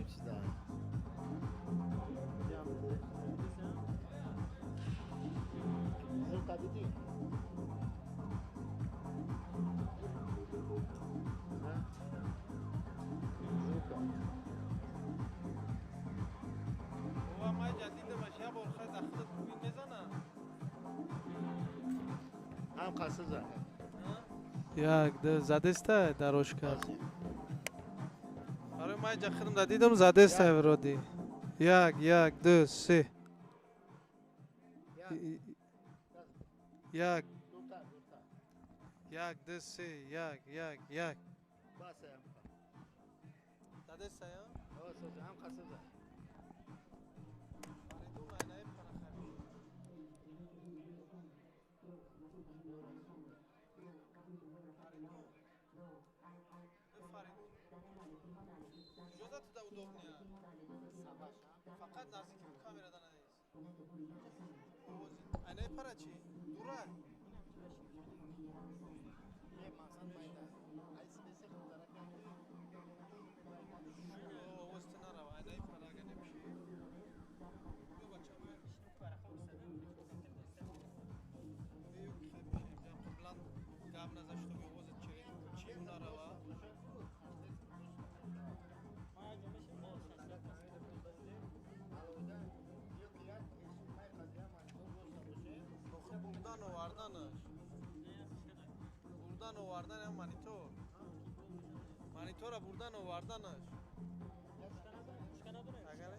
Чиза. Звука диди? Звука. Ва май ҷадида маша бор хай дахтат бин мезана. Ҳам қасыза. Як д задеста дорожка. Барои май ҷа хидм дадидам задеста вроде. Як, як, ду, се. Як, як, ду, се, як, як, як. Задеста, я? Ҳам қасыза. Фаридун айнаи парахабӣ. Фаридун. Куҷода туда удобния? Фақат наздики камерада наист. Овози айнаи пара чӣ? Дура? Овози ту нарава. Айнаи пара ага немиши. Ё бача бё. Ё ки хай бишем. Ҷам қаблан гап наза, чтобы овози чию нарава. Охи бурдан оварданаш. Бурдан овардан ям монитор. Монитора бурдан оварданаш. Агар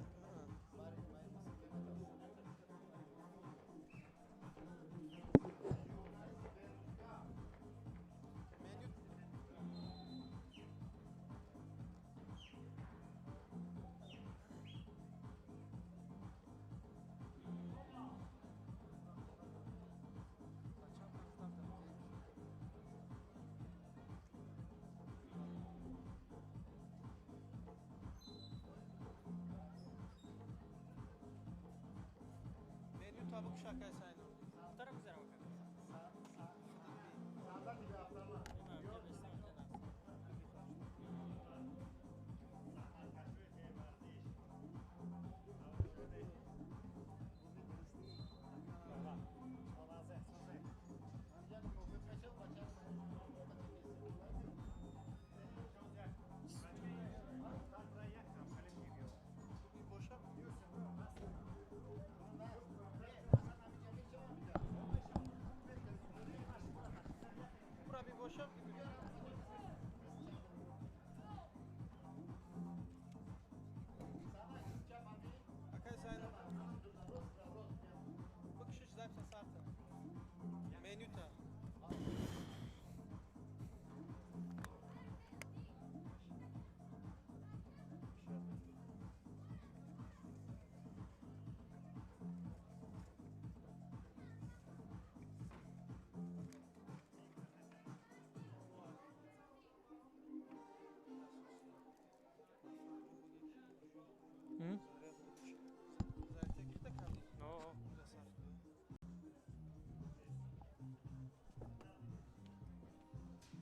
меню. Меню табук шакай сайно. Боша. Бура бибошам. Акай сайно. Бикшиш записа сарта. Менюта. Зарядка кардӣ?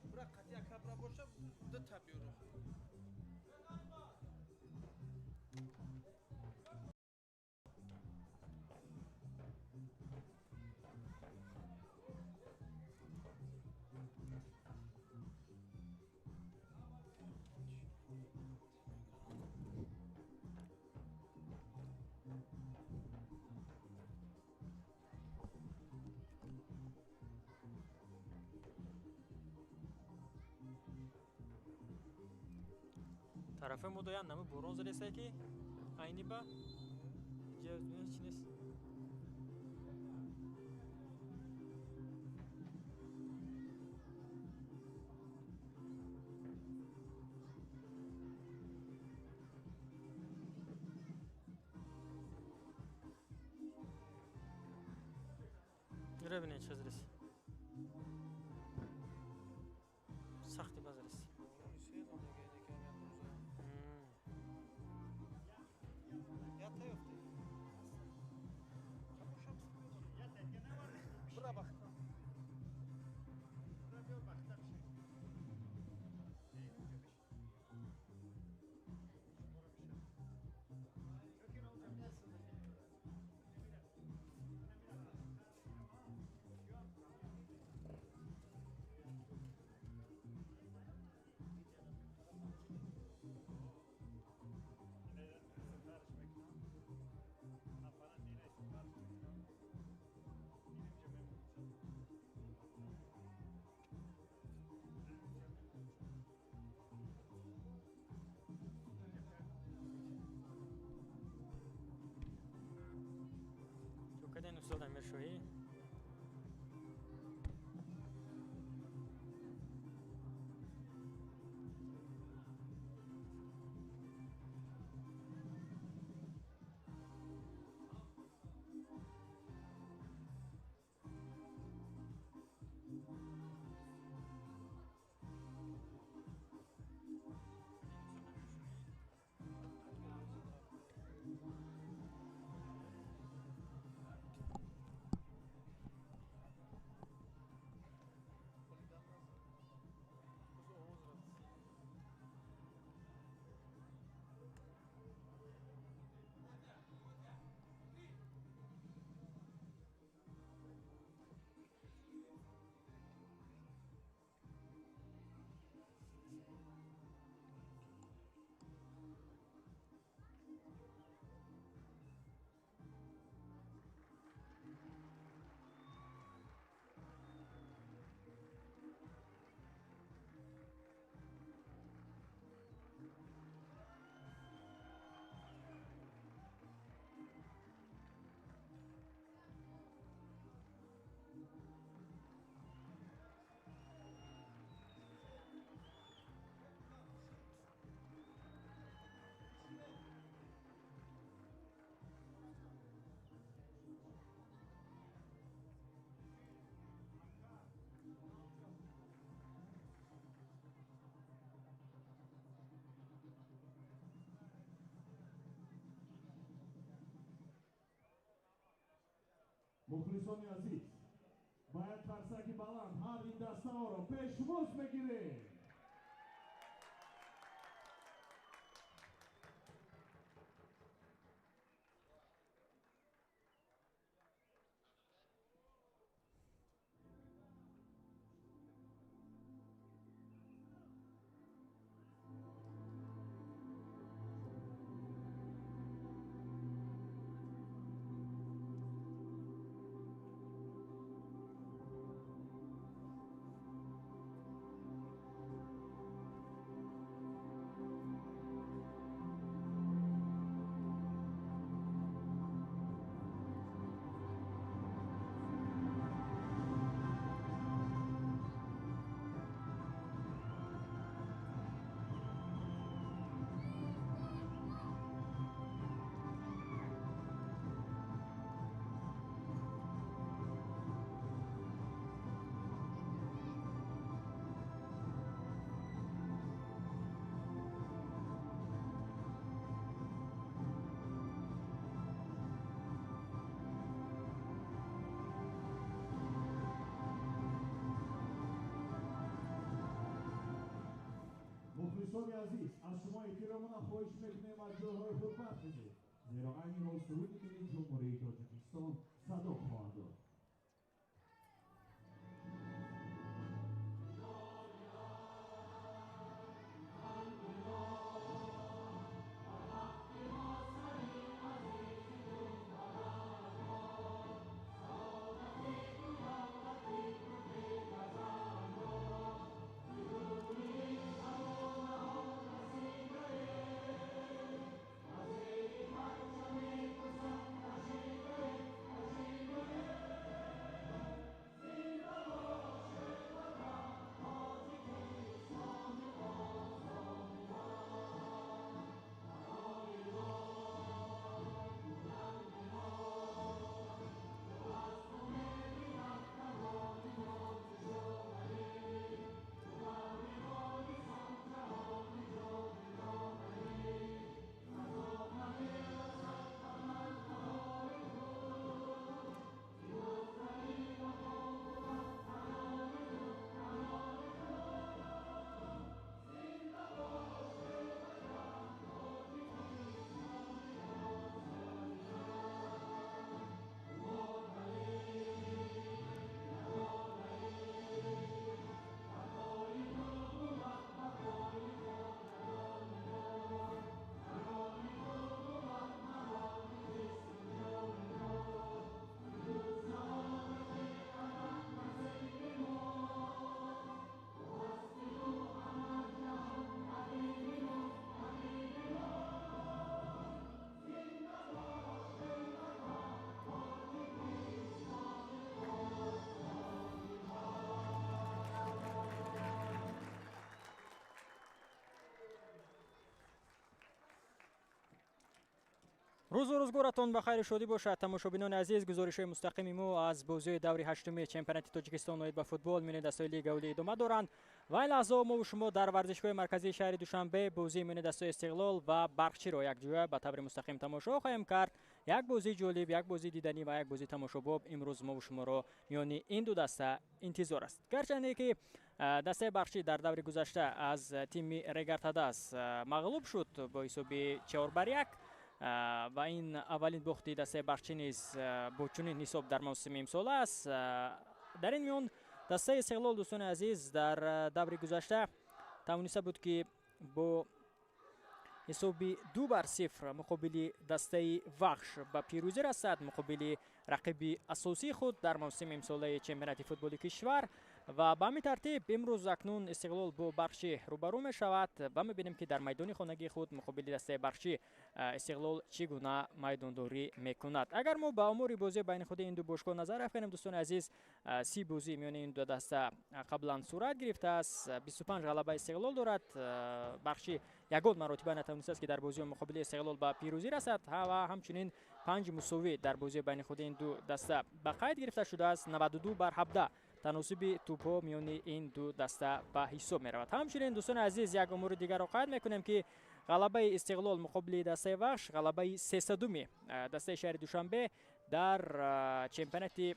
Бура қатъи акабра боша, дута биёро. Тарафи мо доян нами борон задесае ки айни ба ҷа чи нест. Ира бинед чӣ задест. Сахти ба задест. Бура бахт. Шоҳӣ. Мухлисони азиз, ба як қарсаки баланд ҳар ин дастаҳоро пешвоз мегирем. Мухлисони азиз, аз шумо эҳтиромона хоҳиш мекунем аз ҷойҳои худ бархезед, зеро айни ҳол суруди миллии Ҷумҳурии Тоҷикистон садо хоҳад дод. Рӯзу рӯзгоратон ба хайру шодӣ бошад, тамошобинони азиз. Гузоришҳои мустақими мо аз бозиҳои даври ҳаштуми чемпионати Тоҷикистон оид ба футбол миёни дастаҳои лига олӣ идома доранд ва ин лаҳзаҳо мо шумо дар варзишгоҳи марказии шаҳри Душанбе бозии миёни дастаҳои Истиқлол ва Барқчиро якҷоя ба таври мустақим тамошо хоҳем кард. Як бозии ҷолиб, як бозии диданӣ ва як бозии тамошобоб имрӯз мо шуморо миёни ин ду даста интизор аст. Гарчанде ки дастаи Барқчӣ дар даври гузашта аз тими Регар-ТадАЗ мағлуб шуд бо ҳисоби 4-1 ва ин аввалин бохти дастаи Барқчӣ низ бо чунин ҳисоб дар мавсими имсола аст. Дар ин миён дастаи Истиқлол, дӯстони азиз, дар даври гузашта тавониста буд, ки бо ҳисоби 2-0 муқобили дастаи Вахш ба пирӯзӣ расад, муқобили рақиби асосии худ дар мавсими имсолаи чемпионати футболи кишвар. Ва ба ҳамин тартиб имрӯз акнун Истиқлол бо Барқчӣ рӯбарӯ мешавад ва мебинем, ки дар майдони хонагии худ муқобили дастаи Барқчӣ Истиқлол чӣ гуна майдондорӣ мекунад. Агар мо ба омори бозӣ байни худи ин ду бошгоҳ назар афканем, дӯстони азиз, 30 бозӣ миёни ин ду даста қаблан сурат гирифтааст. 25 ғалаба Истиқлол дорад. Барқчӣ ягон маротиба натавонистааст, ки дар бозиҳо муқобили Истиқлол ба пирӯзӣ расад ва ҳамчунин 5 мусовӣ дар бозии байни худи ин ду даста ба қайд гирифта шудааст. 92-17 таносуби тӯбҳо миёни ин ду даста ба ҳисоб меравад. Ҳамчунин, дӯстони азиз, як омори дигарро қайд мекунем, ки ғалабаи Истиқлол муқобили дастаи Вахш ғалабаи 300-уми дастаи шаҳри Душанбе дар чемпионати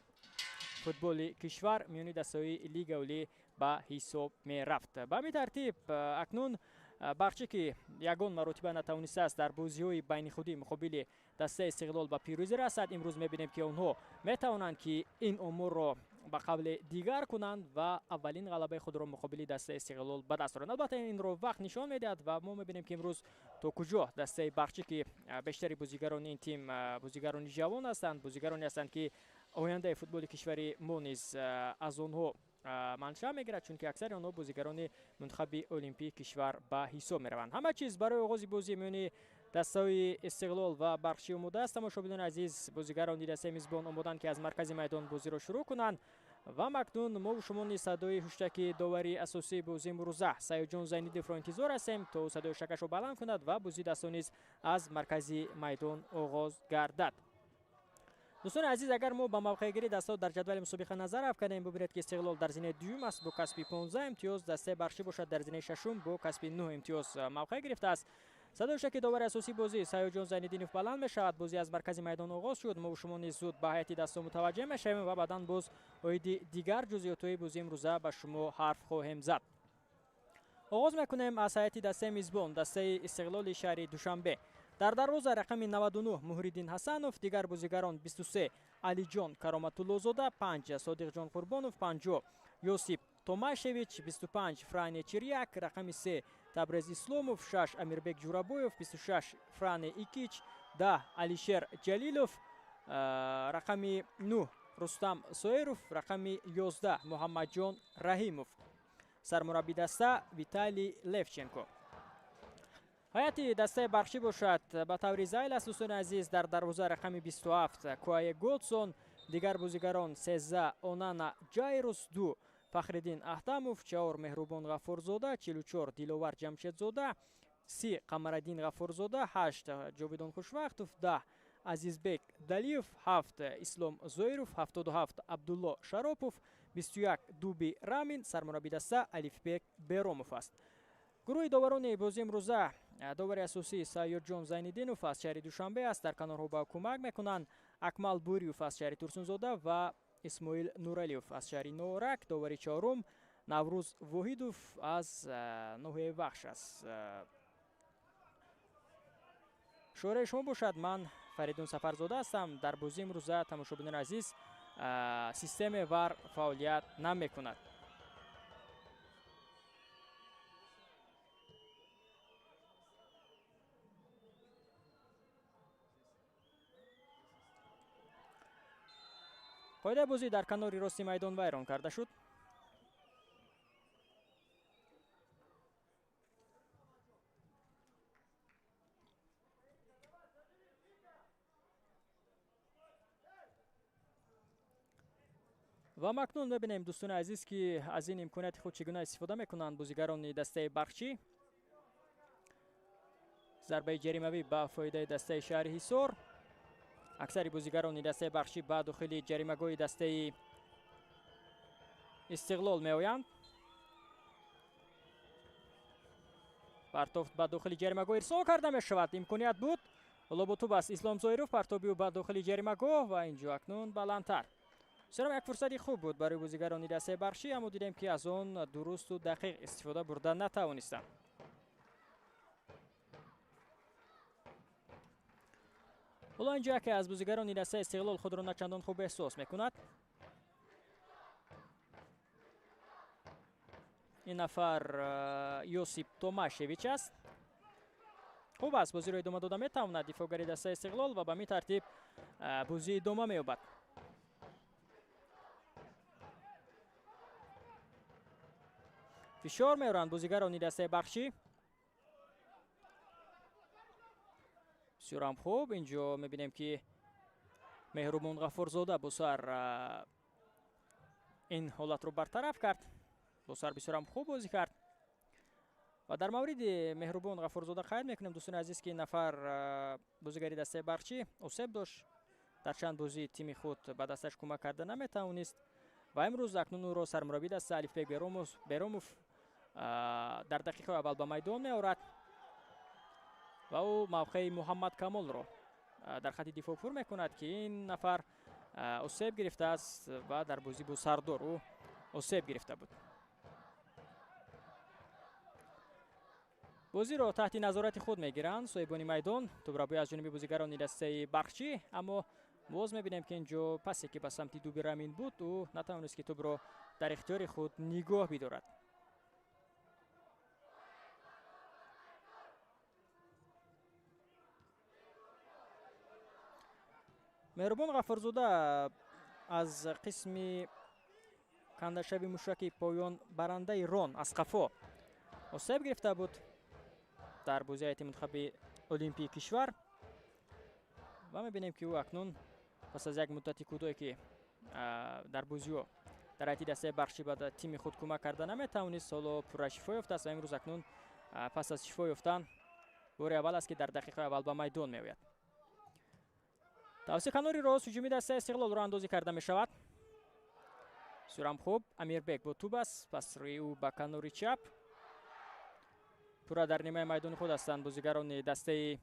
футболи кишвар миёни дастаҳои лига олӣ ба ҳисоб мерафт. Ба ҳамин тартиб акнун Барқчӣ, ки ягон маротиба натавонистааст дар бозиҳои байнихудӣ муқобили дастаи Истиқлол ба пирӯзӣ расад, имрӯз мебинем, ки онҳо метавонанд, ки ин оморро ба қавли дигар кунанд ва аввалин ғалабаи худро муқобили дастаи Истиқлол ба даст оранд. Албатта, инро вақт нишон медиҳад ва мо мебинем, ки имрӯз то куҷо дастаи Барқчӣ, ки бештари бозигарони ин тим бозигарони ҷавон ҳастанд, бозигароне ҳастанд, ки ояндаи футболи кишвари мо низ аз онҳо маншаъ мегирад, чунки аксари онҳо бозигарони мунтахаби олимпии кишвар ба ҳисоб мераванд. Ҳама чиз барои оғози бозӣ миёни дастаҳои Истиқлол ва Барқчӣ омода аст. Тамошобинони азиз, бозигарони дастаи мизбон омоданд, ки аз маркази майдон бозиро шурӯъ кунанд ва макнун мо шумо низ садои ҳуштаки доварии асосии бозии имрӯза Саёдҷон Зайнидовро интизор ҳастем, то садои ҳуштакашро баланд кунад ва бозии дастҳо низ аз маркази майдон оғоз гардад. Дӯстони азиз, агар мо ба мавқеъгирии дастҳо дар ҷадвали мусобиқа назар афканем, бубинед, ки Истиқлол дар зинаи дуюм аст бо касби 15 имтиёз, дастаи Барқчӣ бошад дар зинаи шашум бо касби 9 имтиёз мавқеъ гирифтааст. Садои ҳуштаки довари асосии бозӣ Саёдҷон Зайниддинов баланд мешавад. Бозӣ аз маркази майдон оғоз шуд. Мо шумо низ зуд ба ҳайати дастҳо мутаваҷҷеҳ мешавем ва баъдан боз оиди дигар ҷузъиётҳои бозии имрӯза ба шумо ҳарф хоҳем зад. Оғоз мекунем аз ҳайати дастаи мизбон, дастаи Истиқлоли шаҳри Душанбе. Дар дарвоза рақами 99 Муҳриддин Ҳасанов, дигар бозигарон 23 Алиҷон Кароматуллозода, 5 Содиқҷон Қурбонов, 50 Ёсип Томашевич, 25 Фране Чиряк, рақами 3 Табрез Исломов, 6 Амирбек Ҷурабоев, 26 Фране Икич, 10 Алишер Ҷалилов, рақами 9 Рустам Соиров, рақами 11 Муҳаммадҷон Раҳимов. Сармурабби даста Виталий Левченко. Ҳайати дастаи Барқчӣ бошад ба таври зайл аст, дӯстони азиз. Дар дарвоза рақами 27 Куае Годсон, дигар бозигарон 13 Онана Ҷайрус, 2 Фахриддин Аҳтамов, 4 Меҳрубон Ғаффорзода, 44 Диловар Ҷамшедзода, 30 Қамараддин Ғаффорзода, 8 Ҷовидон Хушвақтов, 10 Азизбек Далиев, 7 Ислом Зоиров, 77 Абдулло Шаропов, 21 Дуби Рамин. Сармурабби даста Алифбек Беромов аст. Гурӯҳи доварони бозии имрӯза: довари асосӣ Сайёдҷон Зайниддинов аз шаҳри Душанбе аст. Дар канорҳо ба кӯмак мекунанд Акмал Буриев аз шаҳри Турсунзода ва Исмоил Нуралиев аз шаҳри Норак. Довари чорум Наврӯз Воҳидов аз ноҳияи Вахш аст. Шуораи шумо бошад, ман Фаридун Сафарзода ҳастам. Дар бозии имрӯза, тамошобинони азиз, системаи ВАР фаъолият намекунад. Қоидаи бозӣ дар канори рости майдон вайрон карда шуд. Ва макнун мебинем, дӯстони азиз, ки аз ин имконияти худ чӣ гуна истифода мекунанд бозигарони дастаи Барқчӣ. Зарбаи ҷаримавӣ ба фоидаи дастаи шаҳри Ҳисор. Аксари бозигарони дастаи Барқчӣ ба дохили ҷаримагоҳи дастаи Истиқлол меоянд. Партофт ба дохили ҷаримагоҳ ирсол карда мешавад. Имконият буд. Ҳоло бо тӯб аст Ислом Зоиров, партоби ӯ ба дохили ҷаримагоҳ ва инҷо акнун баландтар. Бисёрам як фурсати хуб буд барои бозигарони дастаи Барқчӣ, аммо дидем, ки аз он дурусту дақиқ истифода бурда натавонистанд. Ҳоло инҷо яке аз бозигарони дастаи Истиқлол худро начандон хуб эҳсос мекунад. Ин нафар Йосип Томашевич аст. Хуб аст, бозиро идома дода метавонад дифоъгари дастаи Истиқлол ва ба ҳамин тартиб бозӣ идома меёбад. Фишор меоранд бозигарони дастаи Барқчӣ. Бисёрам хуб, инҷо мебинем, ки Меҳрубон Ғаффорзода бо сар ин ҳолатро бартараф кард. Бо сар бисёрам хуб бозӣ кард. Ва дар мавриди Меҳрубон Ғаффорзода қайд мекунем, дӯстони азиз, ки ин нафар бозигари дастаи Барқчӣ осеб дошт. Дар чанд бозии тими худ ба дасташ кӯмак карда наметавонист ва имрӯз акнун ӯро сармураббии даста Алифбек Беромов дар дақиқаи аввал ба майдон меорад ва ӯ мавқеи Муҳаммад Камолро дар хати дифоъ пур мекунад, ки ин нафар осеб гирифтааст ва дар бозӣ бо Сардор ӯ осеб гирифта буд. Бозиро таҳти назорати худ мегиранд соҳибони майдон. Тӯбрабӯй аз ҷониби бозигарони дастаи Барқчӣ, аммо боз мебинем, ки инҷо пасе ки ба самти дуби рамин буд, ӯ натавонист, ки тӯбро дар ихтиёри худ нигоҳ бидорад. Меҳрубон Ғаффорзода аз қисми кандашави мушаки поён барандаи рон аз қафо осеб гирифта буд дар бозии ҳайати мунтахаби олимпии кишвар ва мебинем, ки ӯ акнун пас аз як муддати кӯтоҳе, ки дар бозиҳо дар ҳайати дастаи Барқчӣ ба тими худ кӯмак карда наметавонист, ҳоло пурра шифо ёфтааст ва имрӯз акнун пас аз шифо ёфтан бори аввал аст, ки дар дақиқаи аввал ба майдон меояд. Тавсиқ канори рост ҳуҷуми дастаи Истиқлол роҳандозӣ карда мешавад. Бисёрам хуб, Амирбек бо тӯб аст, пас рӯи ӯ ба канори чап. Пурра дар нимаи майдони худ ҳастанд бозигарони дастаи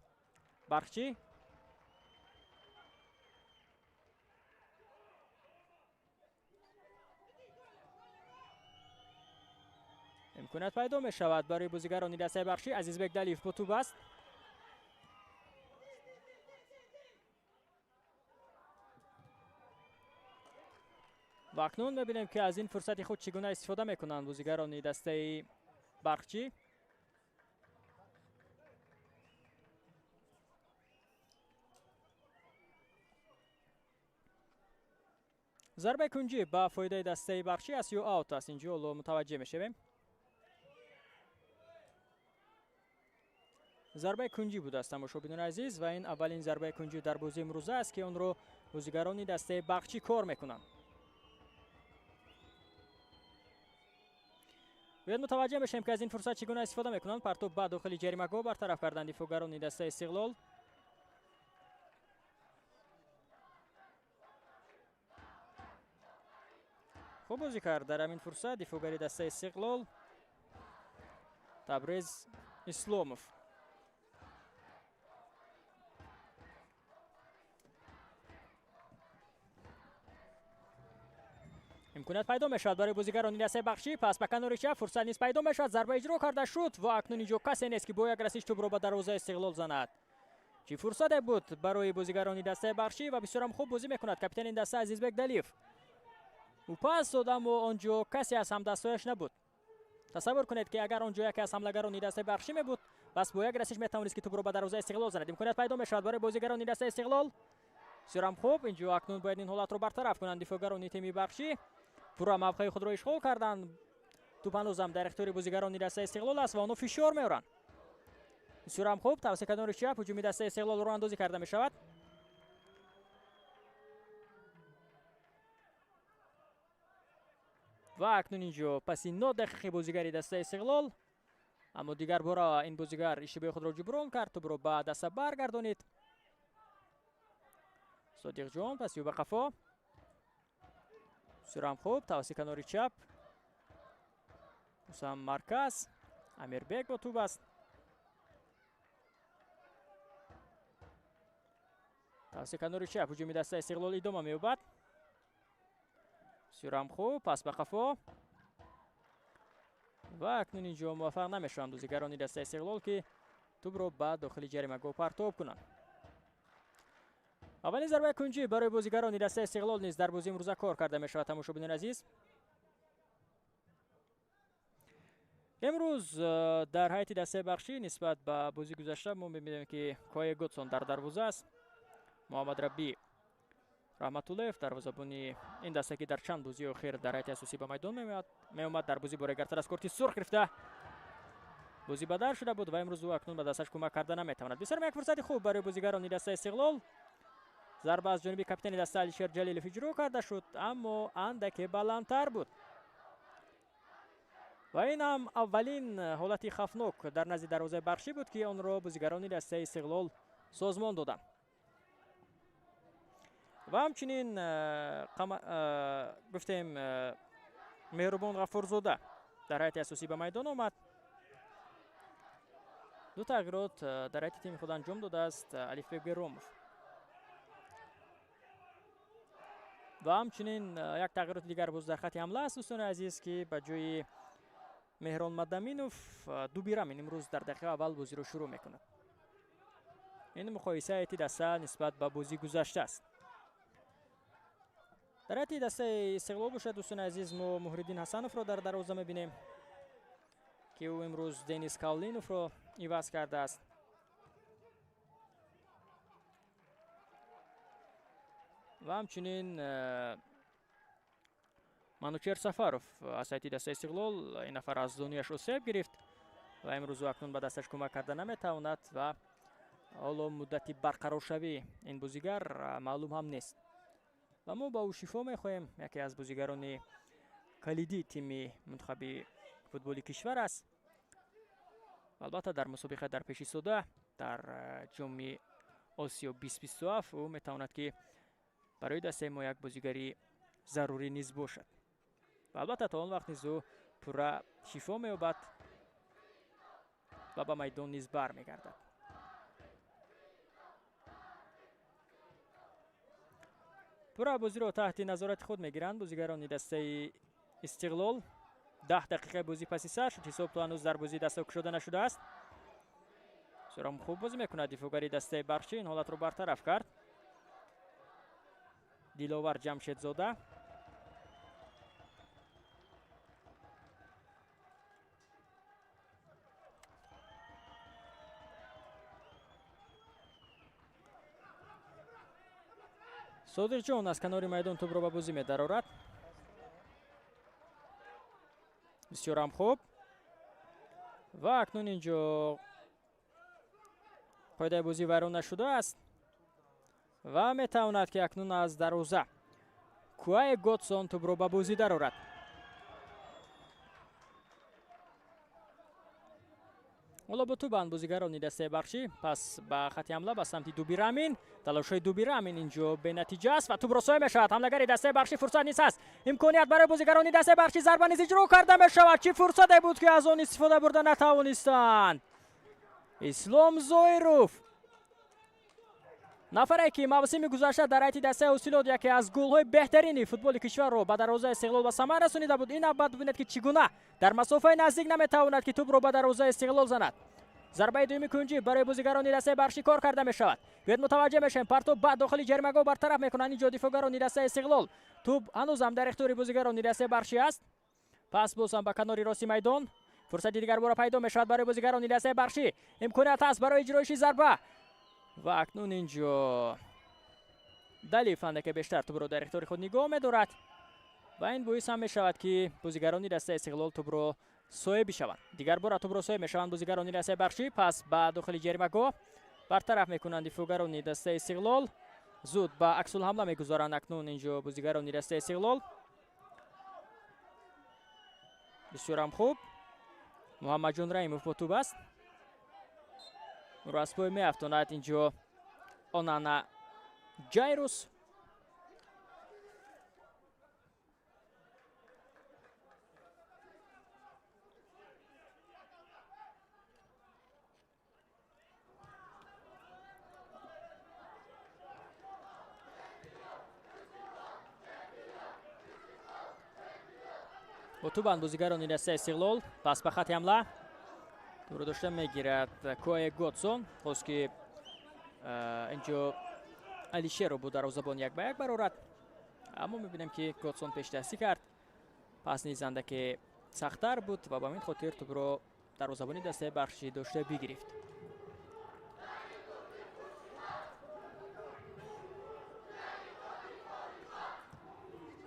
Барқчӣ. Имконият пайдо мешавад барои бозигарони дастаи Барқчӣ. Азизбек Далиев бо тӯб аст. Ва акнун мебинем, ки аз ин фурсати худ чӣ гуна истифода мекунанд бозигарони дастаи Барқчӣ. Зарбаи кунҷӣ ба фоидаи дастаи Барқчӣ аст ё аут аст? Инҷо ҳоло мутаваҷҷеҳ мешавем. Зарбаи кунҷӣ будааст, тамошобинони азиз, ва ин аввалин зарбаи кунҷӣ дар бозии имрӯза аст, ки онро бозигарони дастаи Барқчӣ кор мекунанд. Бояд мутаваҷҷеҳ мешавем, ки аз ин фурсат чӣ гуна истифода мекунанд. Партоб ба дохили ҷаримагоҳ бартараф карданд дифоъгарони дастаи Истиқлол. Хуб бозӣ кард дар ҳамин фурсат дифоъгари дастаи Истиқлол Табрез Исломов. Имконият пайдо мешавад барои бозигарони дастаи Барқчӣ. Пас ба канори чап фурсат низ пайдо мешавад. Зарба иҷро карда шуд ва акнун инҷо касе нест, ки бо як расиш тӯбро ба дарвозаи Истиқлол занад. Чӣ фурсате буд барои бозигарони дастаи Барқчӣ ва бисёрам хуб бозӣ мекунад капитани ин даста Азизбек Далиев. Ӯ пас дод, аммо он ҷо касе аз ҳамдастҳояш набуд. Тасаввур кунед, ки агар он ҷо яке аз ҳамлагарони дастаи Барқчӣ мебуд, бас бо як расиш метавонист, ки тӯбро ба дарвозаи Истиқлол занад. Имконият пайдо мешавад барои бозигарони дастаи Истиқлол. Бисёрам хуб, инҷо акнун бояд ин ҳолатро бартараф кунанд дифоъгарони тими Барқчӣ. Пурра мавқеи худро ишғол карданд. Тӯп ҳанӯзам дар ихтиёри бозигарони дастаи Истиқлол аст ва онҳо фишор меоранд. Бисёрам хуб, тавсия канори чап ҳуҷуми дастаи Истиқлол роҳандозӣ карда мешавад. Ва акнун инҷо паси нодақиқи бозигари дастаи Истиқлол, аммо дигар бора ин бозигар иштибоҳи худро ҷуброн кард, тӯбро ба даста баргардонид. Содиқҷон паси ӯ ба қафо. Бисёрам хуб, тавассути канори чап. Мусам марказ. Амирбек бо тӯб аст. Тавассути канори чап ҳуҷуми дастаи Истиқлол идома меёбад. Бисёрам хуб, пас ба қафо. Ва акнун инҷо муваффақ намешаванд бозигарони дастаи Истиқлол, ки тӯбро ба дохили ҷаримагоҳ партоб кунанд. Аввалин зарбаи кунҷӣ барои бозигарони дастаи Истиқлол низ дар бозии имрӯза кор карда мешавад, тамошобинони азиз. Имрӯз дар ҳайати дастаи бахшӣ нисбат ба бозии гузашта мо мебинем, ки Кое Готсон дар дарвоза аст. Муҳаммад Рабӣ Раҳматуллоев, дарвозабони ин даста, ки дар чанд бозии охир дар ҳайати асосӣ ба майдон меомад, дар бозии бораи гартар аз корти сурх гирифта бозӣ бадар шуда буд ва имрӯз ӯ акнун ба дасташ кӯмак карда наметавонад. Бисёр як фурсати хуб барои бозигарони дастаи Истиқлол. Зарба аз ҷониби капитани даста Алишер Ҷалилов иҷро карда шуд, аммо андаке баландтар буд. Ва ин ҳам аввалин ҳолати хавфнок дар назди дарвозаи бахшӣ буд, ки онро бозигарони дастаи Истиқлол созмон доданд. Ва ҳамчунин гуфтем, Меҳрубон Ғафурзода дар ҳайати асосӣ ба майдон омад. Ду тағйирот дар ҳайати тими худ анҷом додааст Алифбек Беромов. Ва ҳамчунин як тағйироти дигар боз дар хати ҳамла аст, дӯстони азиз, ки ба ҷои Меҳрон Мадаминов Дубирамин имрӯз дар дақиқаи аввал бозиро шурӯъ мекунад. Ин муқоисаи ҳайати даста нисбат ба бозии гузашта аст. Дар ҳайати дастаи Истиқлол бошад, дӯстони азиз, мо Муҳриддин Ҳасановро дар дарвоза мебинем, ки ӯ имрӯз Денис Кавлиновро иваз кардааст. Ва ҳамчунин Манучер Сафаров аз ҳайати дастаи Истиқлол, ин нафар аз зонуяш осеб гирифт ва имрӯз ӯ акнун ба дасташ кӯмак карда наметавонад ва ҳоло муддати барқароршавии ин бозигар маълум ҳам нест. Ва мо ба ӯ шифо мехоҳем. Яке аз бозигарони калидии тими мунтахаби футболи кишвар аст. Албатта дар мусобиқа дар пеш истода дар ҷоми Осиё 2027 ӯ метавонад, ки барои дастаи мо як бозигари зарурӣ низ бошад. Ва албатта то он вақт низ ӯ пурра шифо меёбад ва ба майдон низ бармегардад. Пурра бозиро таҳти назорати худ мегиранд бозигарони дастаи Истиқлол. 10 дақиқаи бозӣ паси сар шуд, ҳисоб то ҳанӯз дар бозии даста кушода нашудааст. Бисёрам хуб бозӣ мекунад дифоъгари дастаи бахшӣ, ин ҳолатро бартараф кард. Диловар Ҷамшедзода. Содиқҷон аз канори майдон тӯбро ба бозӣ медарорад. Бисёрам хуб. Ва акнун инҷо қоидаи бозӣ вайрон нашудааст ва метавонад, ки акнун аз дарвоза Куае Готсон тӯбро ба бозӣ дарорад. Ҳоло бо тӯбанд бозигарони дастаи бахшӣ, пас ба хати ҳамла ба самти Дубирамин. Талошҳои Дубирамин инҷо бенатиҷа аст ва тӯбро соя мешавад. Ҳамлагари дастаи бахшӣ фурсат низ ҳаст. Имконият барои бозигарони дастаи бахшӣ, зарба низ иҷро карда мешавад. Чӣ фурсате буд, ки аз он истифода бурда натавонистанд. Ислом Зоиров, нафаре ки мавсими гузашта дар ҳайати дастаи Ҳосилот яке аз голҳои беҳтарини футболи кишварро ба дарвозаи Истиқлол ба самар расонида буд, ин навбат бибинед, ки чӣ гуна дар масофаи наздик наметавонад, ки тӯбро ба дарвозаи Истиқлол занад. Зарбаи дуюми кунҷӣ барои бозигарони дастаи бахшӣ кор карда мешавад. Биёед мутаваҷҷеҳ мешавем, партоб ба дохили ҷаримагоҳ бартараф мекунанд инҷо дифоъгарони дастаи Истиқлол. Тӯб ҳанӯзам дар ихтиёри бозигарони дастаи бахшӣ аст. Пас боз ҳам ба канори рости майдон фурсати дигар бора пайдо мешавад барои бозигарони дастаи бахшӣ. Имконият ҳаст барои иҷроиши зарба. Ва акнун инҷо Далиев андаке бештар тӯбро дар ихтиёри худ нигоҳ медорад ва ин боис ҳам мешавад, ки бозигарони дастаи Истиқлол тӯбро соҳиб бишаванд. Дигар бора тӯбро соҳиб мешаванд бозигарони дастаи бахшӣ. Пас ба дохили ҷаримагоҳ бартараф мекунанд дифоъгарони дастаи Истиқлол. Зуд ба аксулҳамла мегузоранд акнун инҷо бозигарони дастаи Истиқлол. Бисёрам хуб. Муҳаммадҷон Раимов бо тӯб аст. Ӯро аз пой меафтонад инҷо Онана Ҷайрус. Бо тӯбанд бозигарони дастаи Истиқлол. Пас ба хати ҳамла тӯбро дошта мегирад Кое Готсон. Хост ки инҷо Алишерро бо дарвозабон як ба як барорад, аммо мебинем ки Готсон пешдастӣ кард. Пас низ андаке сахттар буд ва ба ҳамин хотир тӯбро дарвозабони дастаи Барқчӣ дошта бигирифт.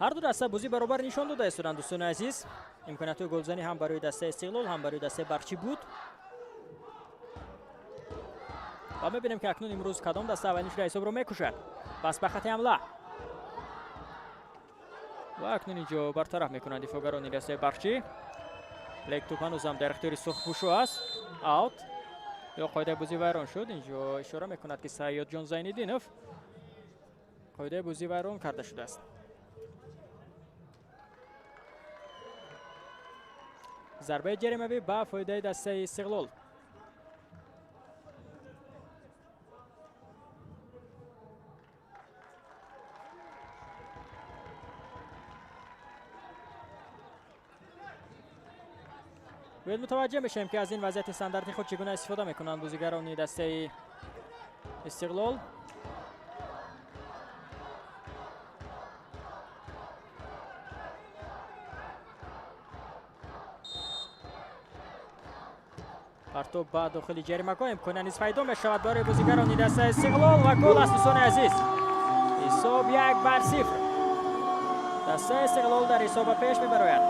Ҳар ду даста бозӣ баробар нишон дода истоданд, дӯстони азиз. Имкониятҳои голзанӣ ҳам барои дастаи Истиқлол, ҳам барои дастаи Барқчӣ буд. Ва мебинем ки акнун имрӯз кадом даста аввалин шуда ҳисобро мекушад. Пас ба хати ҳамла. Ва акнун инҷо бартараф мекунанд дифоъгарони дастаи Барқчӣ. Лек тӯп ҳанӯзам дар ихтиёри сурхпӯшо аст. Аут ё қоидаи бозӣ вайрон шуд. Инҷо ишора мекунад ки Сайёдҷон Зайниддинов қоидаи бозӣ вайрон карда шудааст. Зарбаи ҷаримавӣ ба фоидаи дастаи Истиқлол. Бояд мутаваҷҷеҳ мешавем ки аз ин вазъияти стандарти худ чӣ гуна истифода мекунанд бозигарони дастаи Истиқлол. Партоб ба дохили ҷаримагоҳ имконият низ пайдо мешавад барои бозигарони дастаи Истиқлол ва гол аст, дӯстони азиз. Ҳисоб 1-0. Дастаи Истиқлол дар ҳисоб ба пеш мебарояд.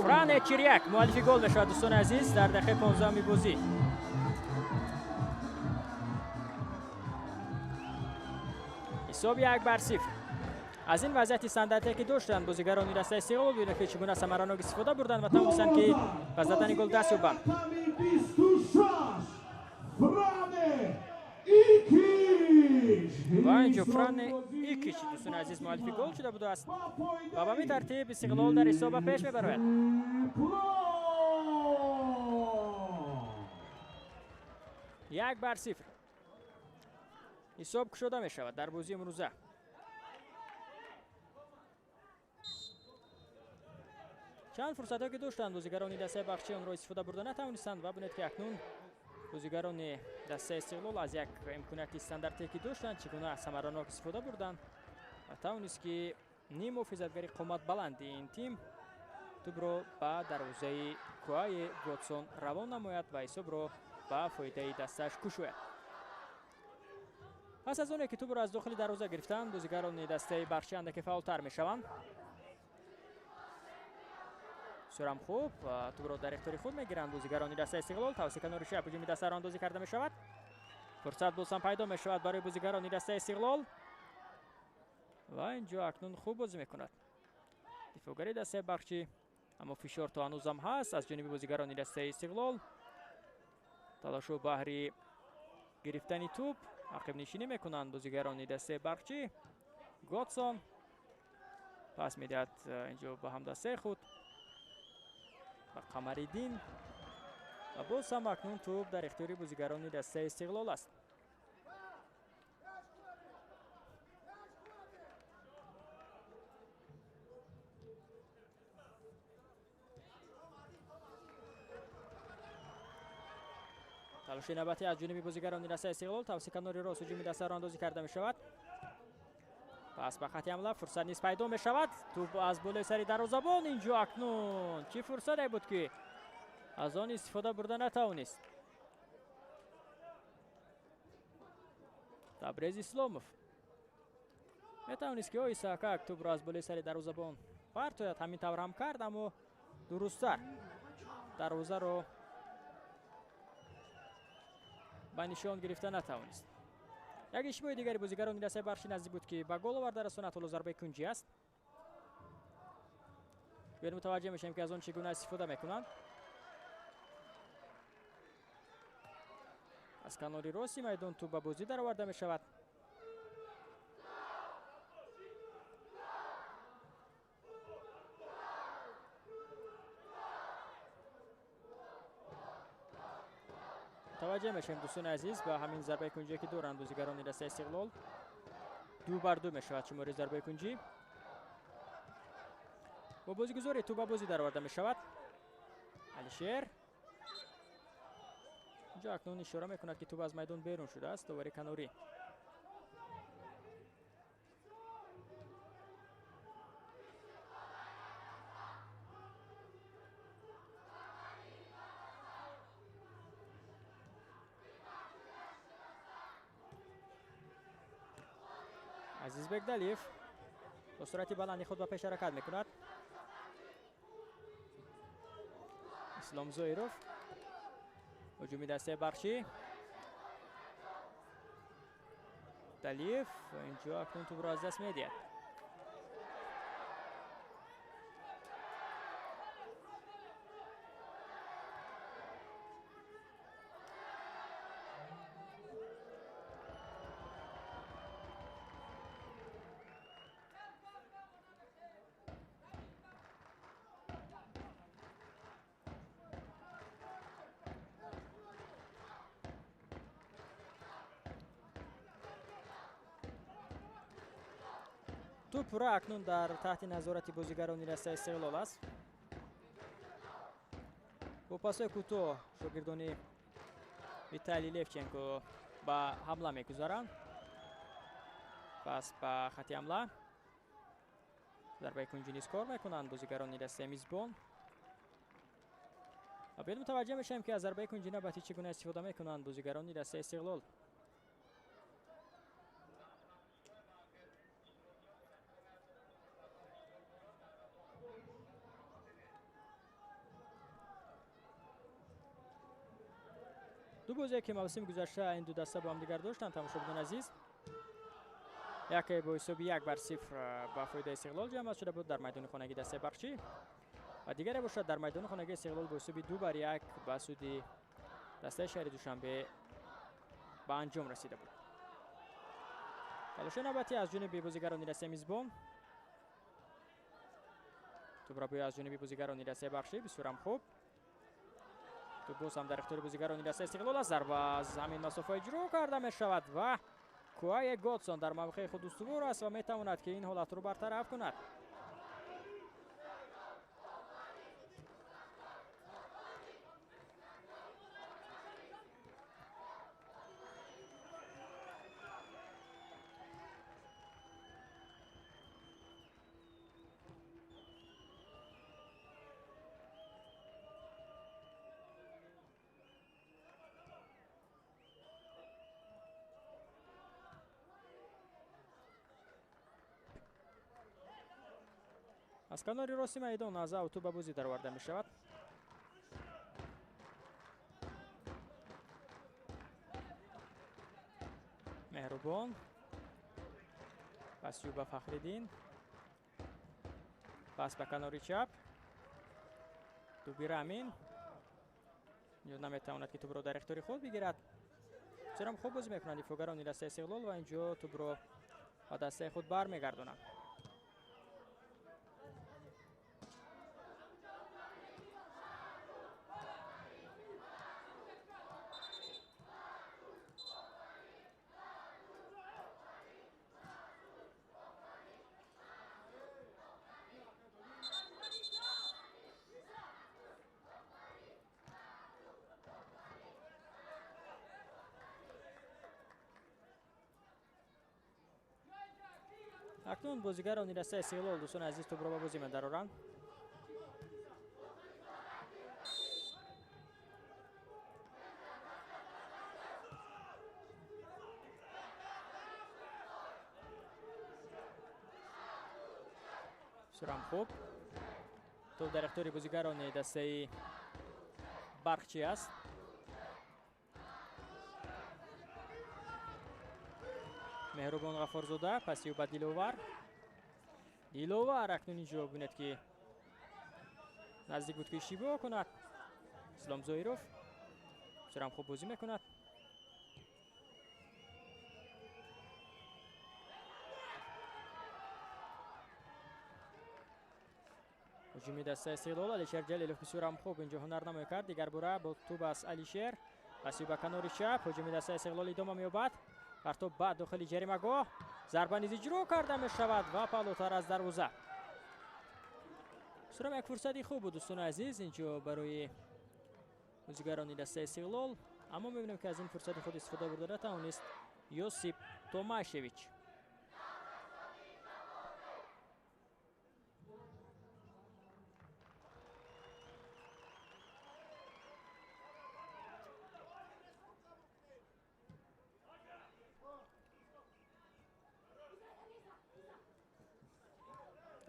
Фране Чиряк муаллифи гол мешавад, дӯстони азиз, дар дақиқаи 15-уми бозӣ. Ҳисоб 1-0. Аз ин вазъияти стандартие ки доштанд бозигарони дастаи Истиқлол, бибинед ки чӣ гуна самаранок истифода бурданд ва тавонистанд ки ба задани гол даст ёбанд. Ва инҷо Фране Икич, дӯстони азиз, муаллифи гол шуда будааст ва ба ҳамин тартиб Истиқлол дар ҳисоб ба пеш мебарояд. 1-0. Ҳисоб кушода мешавад дар бозии имрӯза. Чанд фурсатҳое ки доштанд бозигарони дастаи Барқчӣ онро истифода бурда натавонистанд ва бинед ки акнун бозигарони дастаи Истиқлол аз як имконияти стандартие ки доштанд чӣ гуна самаранок истифода бурданд ва тавонист ки ним муҳофизатгари қоматбаланди ин тим тӯбро ба дарвозаи Куае Готсон равон намояд ва ҳисобро ба фоидаи дастааш кушояд. Пас аз оне ки тӯбро аз дохили дарвоза гирифтанд, бозигарони дастаи Барқчӣ андаке фаъолтар мешаванд. Бисёрам хуб, тӯбро дар ихтиёри худ мегиранд бозигарони дастаи Истиқлол. Тавассути канори чап ҳуҷуми дастаро андозӣ карда мешавад. Фурсат боз ҳам пайдо мешавад барои бозигарони дастаи Истиқлол ва инҷо акнун хуб бозӣ мекунад дифоъгари дастаи Барқчӣ, аммо фишор то ҳанӯзам ҳаст аз ҷониби бозигарони дастаи Истиқлол. Талошу баҳри гирифтани тӯб ақибнишинӣ мекунанд бозигарони дастаи Барқчӣ. Готсон пас медиҳад инҷо ба ҳамдастаи худ, ба Қамариддин, ва боз ҳам акнун тӯб дар ихтиёри бозигарони дастаи Истиқлол аст. Талоши навбатӣ аз ҷониби бозигарони дастаи Истиқлол тавассути канори рост ҳуҷуми дастаро андозӣ карда мешавад. Пас ба хати ҳамла фурсат низ пайдо мешавад. Тӯб аз болои сари дарвозабон. Инҷо акнун чӣ фурсате буд ки аз он истифода бурда натавонист Табрез Исломов. Метавонист ки оҳиста тӯбро аз болои сари дарвозабон партояд, ҳамин тавр ҳам кард, аммо дурусттар дарвозаро ба нишон гирифта натавонист. Як иштибоҳи дигари бозигарони дастаи Барқчӣ наздик буд ки ба гол оварда расонад. Ҳоло зарбаи кунҷӣ аст. Биёед мутаваҷҷеҳ мешавем ки аз он чӣ гуна истифода мекунанд. Аз канори рости майдон тӯб ба бозӣ дароварда мешавад. Мутаваҷҷеҳ мешавем, дӯстони азиз, ба ҳамин зарбаи кунҷие ки доранд бозигарони дастаи Истиқлол. 2-2 мешавад шумори зарбаи кунҷӣ. Бо бозигузори тӯб ба бозӣ дароварда мешавад. Алишер инҷо акнун ишора мекунад, ки тӯб аз майдон берун шудааст. Довари канорӣ. Азизбек Далиев бо суръати баланди худ ба пеш ҳаракат мекунад. Ислом Зоиров, ҳуҷуми дастаи Барқчӣ. Далиев инҷо акнун тӯбро аз даст медиҳад. Тӯб пурра акнун дар таҳти назорати бозигарони дастаи Истиқлол аст. Бо пасҳои кӯтоҳ шогирдони Виталий Левченко ба ҳамла мегузаранд. Пас ба хати ҳамла зарбаи кунҷӣ низ кор мекунанд бозигарони дастаи мизбон. Ва биёед мутаваҷҷеҳ мешавем, ки аз зарбаи кунҷӣ навбатӣ чӣ гуна истифода мекунанд бозигарони дастаи Истиқлол. Ду бозие ки мавсими гузашта ин ду даста бо ҳамдигар доштанд, тамошобинони азиз, яке бо ҳисоби 1-0 ба фоидаи Истиқлол ҷамъ шуда буд дар майдони хонагии дастаи Барқчӣ ва дигаре бошад дар майдони хонагии Истиқлол бо ҳисоби 2-1 ба суди дастаи шаҳри Душанбе ба анҷом расида буд. Талоши навбатӣ аз ҷониби бозигарони дастаи мизбон. Тӯбрабӯӣ аз ҷониби бозигарони дастаи Барқчӣ бисёрам хуб. Тӯб боз ҳам дар ихтиёри бозигарони дастаи Истиқлол аст. Зарба аз ҳамин масофа иҷро карда мешавад ва Куае Годсон дар мавқеи худ устувор аст ва метавонад, ки ин ҳолатро бартараф кунад. Аз канори рости майдон аз ав тӯб ба бозӣ дароварда мешавад. Меҳрубон пасю ба Фахриддин, пас ба канори чап, тӯби Рамин. Инҷо наметавонад, ки тӯбро дар ихтиёри худ бигирад. Бисёрам хуб бозӣ мекунанд дифоъгарони дастаи Истиқлол ва инҷо тӯбро ба дастаи худ бармегардонанд. Акнун бозигарони дастаи Истиқлол, дӯстони азиз, тӯбро ба бозӣ медароранд. Бисёрам хуб. Тӯб дар ихтиёри бозигарони дастаи Барқчӣ аст. Меҳрубон Ғаффорзода пасиу ба Диловар. Диловар акнун инҷо бинед, ки наздик буд, ки иштибоҳ кунад. Ислом Зоиров бисёрам хуб бозӣ мекунад. Ҳуҷуми дастаи Истиқлол. Алишер Ҷалилов бисёрам хуб инҷо ҳунарнамоӣ кард. Дигар бора бо тӯб аз Алишер пасиу ба канори чап. Ҳуҷуми дастаи Истиқлол идома меёбад. Партоб ба дохили ҷаримагоҳ. Зарба низ иҷро карда мешавад ва паҳлӯтар аз дарвоза. Сурам як фурсати хуб буд, дӯстони азиз, инҷо барои бозигарони дастаи Истиқлол, аммо мебинем, ки аз ин фурсати худ истифода бурда натавонист Йосип Томашевич.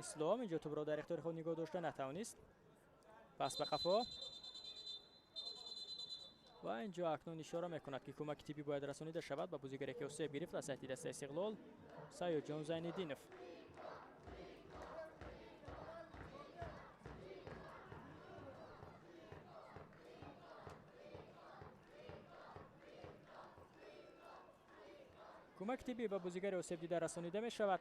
Ислом инҷо тӯбро дар ихтиёри худ нигоҳ дошта натавонист. Пас ба қафо ва инҷо акнун ишора мекунад, ки кӯмаки тиббӣ бояд расонида шавад ба бозигаре, ки осеб гирифт аз сайти дастаи Истиқлол, Саёдҷон Зайниддинов. Кӯмаки тиббӣ ба бозигари осебдида расонида мешавад.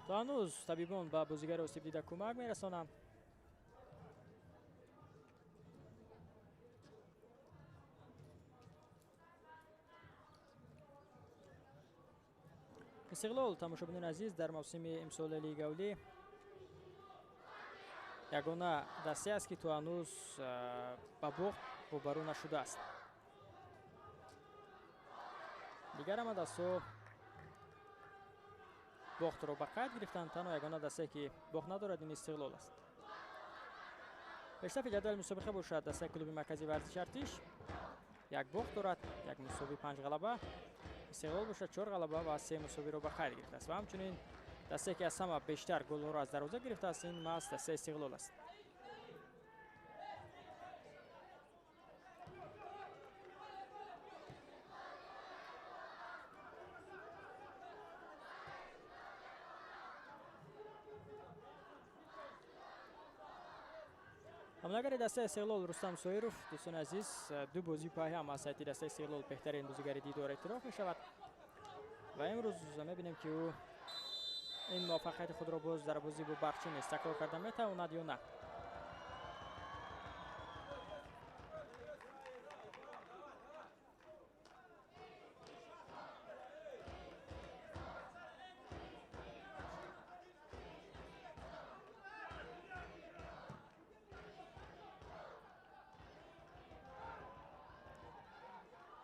То ҳанӯз табибон ба бозигари осебдида кӯмак мерасонанд. Истиқлол, тамошобинони азиз, дар мавсими имсолаи Лигаи Олӣ ягона дастае аст, ки то ҳанӯз ба бохт рӯбарӯ нашудааст. Дигар ҳама дастҳо бохтро ба қайд гирифтанд, танҳо ягона дастае, ки бохт надорад, ин Истиқлол аст. Пешсафи ҷадвали мусобиқа бошад дастаи клуби марказии варзиши Артиш як бохт дорад, як мусовӣ, 5 ғалаба. Истиқлол бошад 4 ғалаба ва 3 мусовиро ба қайд гирифтааст ва ҳамчунин дастае, ки аз ҳама бештар голҳоро аз дарвоза гирифтааст, ин маҳз дастаи Истиқлол аст. Ҳамлагари дастаи Истиқлол Рустам Соиров, дӯстони азиз, ду бозии паи ҳам аз сайти дастаи Истиқлол беҳтарин бозигари дидор эътироф мешавад ва имрӯз мебинем, ки ӯ ин муваффақияти худро боз дар бозӣ бо Барқчӣ низ такрор карда метавонад ё на.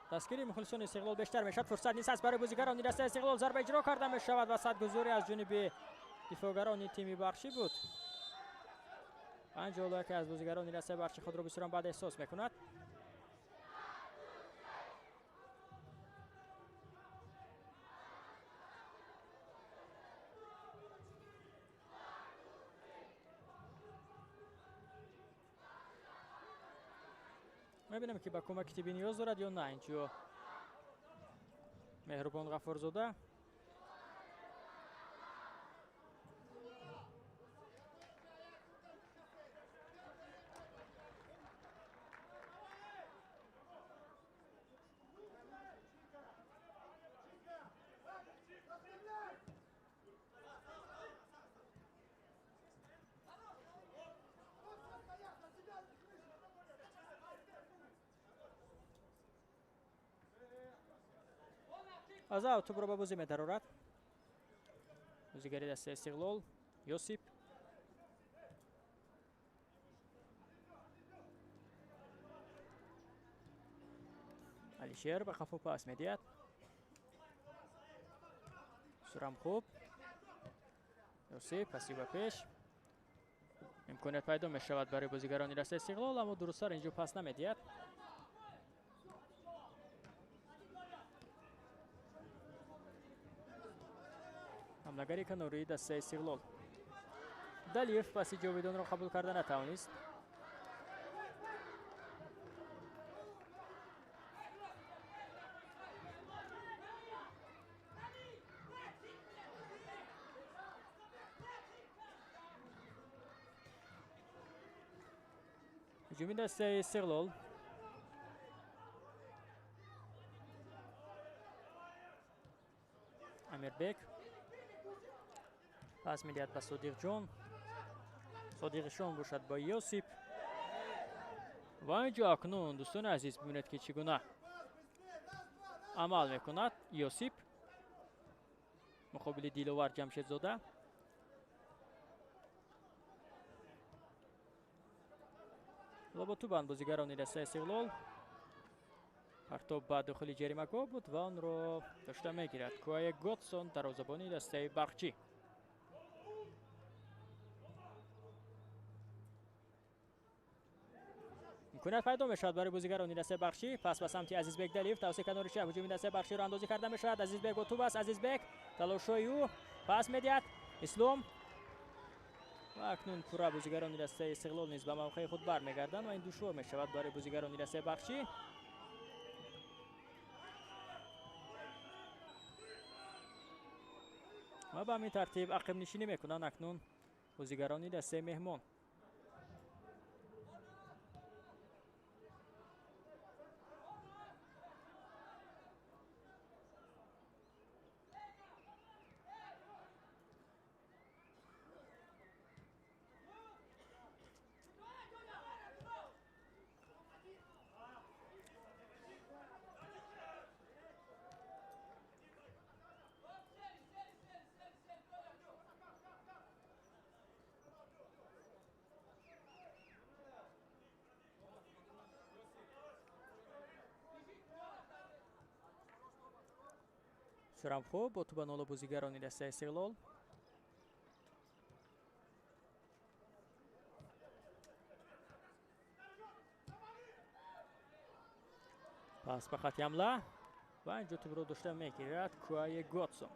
Дастгирии мухлисони Истиқлол бештар мешавад. Фурсат низ ҳаст барои бозигарони дастаи Истиқлол. Зарба иҷро карда мешавад ва садгузорӣ аз ҷониби дифоъгарони тими Барқчӣ буд. Панҷ ҳоло яке аз бозигарони дастаи Барқчӣ худро бисёрам бад эҳсос мекунад. Мебинем, ки ба кӯмаки тиббӣ ниёз дорад ё на. Инҷо Меҳрубон Ғаффорзода. Аз ав тӯбро ба бозӣ медарорад бозигари дастаи Истиқлол Йосип. Алишер ба қафо пас медиҳад. Сурам хуб. Йосип паси ба пеш. Имконият пайдо мешавад барои бозигарони дастаи Истиқлол, аммо дурусттар инҷо пас намедиҳад. Ҳамлагари канории дастаи Истиқлол Далиев паси ҷовидонро қабул карда натавонист. Ҳуҷуми дастаи Истиқлол. Амирбек пас медиҳад ба Содиқҷон. Содиқшон бошад ба Йосип. Ва инҷо акнун дӯстони азиз бибинед, ки чӣ гуна амал мекунад Йосип муқобили Диловар Ҷамшедзода. Ва бо тӯбанд бозигарони дастаи Истиқлол. Партоб ба дохили ҷаримагоҳ буд ва онро дошта мегирад Куае Готсон, дарвозабони дастаи Барқчӣ. Имконият пайдо мешавад барои бозигарони дастаи Барқчӣ. Пас ба самти Азизбек Далиев, тавсия канори чап ҳуҷуми дастаи Барқчиро андозӣ карда мешавад. Азизбек бо тӯб аст. Азизбек талошҳои ӯ пас медиҳад Ислом. Ва акнун пурра бозигарони дастаи Истиқлол низ ба мавқеи худ бармегарданд ва ин душвор мешавад барои бозигарони дастаи Барқчӣ. Ва ба ҳамин тартиб ақибнишинӣ мекунанд акнун бозигарони дастаи меҳмон. Бисёрам хуб бо тӯба ноло бозигарони дастаи Истиқлол. Пас ба хати ҳамла ва инҷо тӯбро дошта мегирад Куае Готсон.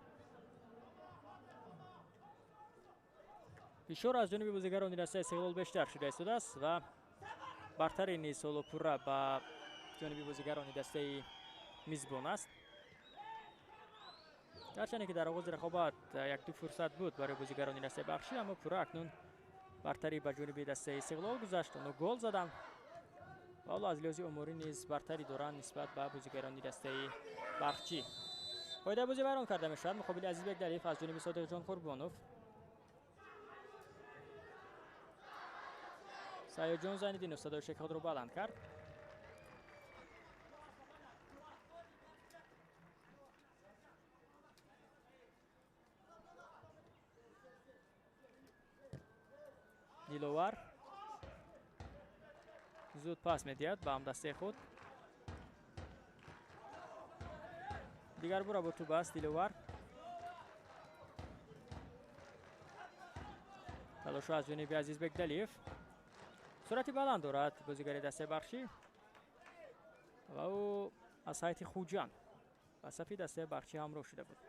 Фишор аз ҷониби бозигарони дастаи Истиқлол бештар шуда истодааст ва бартари низ ҳоло пурра ба ҷониби бозигарони дастаи мизбон аст. Гарчанде ки дар оғози рақобат як-ду фурсат буд барои бозигарони дастаи Барқчӣ, аммо пурра акнун бартарӣ ба ҷониби дастаи Истиқлол гузашт. Онҳо гол заданд ва ҳоло аз лиҳози оморӣ низ бартарӣ доранд нисбат ба бозигарони дастаи Барқчӣ. Қоидаи бозӣ вайрон карда мешавад муқобили Азизбек Далиев аз ҷониби Содиқҷон Қурбонов. Сайёдҷон Зайниддинов садои шеки худро баланд кард. Диловар зуд пас медиҳад ба ҳамдастаи худ. Дигар бора бо тӯб аст Диловар. Талошҳо аз ҷониби Азизбек Далиев. Суръати баланд дорад бозигари дастаи Барқчӣ ва ӯ аз ҳайати Хуҷанд ба сафи дастаи Барқчӣ ҳамроҳ шуда буд.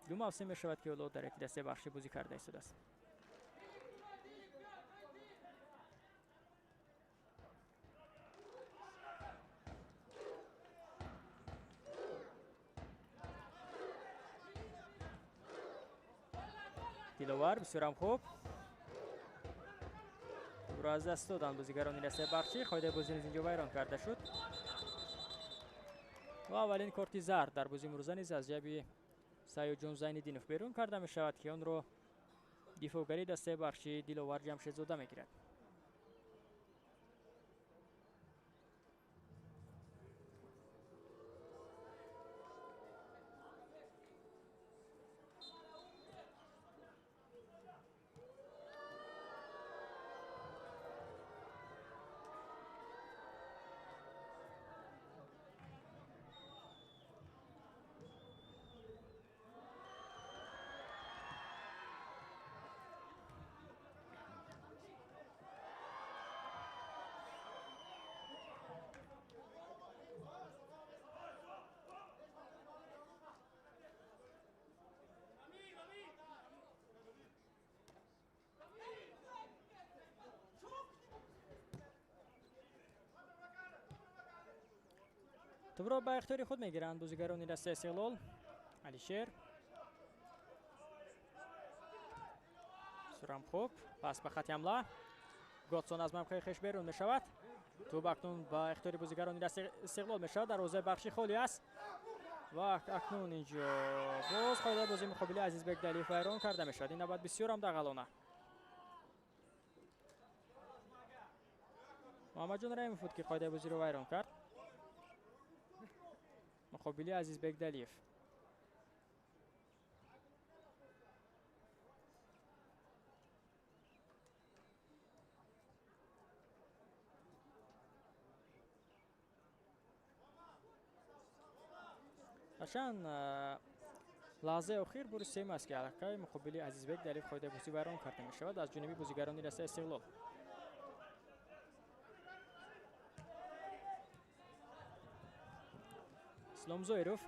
Ду мавсим мешавад, ки ҳоло дар яки дастаи Барқчӣ бозӣ карда истодааст. Диловар бисёрам хуб. Тӯбро аз даст доданд бозигарони дастаи Барқчӣ. Қоидаи бозӣ низ инҷо вайрон карда шуд. Ва аввалин корти зард дар бозии имрӯза низ аз ҷайби Сайёдҷон Зайниддинов берун карда мешавад, ки онро дифоъгари дастаи Барқчӣ Диловар Ҷамшедзода мегирад. Тӯбро ба ихтиёри худ мегиранд бозигарони дастаи Истиқлол. Алишер сурам хуб, пас ба хати ҳамла. Готсон аз мавқеи хеш берун мешавад. Тӯб акнун ба ихтиёри бозигарони дастаи Истиқлол мешавад. Дарвозаи Барқчӣ холӣ аст. Ва акнун инҷо боз қоидаи бозии муқобили Азизбек Далиев вайрон карда мешавад. Ин навбат бисёр ҳам дағалона. Муҳаммадҷон Раимов буд, ки қоидаи бозиро вайрон кард муқобили Азизбек Далиев. Ҳарчанд лаҳзаи охир бури сеюм аст, ки аллакай муқобили Азизбек Далиев қоидаи бозӣ вайрон карда мешавад аз ҷониби бозигарони дастаи Истиқлол. Ислом Зоиров.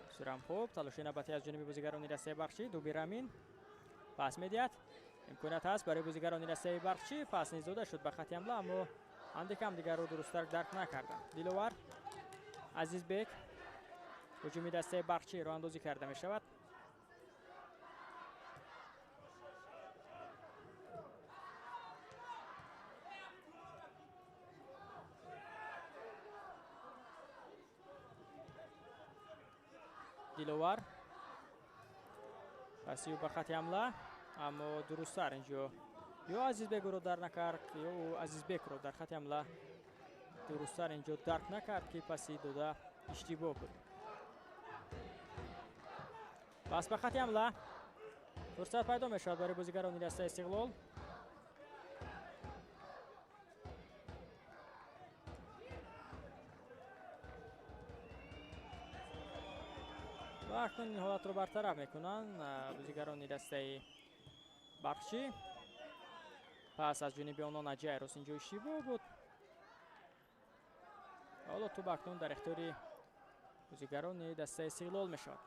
Бисёрам хуб, талоши навбатӣ аз ҷониби бозигарони дастаи Барқчӣ. Дуби Рамин пас медиҳад. Имконият ҳаст барои бозигарони дастаи Барқчӣ. Пас низ дода шуд ба хати ҳамла, аммо андекам дигарро дурусттар дарк накарданд. Диловар, Азизбек, ҳуҷуми дастаи Барқчӣ роҳандозӣ карда мешавад. Диловар паси ӯ ба хати ҳамла, аммо дурусттар инҷо ё Азизбек ӯро дар накард, ё ӯ Азизбекро дар хати ҳамла дурусттар инҷо дарк накард, ки паси дода иштибоҳ буд. Пас ба хати ҳамла фурсат пайдо мешавад барои бозигарони дастаи Истиқлол. Ва акнун ин ҳолатро бартараф мекунанд бозигарони дастаи Барқчӣ. Пас аз ҷониби онон Аҷайрос инҷо иштибоҳ буд. Ҳоло тӯб акнун дар ихтиёри бозигарони дастаи Истиқлол мешавад.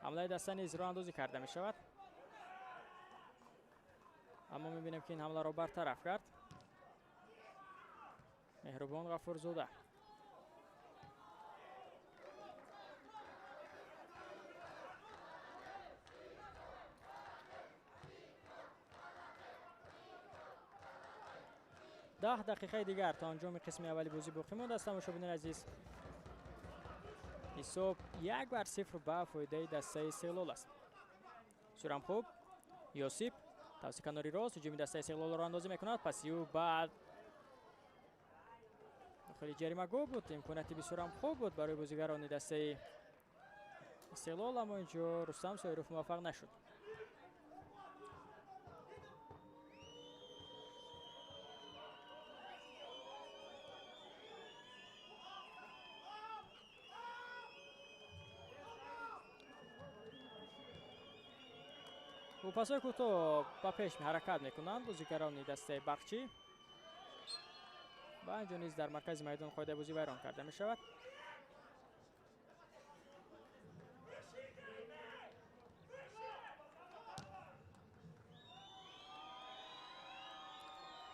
Ҳамлаи даста низ роҳандозӣ карда мешавад, аммо мебинем, ки ин ҳамларо бартараф кард Меҳрубон Ғафурзода. 10 дақиқаи дигар то анҷоми қисми аввали бозӣ боқӣ мондааст. Тамошобинони азиз, ҳисоб 1-0 ба фоидаи дастаи Истиқлол аст. Бисёрам хуб, Ёсип тавассути канори рост ҳуҷуми дастаи Истиқлолро андозӣ мекунад. Паси ӯ ба дохили ҷаримагоҳ буд. Имконияти бисёрам хуб буд барои бозигарони дастаи Истиқлол, аммо инҷо Рустам Соиров муваффақ нашуд. Бо пасҳои кӯтоҳ ба пеш ҳаракат мекунанд бозигарони дастаи Барқчӣ ва инҷо низ дар маркази майдон қоидаи бозӣ вайрон карда мешавад.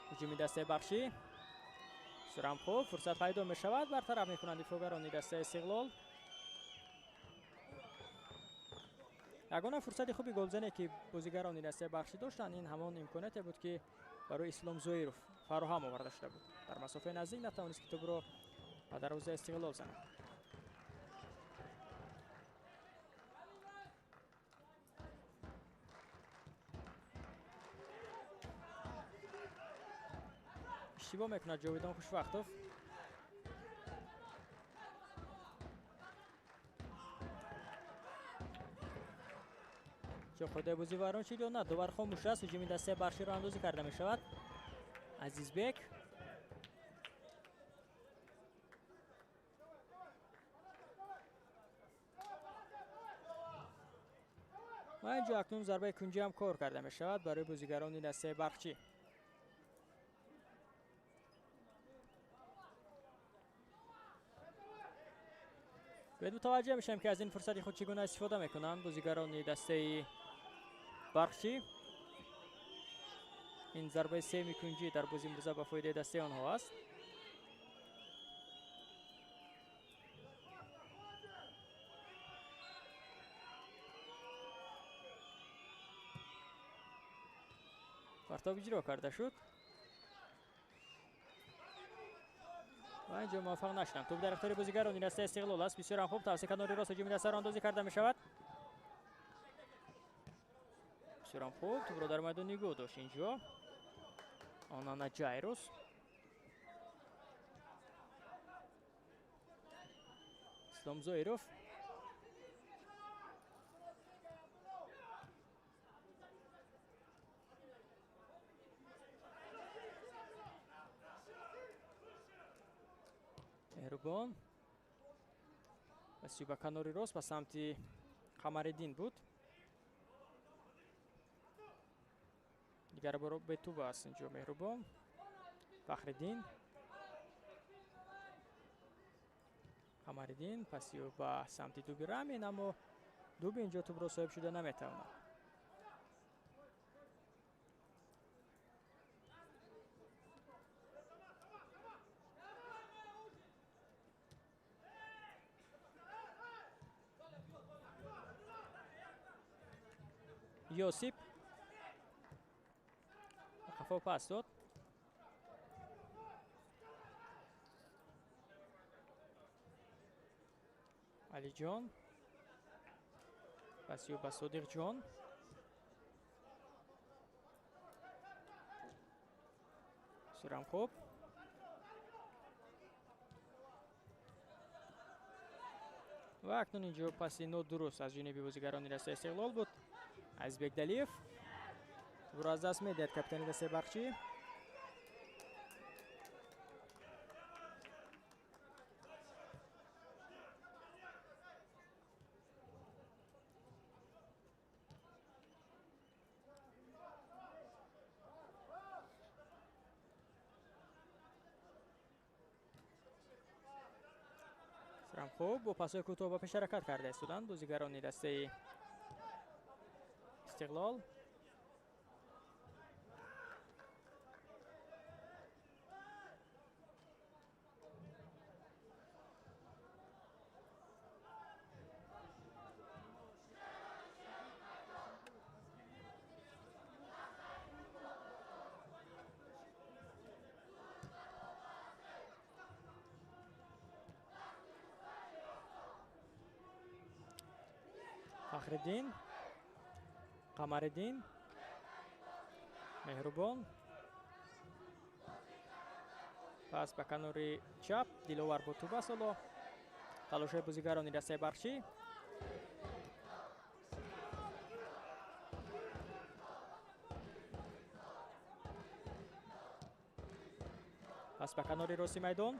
Ҳуҷуми дастаи Барқчӣ бисёрам хуб, фурсат пайдо мешавад, бартараф мекунанд дифоъгарони дастаи Истиқлол. Ягона фурсати хуби голзане, ки бозигарони дастаи Барқчӣ доштанд, ин ҳамон имконияте буд, ки барои Ислом Зоиров фароҳам оварда шуда буд. Дар масофаи наздик натавонист, ки тӯбро ба дарвозаи Истиқлол занад. Иштибоҳ мекунад Ҷовидон Хушвақтов. Қоидаи бозӣ вайрон шуд ё на? Довар хомӯш аст. Ҳуҷуми дастаи Барқчиро андозӣ карда мешавад. Азизбек ва инҷо акнун зарбаи кунҷӣ ҳам кор карда мешавад барои бозигарони дастаи Барқчӣ. Бояд мутаваҷҷеҳ мешавем, ки аз ин фурсати худ чӣ гуна истифода мекунанд бозигарони дастаи Барқчӣ. Ин зарбаи сеюми кунҷӣ дар бозии имрӯза ба фоидаи дастаи онҳо аст. Партоб иҷро карда шуд. Ва инҷо муваффақ нашуданд. Тӯб дар ихтиёри бозигарони дастаи Истиқлол аст. Бисёр ҳам хуб тавассути канори рост ҳуҷуми дастаро андозӣ карда мешавад. Бисёр ҳам хуб тӯбро дар майдон нигоҳ дошт инҷо Онана Ҷайрус. Ислом Зоиров. Меҳрубон паси ба канори рост ба самти Қамариддин буд. Дигар боро бетӯб аст инҷо Меҳрубон. Фахриддин, Қамариддин паси ӯ ба самти Дуби Рамин, аммо Дуби инҷо тӯбро соҳиб шуда наметавонад. Йосип қафо пас дод. Алиҷон паси ӯ ба Содиқҷон. Бисёрам хуб. Ва акнун инҷо паси нодуруст аз ҷониби бозигарони дастаи Истиқлол буд. Азизбек Далиев тӯбро аз даст медиҳад капитани дастаи Барқчӣ. Бисёрам хуб бо пасҳои кӯтоҳ ба пеш ҳаракат карда истоданд бозигарони дастаи Истиқлол. Фахриддин, Қамариддин, Меҳрубон пас ба канори чап Диловар бо тӯб аст. Ҳоло талошҳои бозигарони дастаи Барқчӣ. Пас ба канори рости майдон.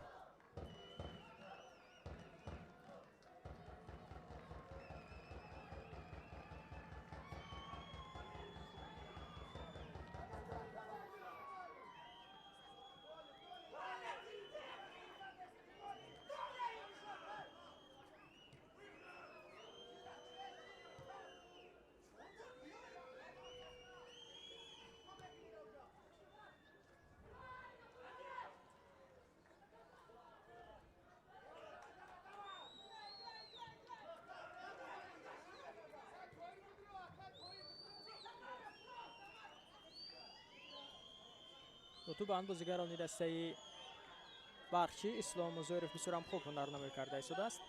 Тӯбанд бозигарони дастаи Барқчӣ. Ислом Зоиров бисёр ҳам хуб ҳунарнамоӣ карда истодааст.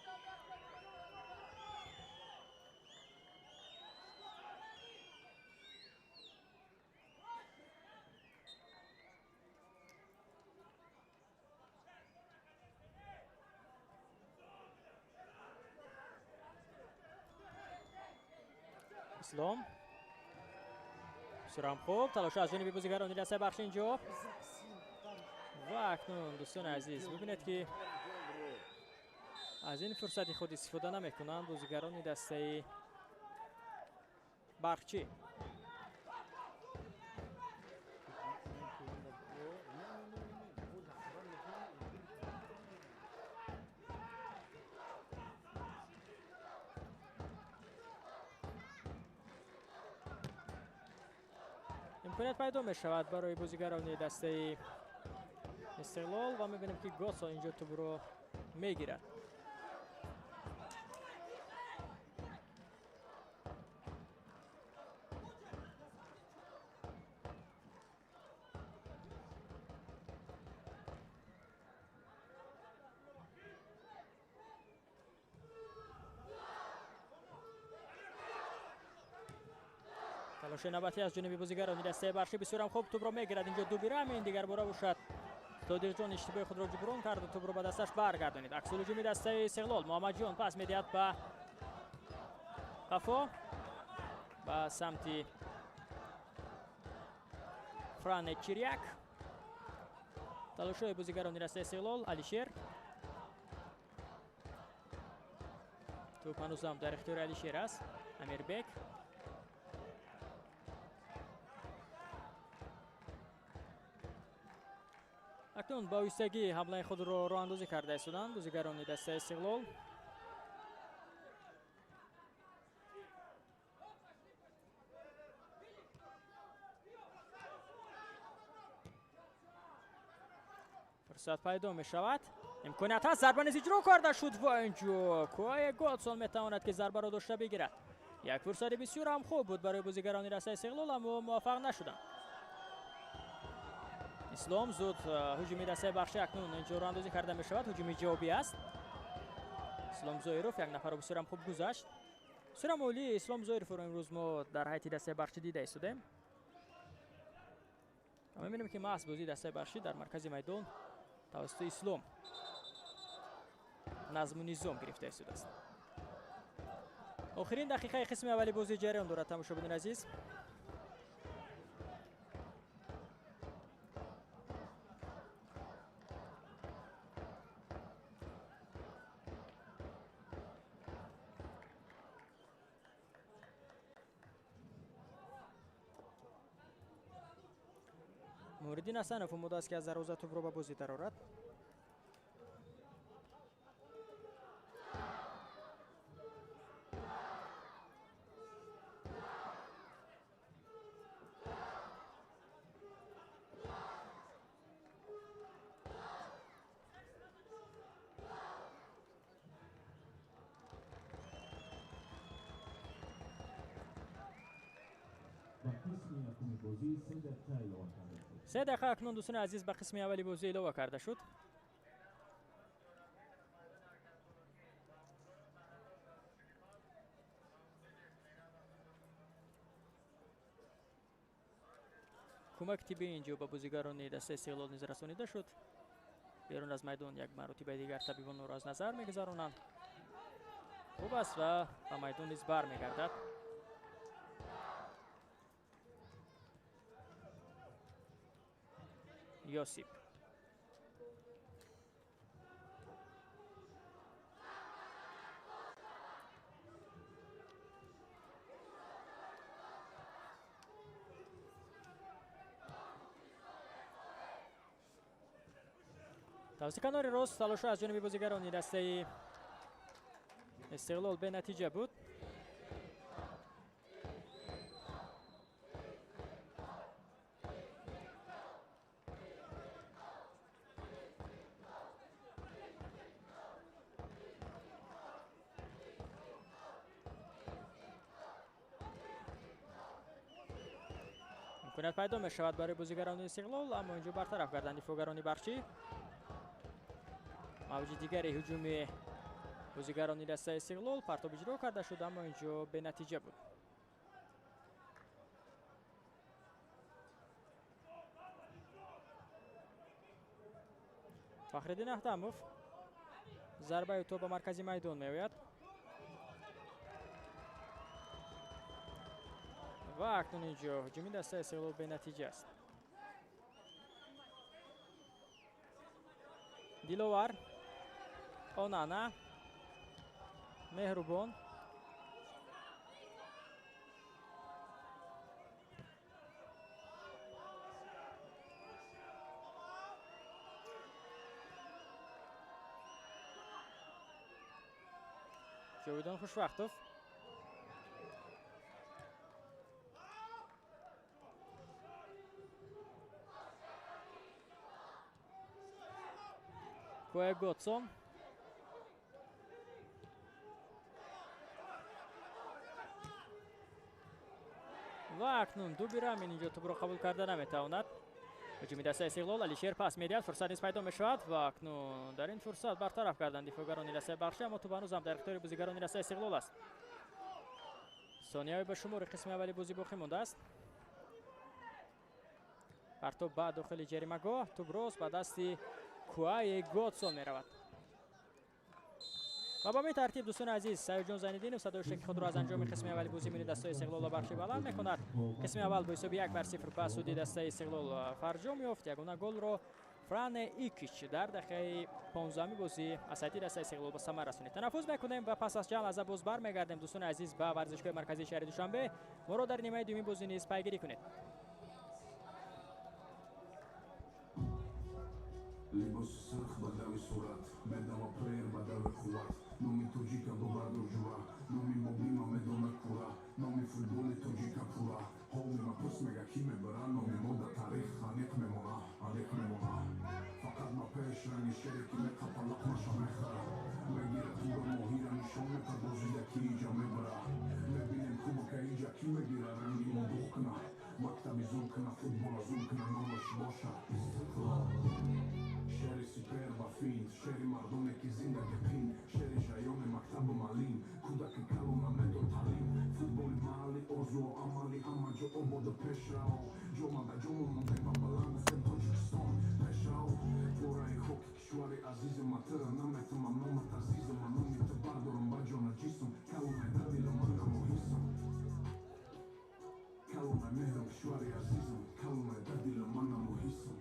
Ислом бисёр ҳам хуб талош аз ҷониби бозигарони дастаи Барқчӣ инҷо. Ва акнун дӯстони азиз бибинед ки аз ин фурсати худ истифода намекунанд бозигарони дастаи Барқчӣ. Имконият пайдо мешавад барои бозигарони дастаи Истиқлол ва мебинем ки Госо инҷо тӯбро мегирад. Талоши навбатӣ аз ҷониби бозигарони дастаи Баршӣ, бисёрам хуб тӯбро мегирад инҷо Дубирамин, дигар бора бошад Содирҷон иштибоҳи худро ҷуброн кард ва тӯбро ба дасташ баргардонид. Аксул ҳуҷуми дастаи Истиқлол, Муҳаммадҷон пас медиҳад ба қафо, ба самти Фране Чиряк. Талошҳои бозигарони дастаи Истиқлол, Алишер. Тӯп ҳанӯзам дар ихтиёри Алишер аст. Амирбек. Акнун ба оҳистагӣ ҳамлаи худро роҳандозӣ карда истоданд бозигарони дастаи Истиқлол. Фурсат пайдо мешавад. Имконият ҳаст, зарба низ иҷро карда шуд ва инҷо Кое Годсон метавонад ки зарбаро дошта бигирад. Як фурсати бисёр ҳам хуб буд барои бозигарони дастаи Истиқлол, аммо муваффақ нашуданд. Ислом зуд ҳуҷуми дастаи Бахшӣ акнун инҷо роҳандозӣ карда мешавад. Ҳуҷуми ҷавобӣ аст. Ислом Зоиров як нафарро бисёр ҳам хуб гузашт. Бисёр ҳам олӣ Ислом Зоировро имрӯз мо дар ҳайати дастаи Бахшӣ дида истодем. Ва мебинем ки маҳз бозии дастаи Бахшӣ дар маркази майдон тавассути Ислом назму низом гирифта истодааст. Охирин дақиқаи қисми аввали бозӣ ҷараён дорад, тамошобинони азиз. Муриддин Ҳасанов омода аст ки аз дарвоза тӯбро ба бозӣ дарорад. Се дақиқа акнун дӯстони азиз ба қисми аввали бозӣ илова карда шуд. Кӯмаки тиббӣ инҷо ба бозигарони дастаи Истиқлол низ расонида шуд. Берун аз майдон як маротибаи дигар табибон ӯро аз назар мегузаронанд. Хуб аст ва ба майдон низ бармегардад. Йосип. Тавассути канори рост талошҳо аз ҷониби бозигарони дастаи Истиқлол бенатиҷа буд. Имконият пайдо мешавад барои бозигарони Истиқлол, аммо инҷо бартараф карданд дифоъгарони Барчӣ. Мавҷи дигари ҳуҷуми бозигарони дастаи Истиқлол партоб иҷро карда шуд, аммо инҷо бенатиҷа буд. Фахриддин Аҳтамов зарбаи тӯб ба маркази майдон меояд. Ва акнун инҷо ҳуҷуми дастаи Истиқлол бенатиҷа аст. Диловар, Онана, Меҳрубон. Ҷовидон Хушвақтов. Кое Готсон. Ва акнун Дубирамин инҷо тӯбро қабул карда наметавонад. Ҳуҷуми дастаи Истиқлол, Алишер пас медиҳад, фурсат низ пайдо мешавад ва акнун дар ин фурсат бартараф карданд дифоъгарони дастаи Бахшӣ, аммо тӯб ҳанӯз ҳам дар ихтиёри бозигарони дастаи Истиқлол аст. Сонияҳои ба шумори қисми аввали бозӣ боқӣ мондааст. Партоб ба дохили ҷаримагоҳ, тӯб рост ба дасти Куае Годсон меравад. Ва ба ҳамин тартиб, дӯстони азиз, Саидҷон Зайниддинов садои шаки худро аз анҷоми қисми аввали бозӣ миёни дастаи Истиқлол ва Бахши баланд мекунад. Қисми аввал бо ҳисоби 1-0 ба суди дастаи Истиқлол фарҷом ёфт. Ягона голро Фране Икич дар дақиқаи 15-уми бозӣ аз ҳайати дастаи Истиқлол ба самар расонид. Танаффус мекунем ва пас аз чанд лаҳза боз бармегардем, дӯстони азиз, ба варзишгоҳи марказии шаҳри Душанбе. Моро дар нимаи дуюми бозӣ низ пайгирӣ кунед. Либоси сурх ба дави сурат, медава преер ба дави қувват, номи тоҷика бубардор ҷура, номи мобима медона кура, номи футболи тоҷика пура. Ҳомима пурс мега ки мебара, номи мо дар таърих аниқ мемона, аниқ мемона. Фақат ма пеш ранги шере ки меқапа лақмаша мехара, мегира тура моҳира нишон мета бозида ки иҷа мебара. Мебинем кубока иҷа ки мегира, ранги мо дух куна, мактаби зур куна, футбола зур куна, номаш боша Истиқлол. Шери сипер ба финт, шери мардоне ки зиндаги қин, шери жаёни мактабу малим, кӯдаки калона медод таълим, футболи маҳалли орзуо амалӣ, ҳама ҷо ободу пешрао, ҷомада ҷомо мондем ба баланд гуфтем Тоҷикистон пешрао. Пораи хоки кишвари азизи ма тира наметумам, номат азизам, ма номи ту бардорам ба ҷона ҷисм, калонай да дилам манамо ҳиссам. Калонай меҳрам кишвари азизам, калонай да дилам манамо ҳиссам.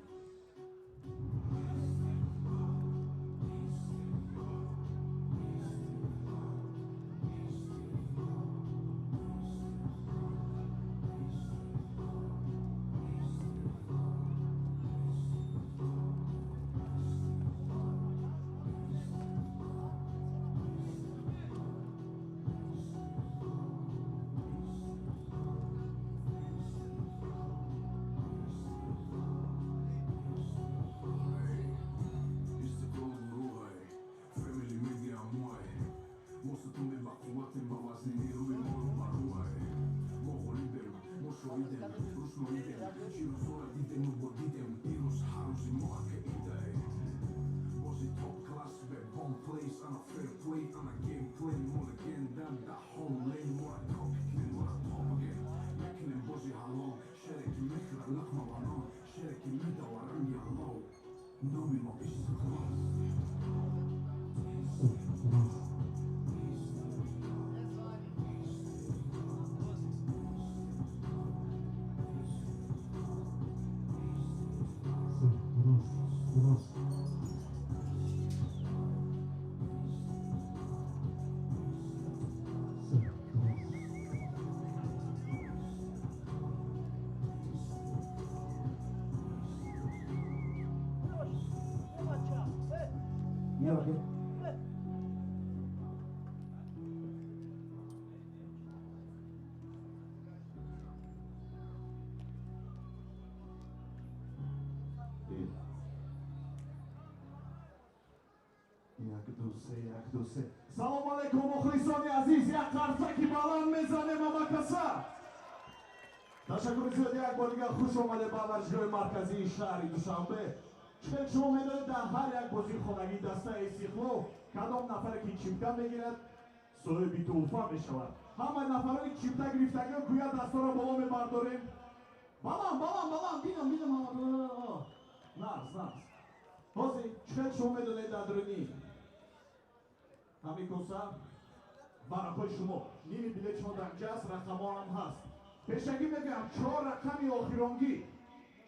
Як, ду, се. Салом алейкум, мухлисони азиз. Як қарсаки баланд мезанем амакаса. Ташаккури зиёд, як бор дигар хуш омадед ба варзишгоҳи марказии шаҳри Душанбе. Чӣ шумо медонед, дар ҳар як бозии хонагии дастаи Истиқлол кадом нафаре ки чипта мегирад, соҳиби тӯҳфа мешавад. Ҳамаи нафароне ки чипта гирифтагиро гӯя дастаро боло мебардорем. Баланд, баланд, баланд, бинам, бинам. Нарз, нарз. Ҳозир чӣ шумо медонед, дар дуруни ҳамин коса варақҳои шумо, ними билет шумо дар инҷа аст, рақамҳо ҳам ҳаст. Пешакӣ мегӯям, чор рақами охиронгӣ,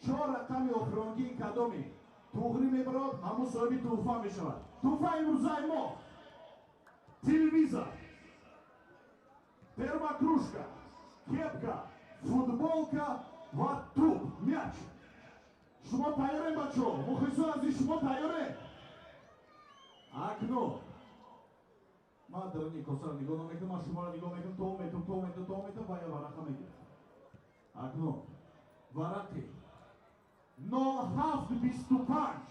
чор рақами охиронгии кадоми туғрӣ мебарод, ҳамун соҳиби тӯҳфа мешавад. Тӯҳфаи имрӯзаи мо телевизор, термокружка, кепка, футболка ва туп, мяч. Шумо тайёрем, бачаҳо? Мухлисони азиз, шумо тайёрем? Акнун ман даруни косаро нигоҳ намекунам, ман шуморо нигоҳ мекунам, то метум, то метум, то метум ва я варақа мегирам. Акнун варақи 0725,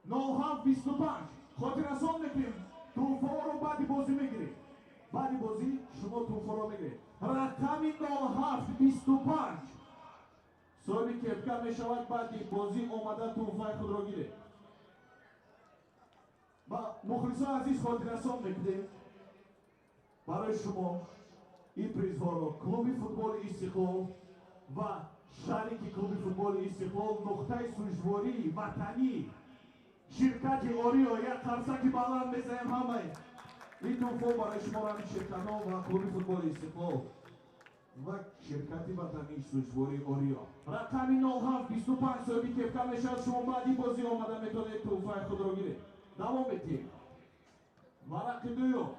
0725. Хотиррасон мекунем, тӯҳфаҳоро баъди бозӣ мегирем. Баъди бозӣ шумо тӯҳфаро мегиред. Рақами 0725 соҳиби кепка мешавад, баъди бозӣ омада тӯҳфаи худро гиред. Ба мухлисони азиз хотиррасон мекунем, барои шумо Ин призҳоро клуби футболи Истиқлол ва шарики клуби футболи Истиқлол, нуқтаи сӯзишвории ватанӣ, ширкати Орио. Як қарсаки баланд мезанем ҳамаи. Ин тӯҳфо барои шумо ҳамин ширкатҳо ва клуби футболи Истиқлол ва ширкати ватании сӯзишвории Орио. Рақами 0725 соҳиби кепка мешавад. Шумо баъди бозӣ омада метавонед тӯҳфаи худро гиред. Давом метиҳем. Варақи дуюм.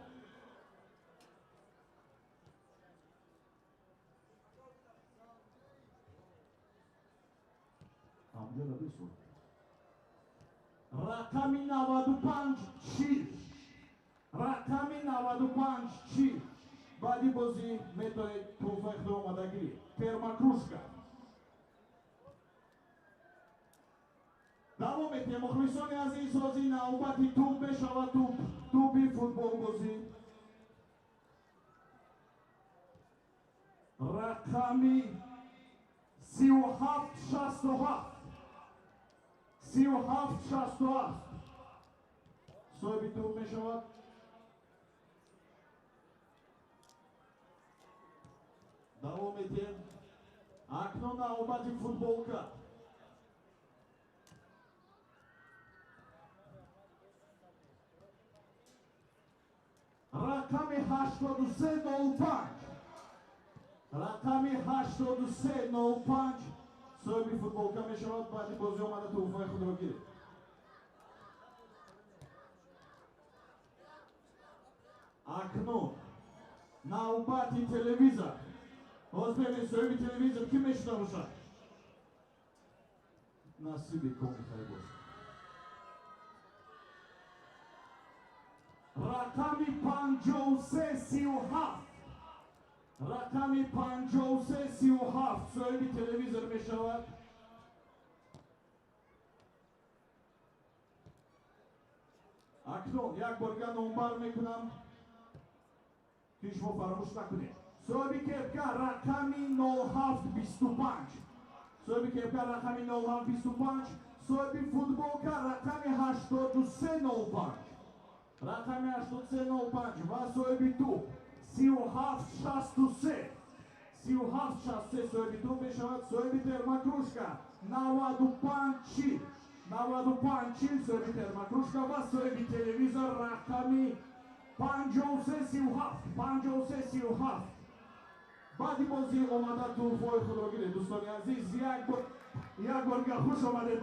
Рақами 95 40, рақами 95 40. Баъди бозӣ метавонед тӯҳфаи худро омада гиред. Термокружка. Давом метиҳем, мухлисони азиз. Ҳозир навбати тӯб мешавад, тӯб, тӯби футболбозӣ. Рақами 3767, 3767 соҳиби тӯб мешавад. Давом метиҳем. Акнун навбати футболка. Рақами 8305, рақами 8305 соҳиби футболка мешавад. Баъди бозӣ омада тӯҳфаи худро гиред. Акнун навбати телевизор. Ҳоз бибинед, соҳиби телевизор кӣ мешуда бошад. Насиби коми хайр бошад. Рақами 5337, рақами 5337 соҳиби телевизор мешавад. Акнун як борга номбар мекунам, ки шумо фаромӯш накунед. Соҳиби кепка рақами 0725, соҳиби кепка рақами 0725, соҳиби футболка рақами 8305, рақами 8305 ва соҳиби тӯб 3763, 3763 соҳиби тӯб мешавад. Соҳиби термокружка 95 40, 95 40 соҳиби термокружка ва соҳиби телевизор рақами 5337, 5337. Баъди бозӣ омада тӯҳфаҳои худро гиред. Дӯстони азиз, як бор дигар хуш омадед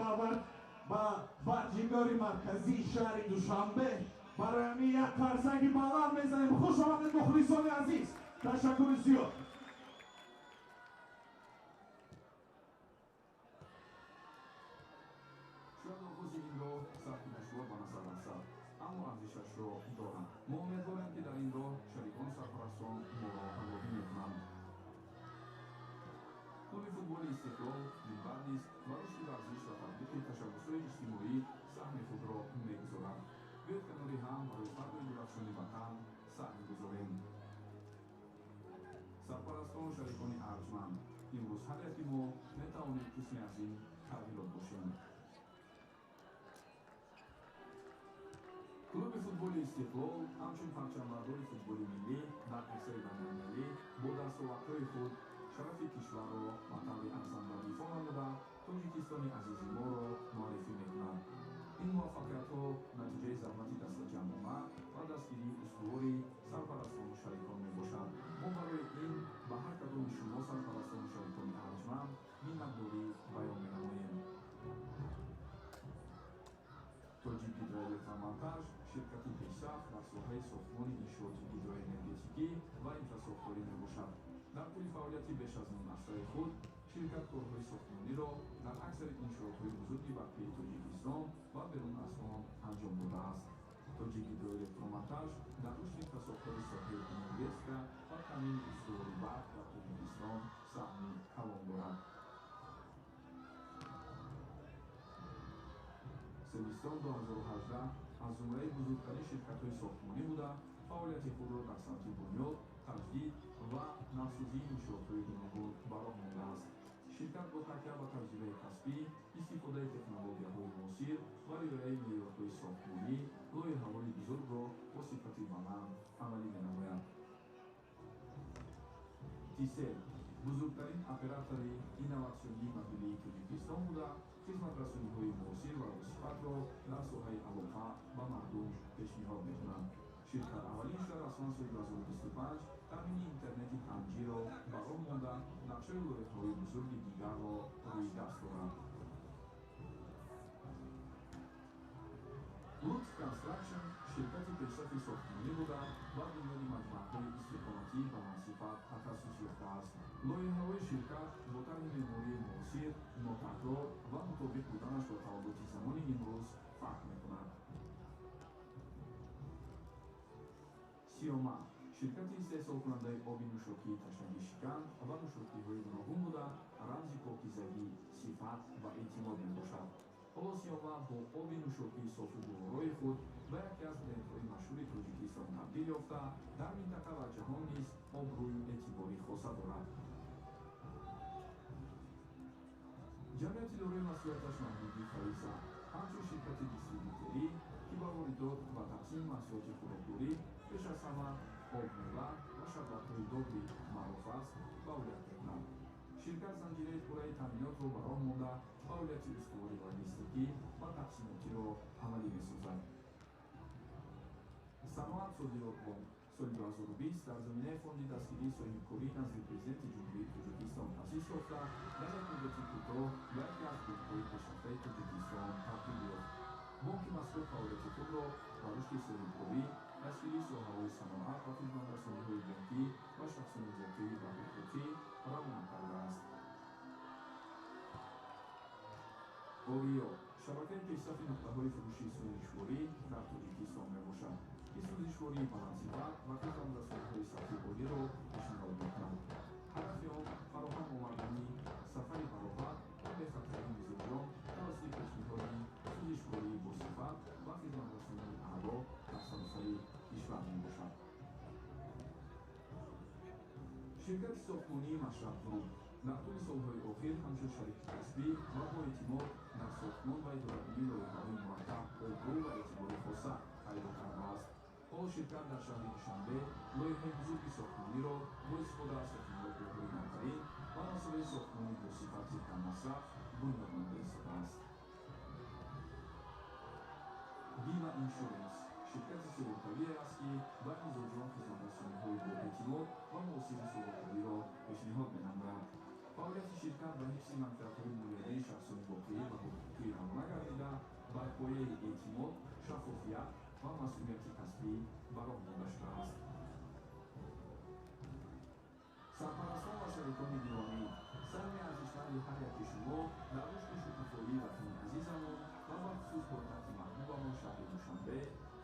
ба варзишгоҳи марказии шаҳри Душанбе. Барои ҳамин як қарсаки баланд мезанем. Хуш омадед, мухлисони азиз, ташаккури зиёд. Шояд оғози ин роҳ сахту душвор ба назар расад, аммо арзишашро дорад. Мо умедворем, ки дар ин роҳ шарикону сарпарастон моро ҳамроҳӣ мекунанд. Клуби футболи Истиқлол минбаъд низ ба рушди варзиш ва татбиқи ташаббусҳои иҷтимоӣ саҳми худро мегузорад. Биёед, канори ҳам барои фардои дурахшони ватан саҳм гузорем. Сарпарастону шарикони арҷманд, имрӯз ҳар яки мо метавонем қисме аз ин тағйирот бошем. Клуби футболи Истиқлол ҳамчун парчамбардори футболи миллӣ дар арсаи байналмилалӣ бо дастовардҳои худ шарафи кишварро ба таври арзанда дифоъ намуда, Тоҷикистони азизи моро муаррифӣ мекунад. Ин муваффақиятҳо натиҷаи заҳмати дастаҷамъона ва дастгирии устувори сарпарастону шарикон мебошад. Мо барои ин ба ҳар кадоми шумо, сарпарастону шарикони арҷманд, миннатдорӣ баён менамоем. Тоҷик Гидроэлектромонтаж ширкати пешсаф дар соҳаи сохтмони иншооти гидроэнергетикӣ ва инфрасохторӣ мебошад. Дар тӯли фаъолияти беш аз нимасраи худ ширкат корҳои сохтмониро дар аксари иншоотҳои бузурги барқии Тоҷикистон ва берун аз он анҷом додааст. Тоҷик Гидроэлектромонтаж дар рушди инфрасохтори соҳаи энергетика ва таъмини устувори барқ дар Тоҷикистон саҳми калон дорад. Себистон 2018 аз зумраи бузургтарин ширкатҳои сохтмонӣ буда, фаъолияти худро дар самти бунёд, таҷдид ва навсозии иншоотҳои гуногун ба роҳ мондааст. Ширкат бо такя ба таҷрибаи касбӣ, истифодаи технологияҳои муосир ва риояи меъёрҳои сохтмонӣ лоиҳаҳои бузургро бо сифати баланд амалӣ менамояд. Тисел бузургтарин оператори инноватсионии мобилии Тоҷикистон буда, хизматрасониҳои муосир ва босифатро дар соҳаи алоқа ба мардум пешниҳод мекунад. Ширкат аввалин шуда расман соли 2025 таъмини интернети 5G-ро ба роҳ монда, нақшаи лоиҳаҳои бузурги дигарро рӯи даст дорад. Лутф Констракшн ширкати пешсафи сохтмонӣ буда, ба бунёди маҷмӯаҳои истиқоматии баландсифат тахассус ёфтааст. Лоиҳаҳои ширкат бо тарҳи меъмории муосир, нотакрор ва мутобиқ буданаш бо талаботи замони имрӯз фарқ мекунад. Сиёма ширкати истеҳсолкунандаи оби нӯшокии ташнагишикан ва нӯшокиҳои гуногун буда, рамзи покизагӣ, сифат ва эътимод мебошад. Ҳоло Сиёма бо оби нӯшокии софу гуворои худ ба яке аз брендҳои машҳури Тоҷикистон табдил ёфта, дар минтақа ва ҷаҳон низ обрӯю эътибори хоса дорад. Ҷамъияти дорои масъулияташ маҳдуди Фаиза ҳамчун ширкати дистрибютерӣ, ки ба воридот ва тақсими маҳсулоти хӯрокдорӣ пеш аз ҳама обмева ва шарбатҳои добрӣ маъруф аст, фаъолият мекунад. Ширкат занҷираи пурраи таъминотро ба роҳ монда, фаъолияти устувори логистикӣ ва тақсимотиро амалӣ месозад. Саноат содиротбонк соли 2020 дар заминаи фонди дастгирии соҳибкорӣ назди Президенти Ҷумҳурии Тоҷикистон таъсис ёфта, дар як муддати кӯтоҳ ба яке аз бонкҳои пешрафтаи Тоҷикистон табдил ёфт. Бонки мазкур фаъолияти худро ба рушди соҳибкорӣ, дастгирии соҳаҳои саноат ва хизматрасониҳои бонкӣ ва шахсони воқеӣ ва ҳуқуқӣ равона кардааст. Ориё шабакаи пешсафи нуқтаҳои фурӯши сӯзишворӣ дар Тоҷикистон мебошад, ки сӯзишвории баландсифат ва хизматрасониҳои сатҳи олиро пешниҳод мекунад. Ҳадафи он фароҳам овардани сафари баробар ва бехатарии мизоҷон тавассути пешниҳоди сӯзишвории босифат ва хизматрасонии аъло дар саросари кишвар мебошад. Ширкати сохтмонии Машраб-Груп дар тӯли солҳои охир ҳамчун шарики касбӣ ва боэътимод дар сохтмон ва идоракунии лоиҳаҳои мураттаб обрӯ ва эътибори хоса пайдо кардааст. Ҳоло ширкат дар шаҳри Душанбе лоиҳаи бузурги сохтмониро бо истифода аз технологияҳои навтарин ва масолеҳи сохтмонӣ бо сифати каммасраф бунёд намуда истодааст. Бима Иншуренс ширкати суғуртавие аст, ки ба мизоҷон хизматрасониҳои боэътимод ва муосири суғуртавиро пешниҳод менамояд. Фаъолияти ширкат ба ҳифзи манфиатҳои молиявии шахсони воқеӣ ва ҳуқуқӣ равона гардида, бар пояи эътимод, шаффофият ва масъулияти касбӣ ба роҳ монда шудааст. Сарпарастон ва шарикони гиромӣ, саҳми арзишманди ҳар яки шумо дар рушду шукуфоии ватани азизамон ва бахусус пойтахти маҳбубамон шаҳри Душанбе,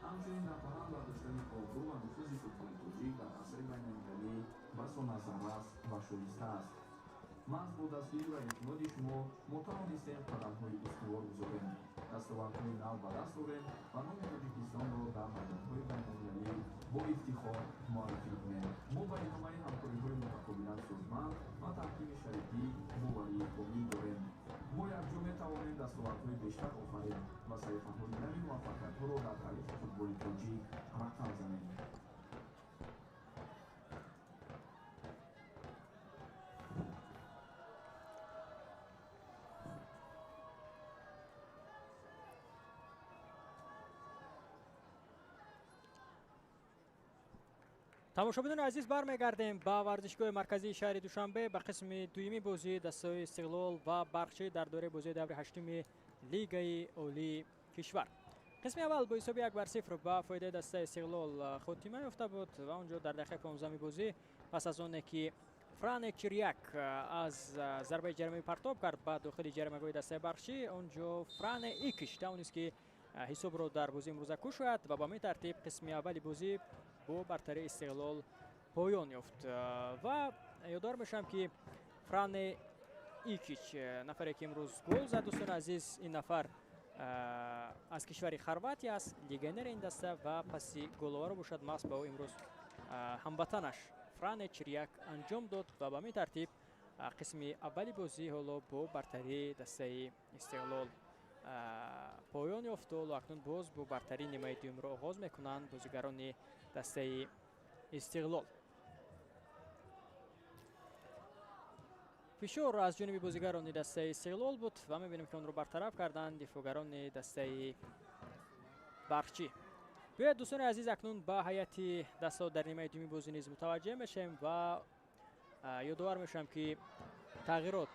ҳамчунин дар баланд бардоштани обрӯ ва нуфузи футболи тоҷик дар арсаи байналмилалӣ басо назаррас ва шоиста аст. Маҳз бо дастгирӣ ва эътимоди шумо мо тавонистем қадамҳои устувор гузорем, дастовардҳои нав ба даст орем ва номи Тоҷикистонро дар майдонҳои байналмилалӣ бо ифтихор муаррифӣ кунем. Мо ба идомаи ҳамкориҳои мутақобилан судманд ва таҳкими шарикӣ боварии комил дорем. Мо якҷо метавонем дастовардҳои бештар офарем ва саҳифаҳои нави муваффақиятҳоро дар таърихи футболи тоҷик рақам занем. Тамошобинони азиз, бармегардем ба варзишгоҳи марказии шаҳри Душанбе ба қисми дуюми бозии дастаҳои Истиқлол ва Барқчӣ дар доираи бозии даври ҳаштуми Лигаи Олии кишвар. Қисми аввал бо ҳисоби 1-0 ба фоидаи дастаи Истиқлол хотима ёфта буд ва онҷо дар дақиқаи 15 бозӣ пас аз оне ки Фране Чиряк аз зарбаи ҷаримавӣ партоб кард ба дохили ҷаримагоҳи дастаи Барқчӣ, онҷо Фране Икиш тавонист ки ҳисобро дар бозии имрӯза кушояд ва ба ҳамин тартиб қисми аввали бозӣ бо бартарии Истиқлол поён ёфт. Ва ёдовар мешавам ки Фране Икич, нафаре ки имрӯз гол зад, дӯстони азиз, ин нафар аз кишвари Хорватия аст, легионери ин даста ва паси головаро бошад маҳз ба ӯ имрӯз ҳамватанаш Фране Чиряк анҷом дод ва ба ҳамин тартиб қисми аввали бозӣ ҳоло бо бартарии дастаи Истиқлол поён ёфт. Ҳоло акнун боз бо бартарии нимаи дуюмро оғоз мекунанд бозигарони дастаи Истиқлол. Фишор аз ҷониби бозигарони дастаи Истиқлол буд ва мебинем, ки онро бартараф карданд дифоъгарони дастаи Барқчӣ. Биёед, дӯстони азиз, акнун ба ҳайати дастаҳо дар нимаи дуюми бозӣ низ мутаваҷҷеҳ мешавем ва ёдовар мешавам, ки тағйирот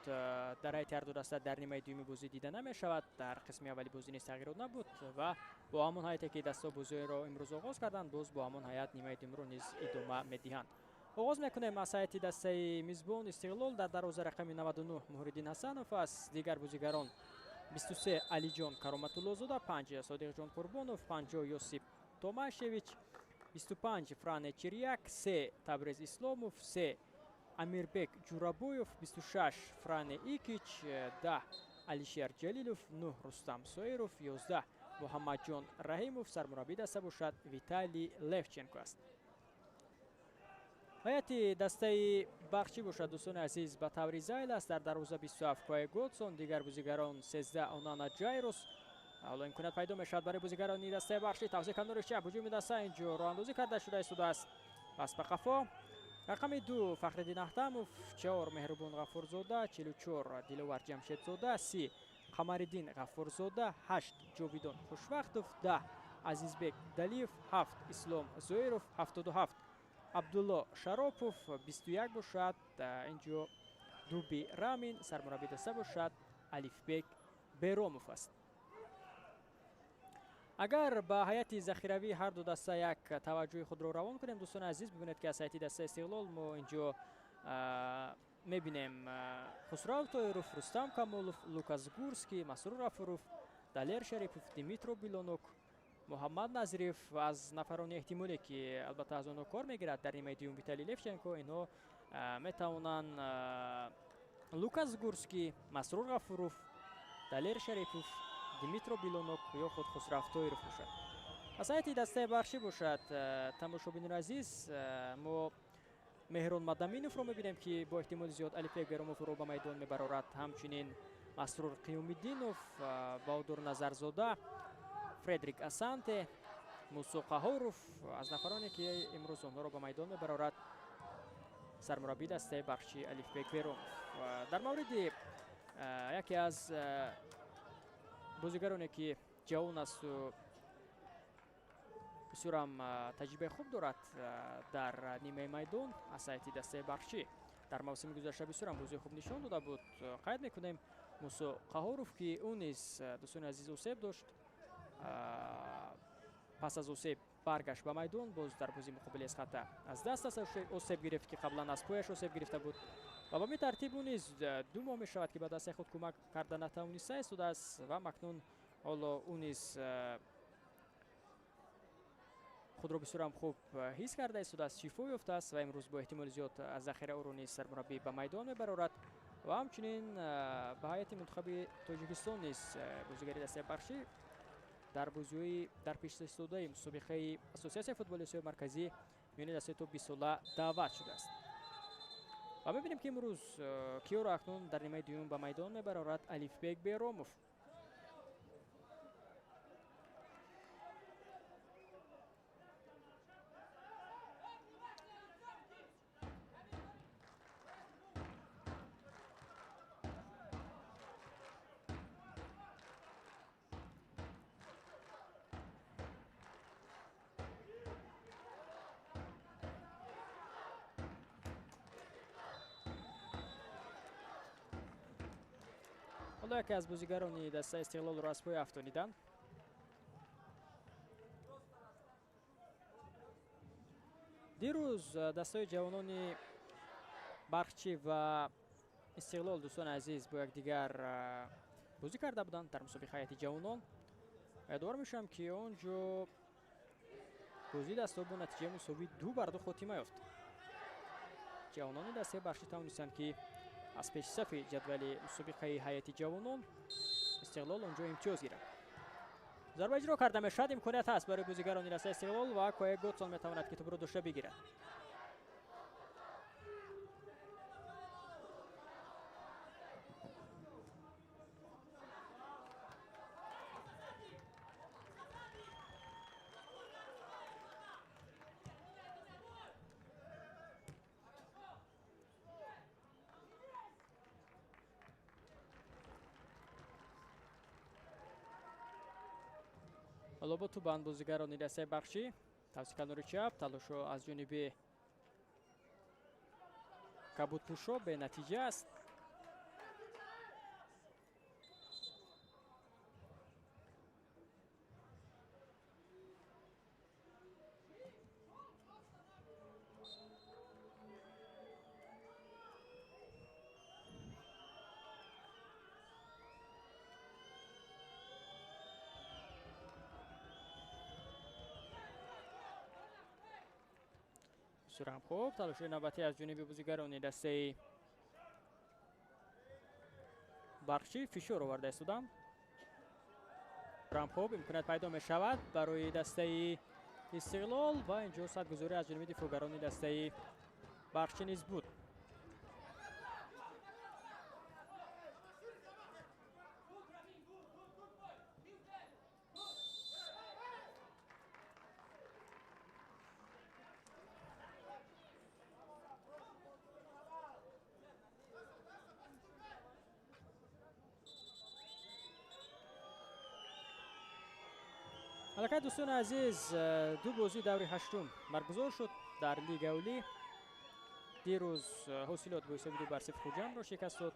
дар ҳайати ҳарду даста дар нимаи дуюми бозӣ дида намешавад. Дар қисми аввали бозӣ низ тағйирот набуд ва бо ҳамон ҳайате, ки дастаҳо бозиро имрӯз оғоз карданд, боз бо ҳамон ҳайат нимаи дуюмро низ идома медиҳанд. Оғоз мекунем аз ҳайати дастаи мизбон Истиқлол. Дар дарвоза рақами 99 Муҳриддин Ҳасанов аст. Дигар бозигарон: 23 Алиҷон Кароматуллозода, 5 Содиқҷон Қурбонов, 50 Ёсип Томашевич, 25 Фране Чиряк, 3 Табрез Исломов, 3 Амирбек Ҷурабоев, 26 Фране Икич, 10 Алишер Ҷалилов, 9 Рустам Соиров, 11 Муҳаммадҷон Раҳимов. Сармураббии даста бошад Виталий Левченко аст. Ҳайати дастаи Барқчӣ бошад, дӯстони азиз, ба таври зайл аст. Дар дарвоза 27 Кое Годсон, дигар бозигарон 13 Онана Ҷайрус. Ҳоло имконият пайдо мешавад барои бозигарони дастаи Барқчӣ. Тавзеъ канори чап, ҳуҷуми даста инҷо роҳандозӣ карда шуда истодааст. Пас ба қафо. Рақами 2 Фахриддин Аҳтамов, 4 Меҳрубон Ғафурзода, 44 Диловар Ҷамшедзода, 30 Қамариддин Ғафурзода, 8 Ҷовидон Хушвақтов, 10 Азизбек Далиев, 7 Ислом Зоиров, 77 Абдулло Шаропов, 21 бошад инҷо Дуби Рамин, сармураббии даста бошад Алифбек Беромов аст. Агар ба ҳайати захиравии ҳарду даста як таваҷҷӯҳи худро равон кунем, дӯстони азиз, бибинед, ки аз ҳайати дастаи Истиқлол мо инҷо мебинем Хусрав Тоиров, Рустам Камолов, Лукас Гурский, Масрур Ғафуров, Далер Шарипов, Димитро Билонок, Муҳаммад Назриев. Аз нафарони эҳтимоле, ки албатта аз онҳо кор мегирад дар нимаи дуюм Виталий Левченко, инҳо метавонанд Лукас Гурский, Масрур Ғафуров, Далер Шарипов, Димитро Билонок ё худ Хусрав Тоиров бошад. Аз ҳайати дастаи Барқчӣ бошад, тамошобинони азиз, мо Меҳрон Мадаминовро мебинем, ки бо эҳтимоли зиёд Алифбек Беромовро ба майдон мебарорад. Ҳамчунин Масрур Қиёмиддинов, Баҳодур Назарзода, Фредрик Асанте, Мусо Қаҳоров аз нафароне, ки имрӯз онҳоро ба майдон мебарорад сармураббии дастаи Барқчӣ Алифбек Беромов. Дар мавриди яке аз бозигароне, ки ҷавон асту бисёрам таҷрибаи хуб дорад дар нимаи майдон аз ҳайати дастаи Барқчӣ, дар мавсими гузашта бисёрам бозии хуб нишон дода буд, қайд мекунем Мусо Қаҳоров, ки ӯ низ, дӯстони азиз, осеб дошт. Пас аз осеб баргашт ба майдон, боз дар бозии муқобили Эсхата аз даст осеб гирифт, ки қаблан аз пояш осеб гирифта буд ва ба ҳамин тартиб ӯ низ 2 моҳ мешавад, ки ба дастаи худ кӯмак карда натавониста истодааст ва макнун ҳоло ӯ низ худро бисёрам хуб ҳис карда истодааст, шифо ёфтааст ва имрӯз бо эҳтимоли зиёд аз захира ӯро низ сармураббӣ ба майдон мебарорад. Ва ҳамчунин ба ҳайати мунтахаби Тоҷикистон низ бозигари дастаи Барқчӣ дар бозиҳои дар пешистодаи мусобиқаи Ассотсиатсияи футболи Осиёи Марказӣ миёни дастаи то 20 сола даъват шудааст. Ва мебинем, ки имрӯз киёро акнун дар нимаи дуюм ба майдон мебарорад Алифбек Беромов. Ҳоло яке аз бозигарони дастаи Истиқлолро аз пой афтониданд. Дирӯз дастаи ҷавонони Барқчӣ ва Истиқлол, дӯстони азиз, бо якдигар бозӣ карда буданд дар мусобиқаи ҳайати ҷавонон. Ёдовар мешавам, ки он ҷо бозии дастаҳо бо натиҷаи мусовӣ 2-2 хотима ёфт. Ҷавонони дастаи Барқчӣ тавонистанд, ки аз пешсафи ҷадвали мусобиқаи ҳайати ҷавонон Истиқлол онҷо имтиёз гирад. Зарба иҷро карда мешавад, имконият ҳаст барои бозигарони дастаи Истиқлол ва Кое Годсон метавонад, ки тӯбро дошта бигирад. Ҳоло бо тӯбанд бозигарони дастаи Барқчӣ. Тавси канори чап, талошо аз ҷониби кабудпӯшо бенатиҷа аст. Бисёрам хуб, талошои навбатӣ аз ҷониби бозигарони дастаи Барқчӣ фишор оварда истоданд. Хуб, имконият пайдо мешавад барои дастаи Истиқлол ва инҷо садгузорӣ аз ҷониби дифоъгарони дастаи Барқчӣ низ буд. Аллакай дӯстони азиз, ду бозии даври ҳаштум баргузор шуд дар Лигаи Олӣ. Дирӯз Ҳосилот бо ҳисоби 2-0 Хуҷандро шикаст дод.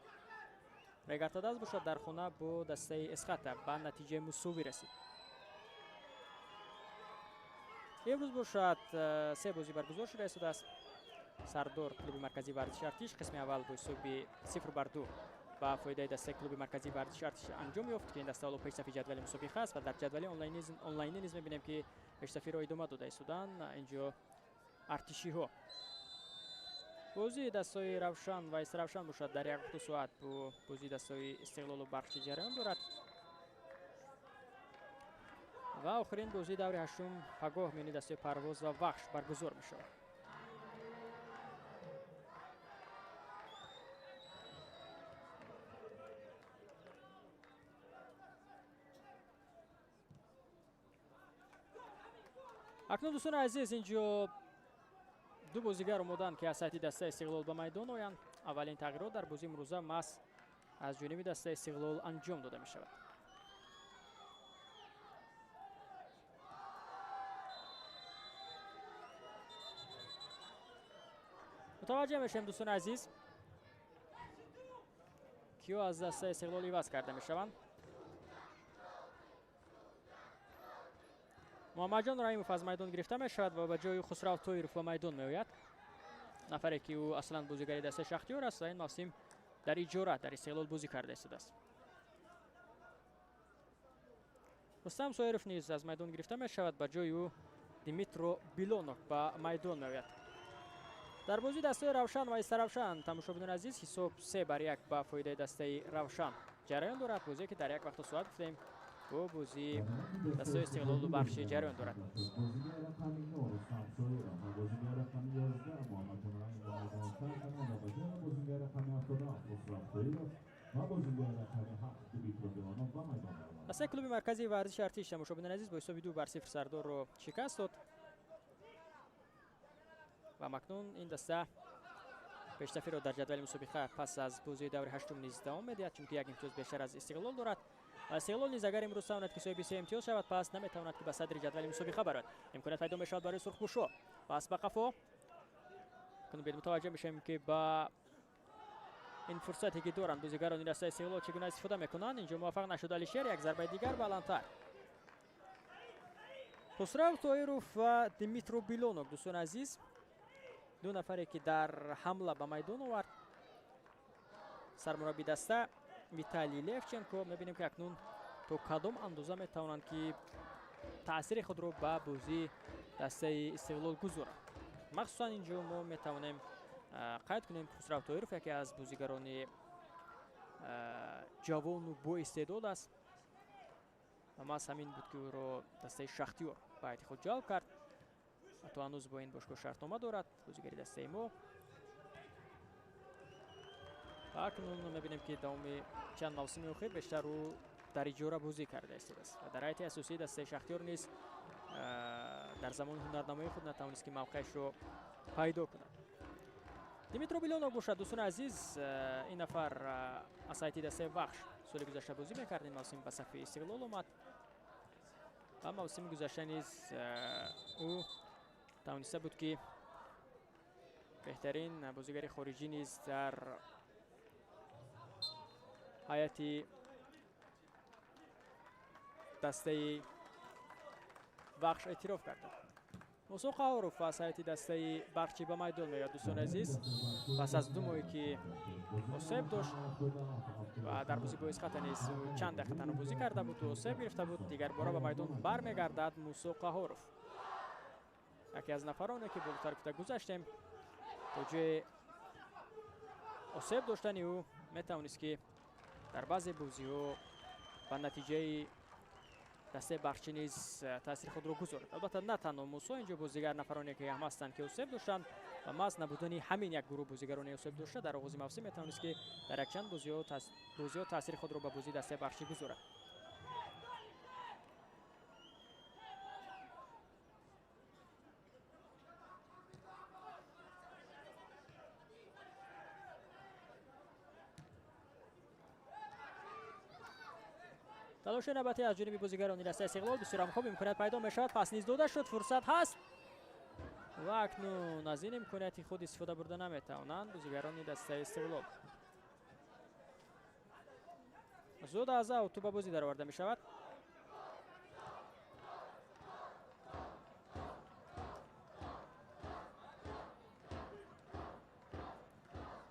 Регартадаз бошад дар хона бо дастаи Эсхата ба натиҷаи мусовӣ расид. Имрӯз бошад се бозӣ баргузор шуда истодааст. Сардор клуби марказии варзиши Артиш қисми аввал бо ҳисоби 0-2 ба фоидаи дастаи клуби марказии варзиши Артиш анҷом ёфт, ки ин даста ҳоло пешсафи ҷадвали мусобиқа аст ва дар ҷадвали онлайнӣ низ мебинем, ки пешсафиро идома дода истоданд инҷо артишиҳо. Бозии дастаи Равшан ва Истаравшан бошад дар 1-2 соат бо бозии дастаи Истиқлолу Барқчӣ ҷараён дорад. Ва охирин бозии даври ҳаштум пагоҳ миёни дастаи Парвоз ва Вахш баргузор мешавад. Акнун дӯстони азиз, инҷо ду бозигар омоданд, ки аз сайти дастаи Истиқлол ба майдон оянд. Аввалин тағйирот дар бозии имрӯза маҳз аз ҷониби дастаи Истиқлол анҷом дода мешавад. Мутаваҷҷеҳ мешавем дӯстони азиз, киё аз дастаи Истиқлол иваз карда мешаванд. Муҳаммадҷон Раҳимов аз майдон гирифта мешавад ва ба ҷои Хусрав Тоиров ба майдон меояд. Нафаре ки ӯ аслан бозигари дастаи Шахтиёр аст ва ин мавсим дар иҷора дар Истиқлол бозӣ карда истодааст. Рустам Соиров низ аз майдон гирифта мешавад, ба ҷои ӯ Димитро Билонов ба майдон меояд. Дар бозии дастаи Равшан ва Истаравшан, тамошобинони азиз, ҳисоб 3-1 ба фоидаи дастаи Равшан ҷараён дорад. Бозие ки дар як вақту соат гуфтем бо бозии дастаи Истиқлолу Барқчӣ ҷараён дорад. Дастаи клуби марказии варзиши Артиш, тамошобинони азиз, бо ҳисоби 2-0 Сардорро шикаст дод ва макнун ин даста пешсафиро дар ҷадвали мусобиқа пас аз бозии даври ҳаштум низ давом медиҳад, чунки як имтиёз бештар аз Истиқлол дорад. Истиқлол низ агар имрӯз тавонад ки соҳиби 3 имтиёз шавад, пас наметавонад ки ба садри ҷадвали мусобиқа барояд. Имконият пайдо мешавад барои сурхпӯшо. Пас ба қафо. Кунун мутаваҷҷеҳ мешавем, ки ба ин фурсате ки доранд бозигарони дастаи Истиқлол чӣ гуна истифода мекунанд. Инҷо муваффақ нашуд Алишер, як зарбаи дигар баландтар. Хусрав Тоиров ва Димитро Билонов, дӯстони азиз, ду нафаре ки дар ҳамла ба майдон овард сармурабби даста Виталий Левченко. Мебинем, ки акнун то кадом андоза метавонанд ки таъсири худро ба бозии дастаи Истиқлол гузоранд. Махсусан инҷо мо метавонем қайд кунем, Хусрав Тоиров яке аз бозигарони ҷавону боистеъдод аст ва маҳз ҳамин буд, ки ӯро дастаи Шахтиёр ба ҳайати худ ҷалб кард ва то ҳанӯз бо ин бошгоҳ шартнома дорад бозигари дастаи мо. Ва акнун мебинем, ки давоми чанд мавсими охир бештар ӯ дар иҷора бозӣ карда истодааст ва дар ҳайати асосии дастаи Шахтиёр низ дар замони ҳунарнамоии худ натавонист, ки мавқеашро пайдо кунад. Димитро Билонов бошад, дӯстони азиз, ин нафар аз ҳайати дастаи Вахш соли гузашта бозӣ мекард, ин мавсим ба сафи Истиқлол омад Ва мавсими гузашта низ ӯ тавониста буд, ки беҳтарин бозигари хориҷӣ низ дар ҳайати дастаи Вахш эътироф гардад. Мусо Қаҳоров аз ҳайати дастаи Барчӣ ба майдон меояд, дӯстони азиз. Пас аз 2 моҳе ки осеб дошт ва дар бозӣ бо Исхата низ чанд дақиқа танҳо бозӣ карда буд ва осеб гирифта буд, дигар бора ба майдон бармегардад Мусо Қаҳоров. Яке аз нафароне ки болотар гуфта гузаштем, то ҷои осеб доштани ӯ метавонист, ки дар баъзе бозиҳо ба натиҷаи дастаи Барчӣ низ таъсири худро гузорад. Албатта, на танҳо Мусо, инҷо боз дигар нафароне ки ҳам ҳастанд, ки осеб доштанд ва маҳз набудани ҳамин як гурӯҳ бозигарони осеб дошта дар оғози мавсим метавонист, ки дар якчанд бозиҳо таъсири худро ба бозии дастаи Барчӣ гузорад. Талоши навбатӣ аз ҷониби бозигарони дастаи Истиқлол бисёрам хуб имконият пайдо мешавад. Пас низ дода шуд, фурсат ҳаст ва акнун аз ин имконияти худ истифода бурда наметавонанд бозигарони дастаи Истиқлол. Зуд аз аут тӯб ба бозӣ дароварда мешавад.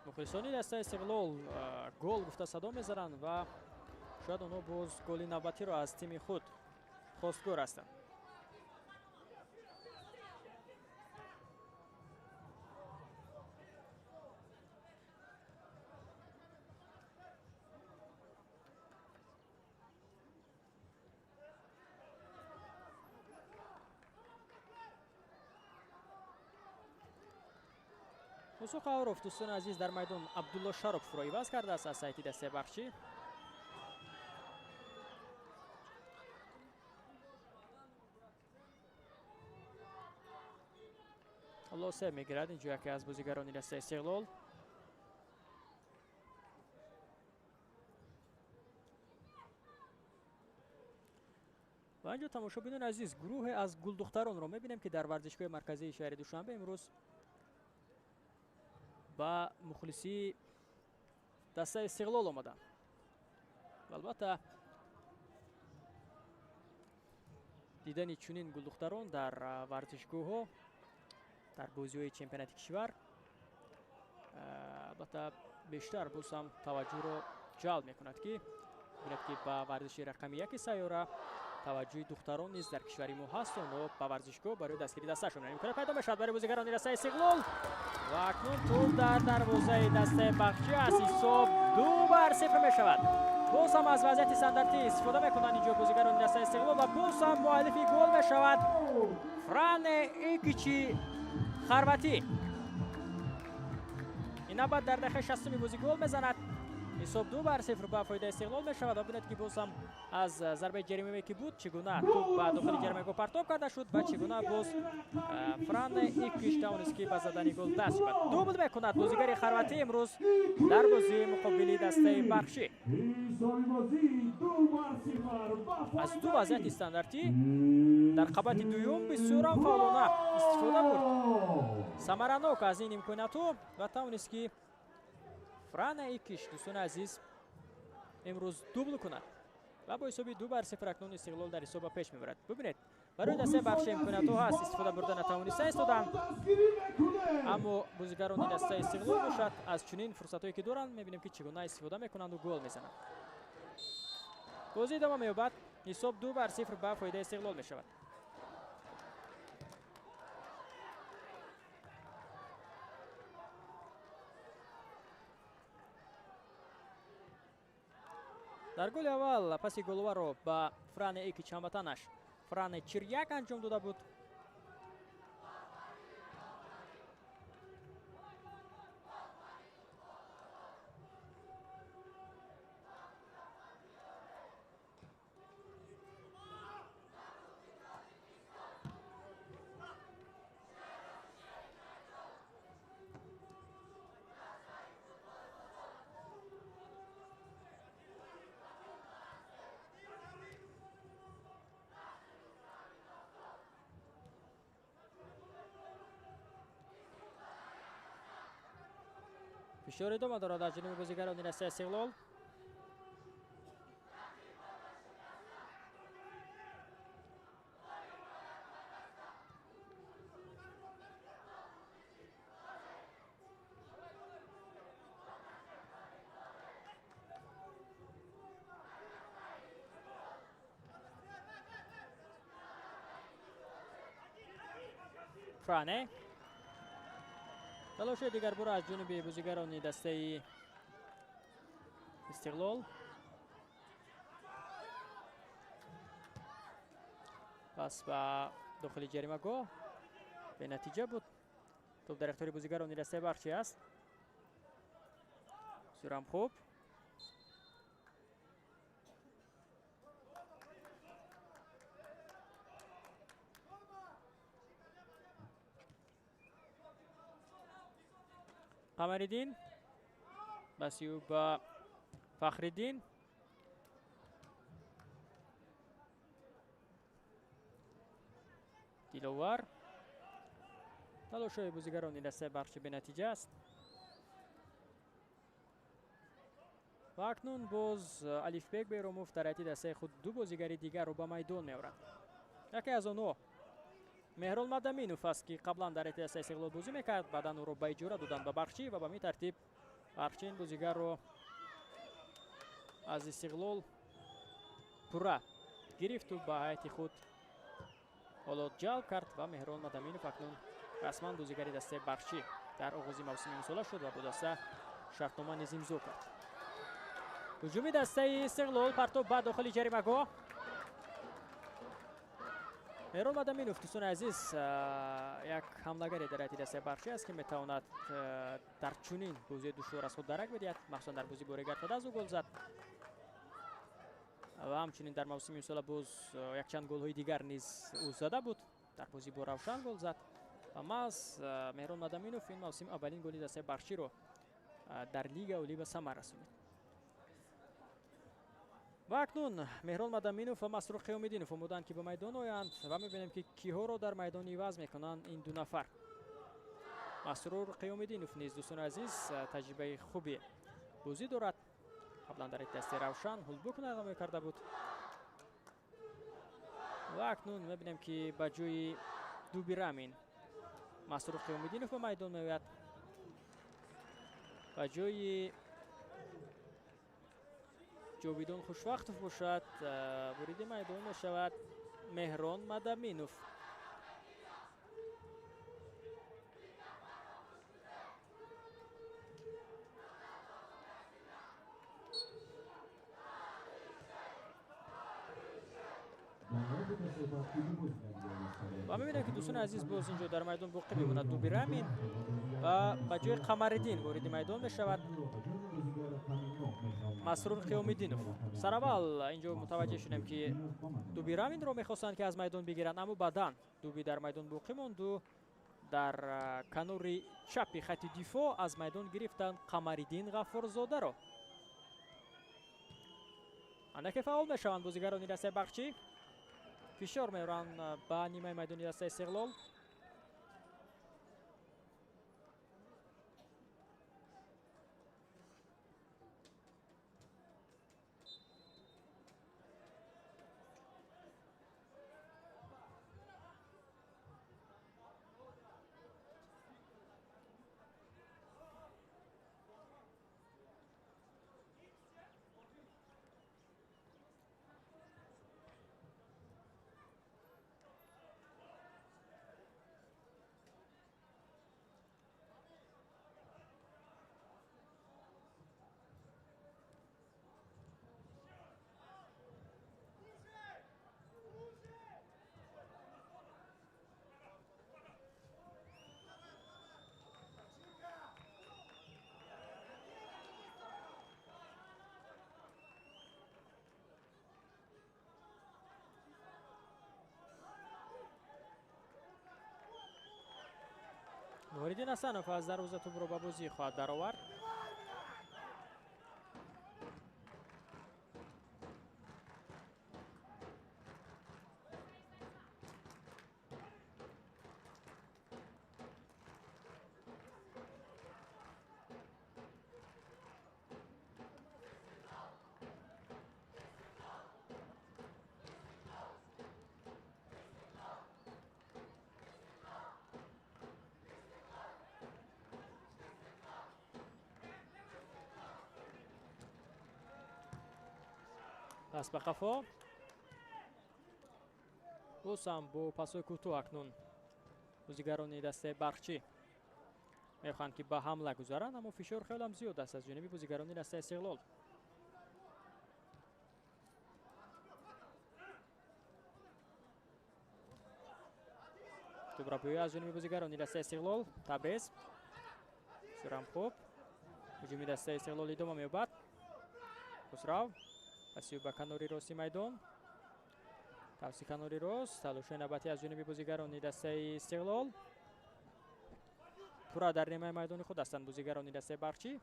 Мухлисони дастаи Истиқлол гол гуфта садо мезананд ва шояд онҳо боз голи навбатиро аз тими худ хостгор ҳастанд. Мусо Қаҳоров, дӯстони азиз, дар майдон Абдулло Шароповро иваз кардааст аз сайти дастаи Бахшӣ. Лосе мегирад инҷо яке аз бозигарони дастаи Истиқлол. Ва инҷо, тамошобинони азиз, гурӯҳе аз гулдухтаронро мебинем, ки дар варзишгоҳи марказии шаҳри Душанбе имрӯз ба мухлисии дастаи Истиқлол омаданд. Ва албатта, дидани чунин гулдухтарон дар варзишгоҳҳо дар бозиҳои чемпионати кишвар албатта бештар боз ҳам таваҷҷӯҳро ҷалб мекунад, ки бинад, ки ба варзиши рақами яки сайёра таваҷҷӯҳи духтарон низ дар кишвари мо ҳаст. Онҳо ба варзишгоҳ барои дастгири дасташон имконият пайдо мешавад барои бозигарони дастаи Истиқлол ва акнун тӯб дар дарвозаи дастаи Бахчӣ аст. Ҳисоб 2-0 мешавад. Боз ҳам аз вазъияти стандартӣ истифода мекунанд инҷо бозигарони дастаи Истиқлол ва боз ҳам муаллифи гол мешавад Фране Икичи хорватӣ. Ин навбат дар дақиқаи 60-уми бозӣ гол мезанад. Ҳисоб 2-0 ба фоидаи Истиқлол мешавад. Ва бинед, ки боз ҳам аз зарбаи ҷаримаве ки буд, чӣ гуна тӯб ба дохили ҷаримагоҳ партоб карда шуд ва чӣ гуна боз Фране Икич тавонист, ки ба задани гол даст ёбад. Дубл мекунад бозигари хорватӣ имрӯз дар бозии муқобили дастаи Бахшӣ. Аз ду вазъияти стандартӣ дар қабати дуюм бисёрам фаъолона истифода бурд. Самаранок аз ин имкониятҳо ва тавонист, ки Франа Икиш, дӯстони азиз, имрӯз дубл кунад ва бо ҳисоби 2-0 акнун Истиқлол дар ҳисоб ба пеш мебарад. Бибинед, барои дастаи Бахши имкониятҳо ҳаст, истифода бурда натавониста истоданд, аммо бозигарони дастаи Истиқлол бошад аз чунин фурсатҳое ки доранд, мебинем, ки чӣ гуна истифода мекунанду гол мезананд. Бозӣ идома меёбад. Ҳисоб 2-0 ба фоидаи Истиқлол мешавад. Дар голи аввал паси головаро ба Фране Икич ҳамватанаш Фране Чиряк анҷом дода буд. Фишор идома дорад аз ҷониби бозигарони дастаи Истиқлол. Фране талоши дигарбора аз ҷониби бозигарони дастаи Истиқлол. Пас ба дохили ҷаримагоҳ бенатиҷа буд. Топ дар ихтиёри бозигарони дастаи Барқчӣ аст. Бисёрам хуб. Қамариддин басиу ба Фахриддин. Диловар. Талошҳои бозигарони дастаи Барқчӣ бенатиҷа аст. Ва акнун боз Алифбек Беромов дар ҳайати дастаи худ ду бозигари дигарро ба майдон меорад. Яке аз онҳо Меҳрон Мадаминов аст, ки қаблан дар ҳайати дастаи Истиқлол бозӣ мекард, баъдан ӯро ба иҷора доданд ба Барқчӣ ва ба ҳамин тартиб Барқчӣ ин бозигарро аз Истиқлол пурра гирифту ба ҳайати худ ҳоло ҷалб кард ва Меҳрон Мадаминов акнун расман бозигари дастаи Барқчӣ дар оғози мавсими имсола шуд ва бо даста шартнома низ имзо кард. Ҳуҷуми дастаи Истиқлол, партоб ба дохили ҷаримагоҳ. Меҳрон Мадаминов, дӯстони азиз, як ҳамлагаре дар ҳайати дастаи Барқчӣ аст, ки метавонад дар чунин бозии душвор аз худ дарак бидиҳад, махсусан дар бозии бо Регар аз ӯ гол зад ва ҳамчунин дар мавсими имсола боз якчанд голҳои дигар низ ӯ зада буд. Дар бозӣ бо Равшан гол зад ва маҳз Меҳрон Мадаминов ин мавсим аввалин голи дастаи Барқчиро дар Лига Олӣ ба самар расонид. Ва акнун Меҳрон Мадаминов ва Масрур Қиёмиддинов омоданд, ки ба майдон оянд ва мебинем, ки киҳоро дар майдон иваз мекунанд ин ду нафар. Масрур Қиёмиддинов низ, дӯстони азиз, таҷрибаи хуби бозӣ дорад. Қаблан дар дастаи Равшан ҳулбук нағма карда буд. Ва акнун мебинем, ки ба ҷои Дубирамин Масрур Қиёмиддинов ба майдон меояд. Ба ҷои Ҷовидон Хушвақтов бошад, вориди майдон мешавад Меҳрон Мадаминов. Ва мебинем, ки дӯстони азиз, боз инҷо дар майдон боқӣ мемонад Дубирамин ва ба ҷои Қамариддин вориди майдон мешавад Масрур Қиёмиддинов. Сараввал инҷо мутаваҷҷеҳ шудем, ки Дубираминро мехостанд, ки аз майдон бигиранд, аммо баъдан Дуби дар майдон боқӣ монду дар канори чапи хати дифоъ аз майдон гирифтанд Қамариддин Ғаффорзодаро. Андаке фаъол мешаванд бозигарони дастаи Барқчӣ. Фишор меоранд ба нимаи майдони дастаи Истиқлол. Нуриддин Ҳасанов аз дарвоза тӯбро ба бозӣ хоҳад даровард. Пас ба қафо. Боз ҳам бо пасҳои кӯтоҳ акнун бозигарони дастаи Барқчӣ мехоҳанд, ки ба ҳамла гузаранд, аммо фишор хеле ҳам зиёд аст аз ҷониби бозигарони дастаи Истиқлол. Тӯбрабӯӣ аз ҷониби бозигарони дастаи Истиқлол. Табрез. Бисёрам хуб. Ҳуҷуми дастаи Истиқлол идома меёбад. Хусрав пасию ба канори рости майдон. Тавси канори рост. Талошои навбатӣ аз ҷониби бозигарони дастаи Истиқлол. Пурра дар нимаи майдони худ ҳастанд бозигарони дастаи Барқчӣ.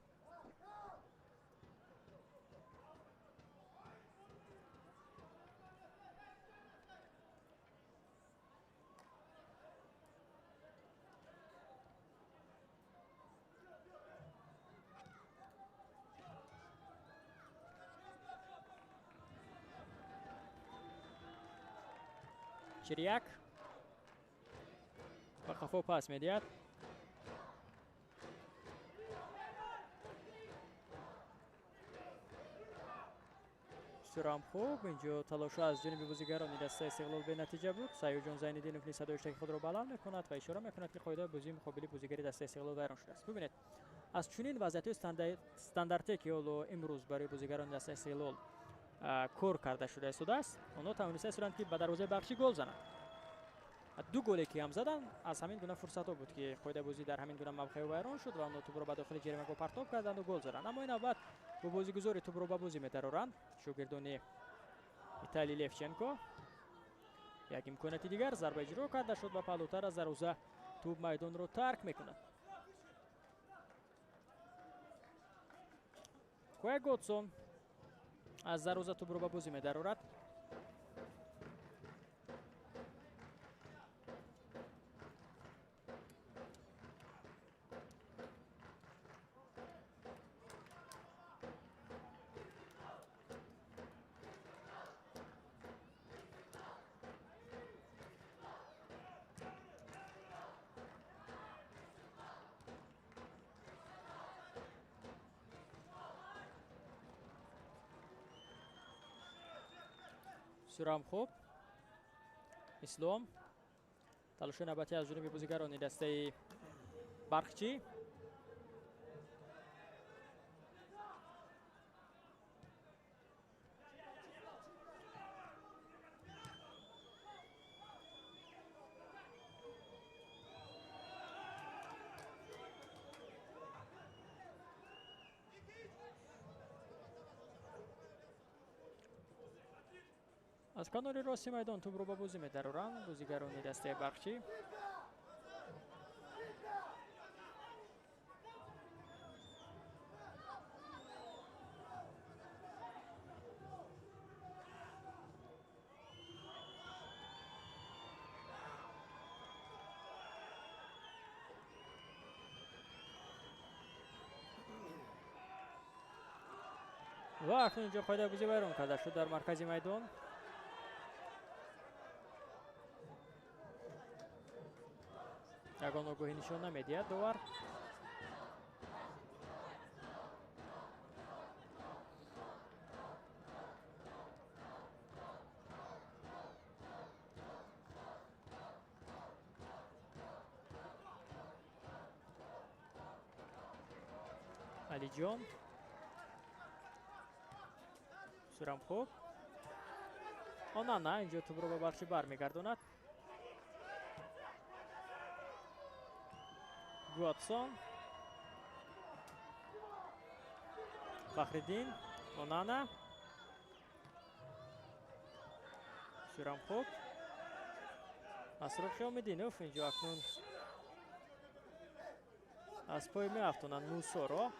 Чиряк ба қафо пас медиҳад. Бисёрам хуб. Инҷо талошҳо аз ҷониби бозигарони дастаи Истиқлол бенатиҷа буд. Саёҷон Зайниддинов низ садои иштаки худро баланд мекунад ва ишора мекунад, ки қоидаи бозии муқобили бозигари дастаи Истиқлол вайрон шудааст. Бубинед, аз чунин вазъиятҳои стандарте, ки ҳоло имрӯз барои бозигарони дастаи Истиқлол кор карда шуда истодааст, онҳо тавониста истоданд, ки ба дарвозаи Барқчӣ гол зананд. Ду голе ки ҳам заданд, аз ҳамин гуна фурсатҳо буд, ки қоидаи бозӣ дар ҳамин гуна мавқеъ вайрон шуд ва онҳо тӯбро ба дохили ҷаримагоҳ партоб карданд ва гол заданд. Аммо ин навбат бо бозигузори тӯбро ба бозӣ метароранд шогирдони Виталий Левченко. Як имконияти дигар, зарба иҷро карда шуд ва паҳлӯтар аз дарвоза тӯб майдонро тарк мекунад. Коя Готсон аз дарвоза тӯбро ба бозӣ медарорад. Бисёрам хуб. Ислом. Талошои навбатӣ аз ҷониби бозигарони дастаи Барқчӣ. Аз канори рости майдон тӯбро ба бозӣ медароранд бозигарони дастаи Барқчӣ. Ва акнун инҷо қоидаи бозӣ вайрон карда шуд дар маркази майдон. Ягон огоҳӣ нишон намедиҳад довар. Алиҷон. Бисёрам хуб. Онана инҷо тӯбро ба Барқчӣ бармегардонад. Гуатсон. Фахриддин. Онана. Бисёрам хуб. Масрур Қиёмиддинов инҷо акнун аз пой меафтонанд Мусоро.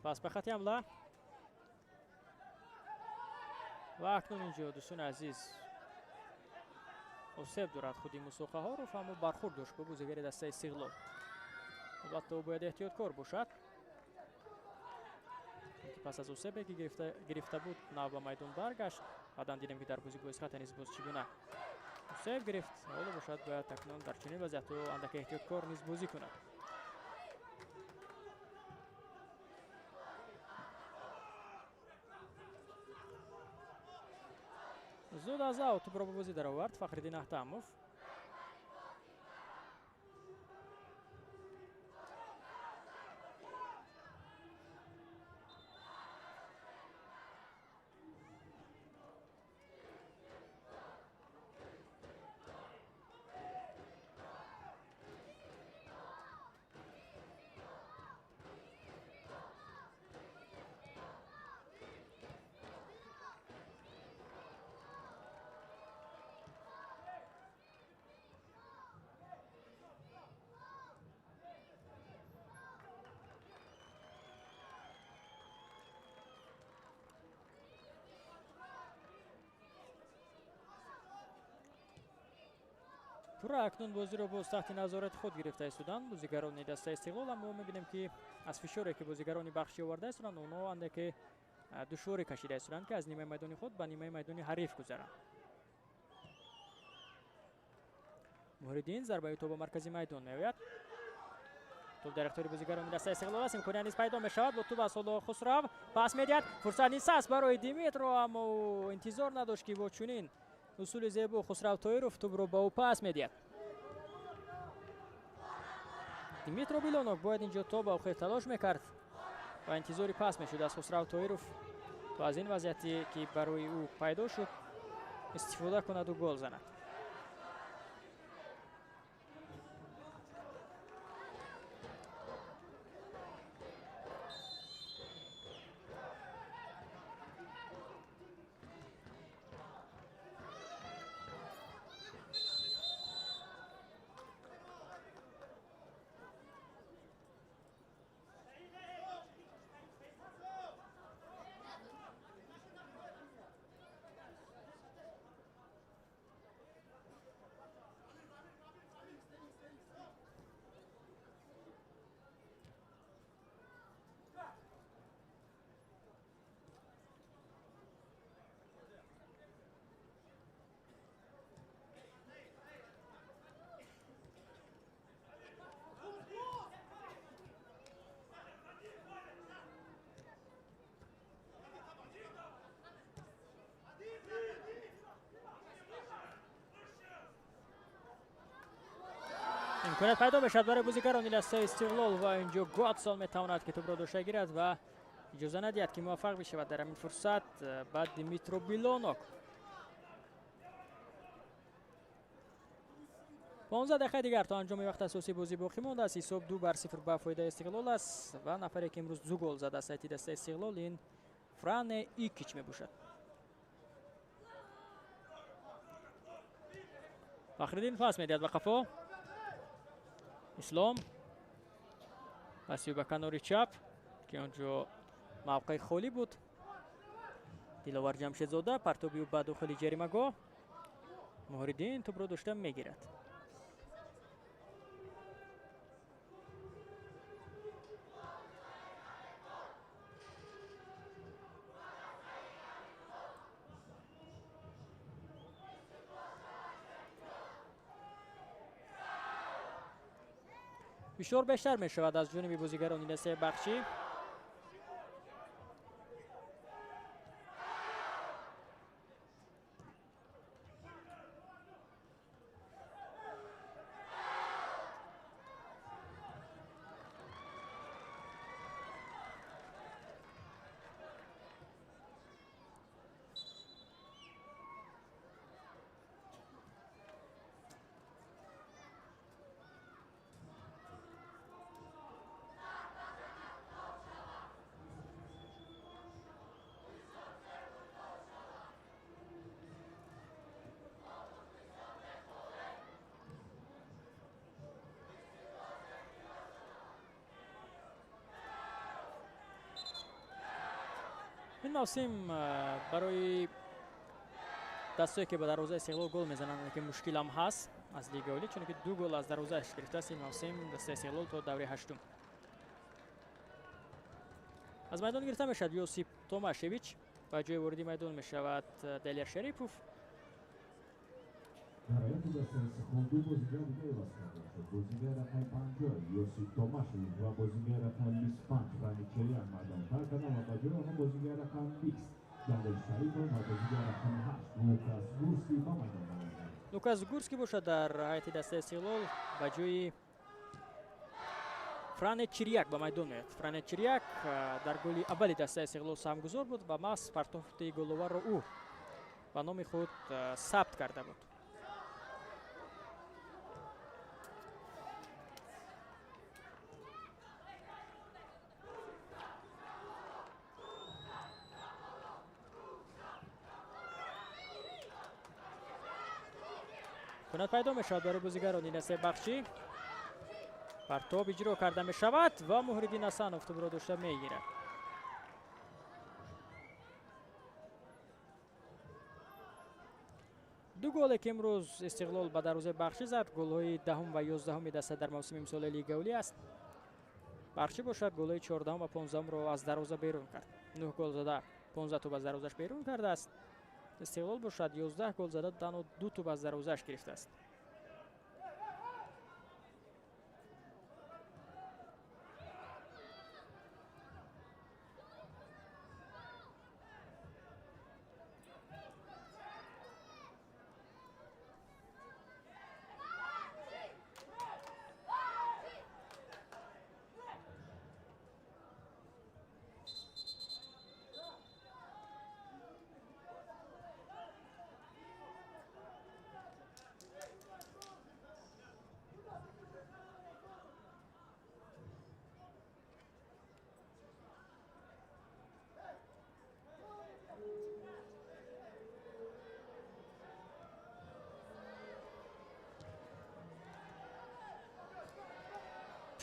Пас ба хати ҳамла. Ва акнун инҷо дӯстони азиз осеб дорад худи Мусо Қаҳоров, аммо бархӯрд дошт бо бозигари дастаи Истиқлол. Албатта, ӯ бояд эҳтиёткор бошад, ки пас аз осебе ки гирифта буд, нав ба майдон баргашт. Баъдан дидем, ки дар бозӣ бо Эсхата низ боз чӣ гуна осеб гирифт. Ҳоло бошад, бояд акнун дар чунин вазъиятҳо андаке эҳтиёткор низ бозӣ кунад. Зуд аз аут тӯбро ба бозӣ даровард Фахриддин Аҳтамов. Пурра акнун бозиро боз таҳти назорати худ гирифта истоданд бозигарони дастаи Истиқлол, аммо мебинем, ки аз фишоре ки бозигарони Бахшӣ оварда истоданд, онҳо андаке душворӣ кашида истоданд, ки аз нимаи майдони худ ба нимаи майдони ҳариф гузаранд. Муҳриддин, зарбаи тӯб ба маркази майдон меояд. Тӯб дар ихтиёри бозигарони дастаи Истиқлол аст. Имконият низ пайдо мешавад. Бо тӯб аз ҳоло Хусрав пас медиҳад. Фурсат низ аст барои Димитро, аммо ӯ интизор надошт, ки бо чунин усули зебо Хусрав Тоиров тӯбро ба ӯ пас медиҳад. Димитро Билонов бояд инҷо то ба охир талош мекард ва интизори пас мешуд аз Хусрав Тоиров, то аз ин вазъияте ки барои ӯ пайдо шуд истифода кунаду гол занад. Имконият пайдо мешавад барои бозигарони дастаи Истиқлол ва инҷо Готсон метавонад, ки тӯбро дошта гирад ва иҷоза надиҳад, ки муваффақ бишавад дар ҳамин фурсат ба Димитро Билонок. 15 дақиқаи дигар то анҷоми вақти асосии бозӣ боқӣ мондааст. Ҳисоб 2-0 ба фоидаи Истиқлол аст ва нафаре ки имрӯз 2 гол зад аз сайти дастаи Истиқлол, ин Фране Икич мебошад. Фахриддин пас медиҳад ба қафо. Ислом паси ба канори чап, ки онҷо мавқеи холӣ буд. Диловар Ҷамшедзода, партоби ӯ ба дохили ҷаримагоҳ. Муҳриддин тӯбро дошта мегирад. فشار بیشتر می شود از جانب بازیگران دسته بخشی. ин мавсим барои дастое ки ба дарвозаи Истиқлол гол мезананд, ки мушкилам ҳаст. аз Лигаи Олӣ, чунки 2 гол аз дарвозааш гирифтааст ин мавсим дастаи Истиқлол то даври ҳаштум. Аз майдон гирифта мешавад Йосип Томашевич, ба ҷои вориди майдон мешавад Далер Шарипов. Дар ҳайати дастаи Истиқлол 2 бозигар дига иваз карда шуд. Бозигари рақами 50 Йосип Томашевич ва бозигари рақами 25 Франек Черяк майдон тарк карданд ва ба ҷои онҳо бозигари рақами 20 Далер Шарипов ва бозигари рақами 8 Лукас Гурский ба майдон баромаданд. Лукас Гурский бошад дар ҳайати дастаи Истиқлол ба ҷои Франек Чиряк ба майдон меояд. Франек Чиряк дар голи аввали дастаи Истиқлол саҳмгузор буд ва маҳз партофти головарро ӯ ба номи худ сабт карда буд. Кунад пайдо мешавад барои бозигарони дастаи Бахчӣ. Партоб иҷро карда мешавад ва Муҳриддин Ҳасанов тӯбро дошта мегирад. Ду голе ки имрӯз Истиқлол ба дарвозаи Бахчӣ зад, голҳои 10 ва 11 даста дар мавсими имсолаи Лигаи Олӣ аст. Бахчӣ бошад голҳои 14 ва 15-ро аз дарвоза берун кард. 9 гол зада 15 тӯб аз дарвозааш берун кардааст. Истиқлол бошад 11 гол зада танҳо 2 тӯб аз дарвозааш гирифтааст.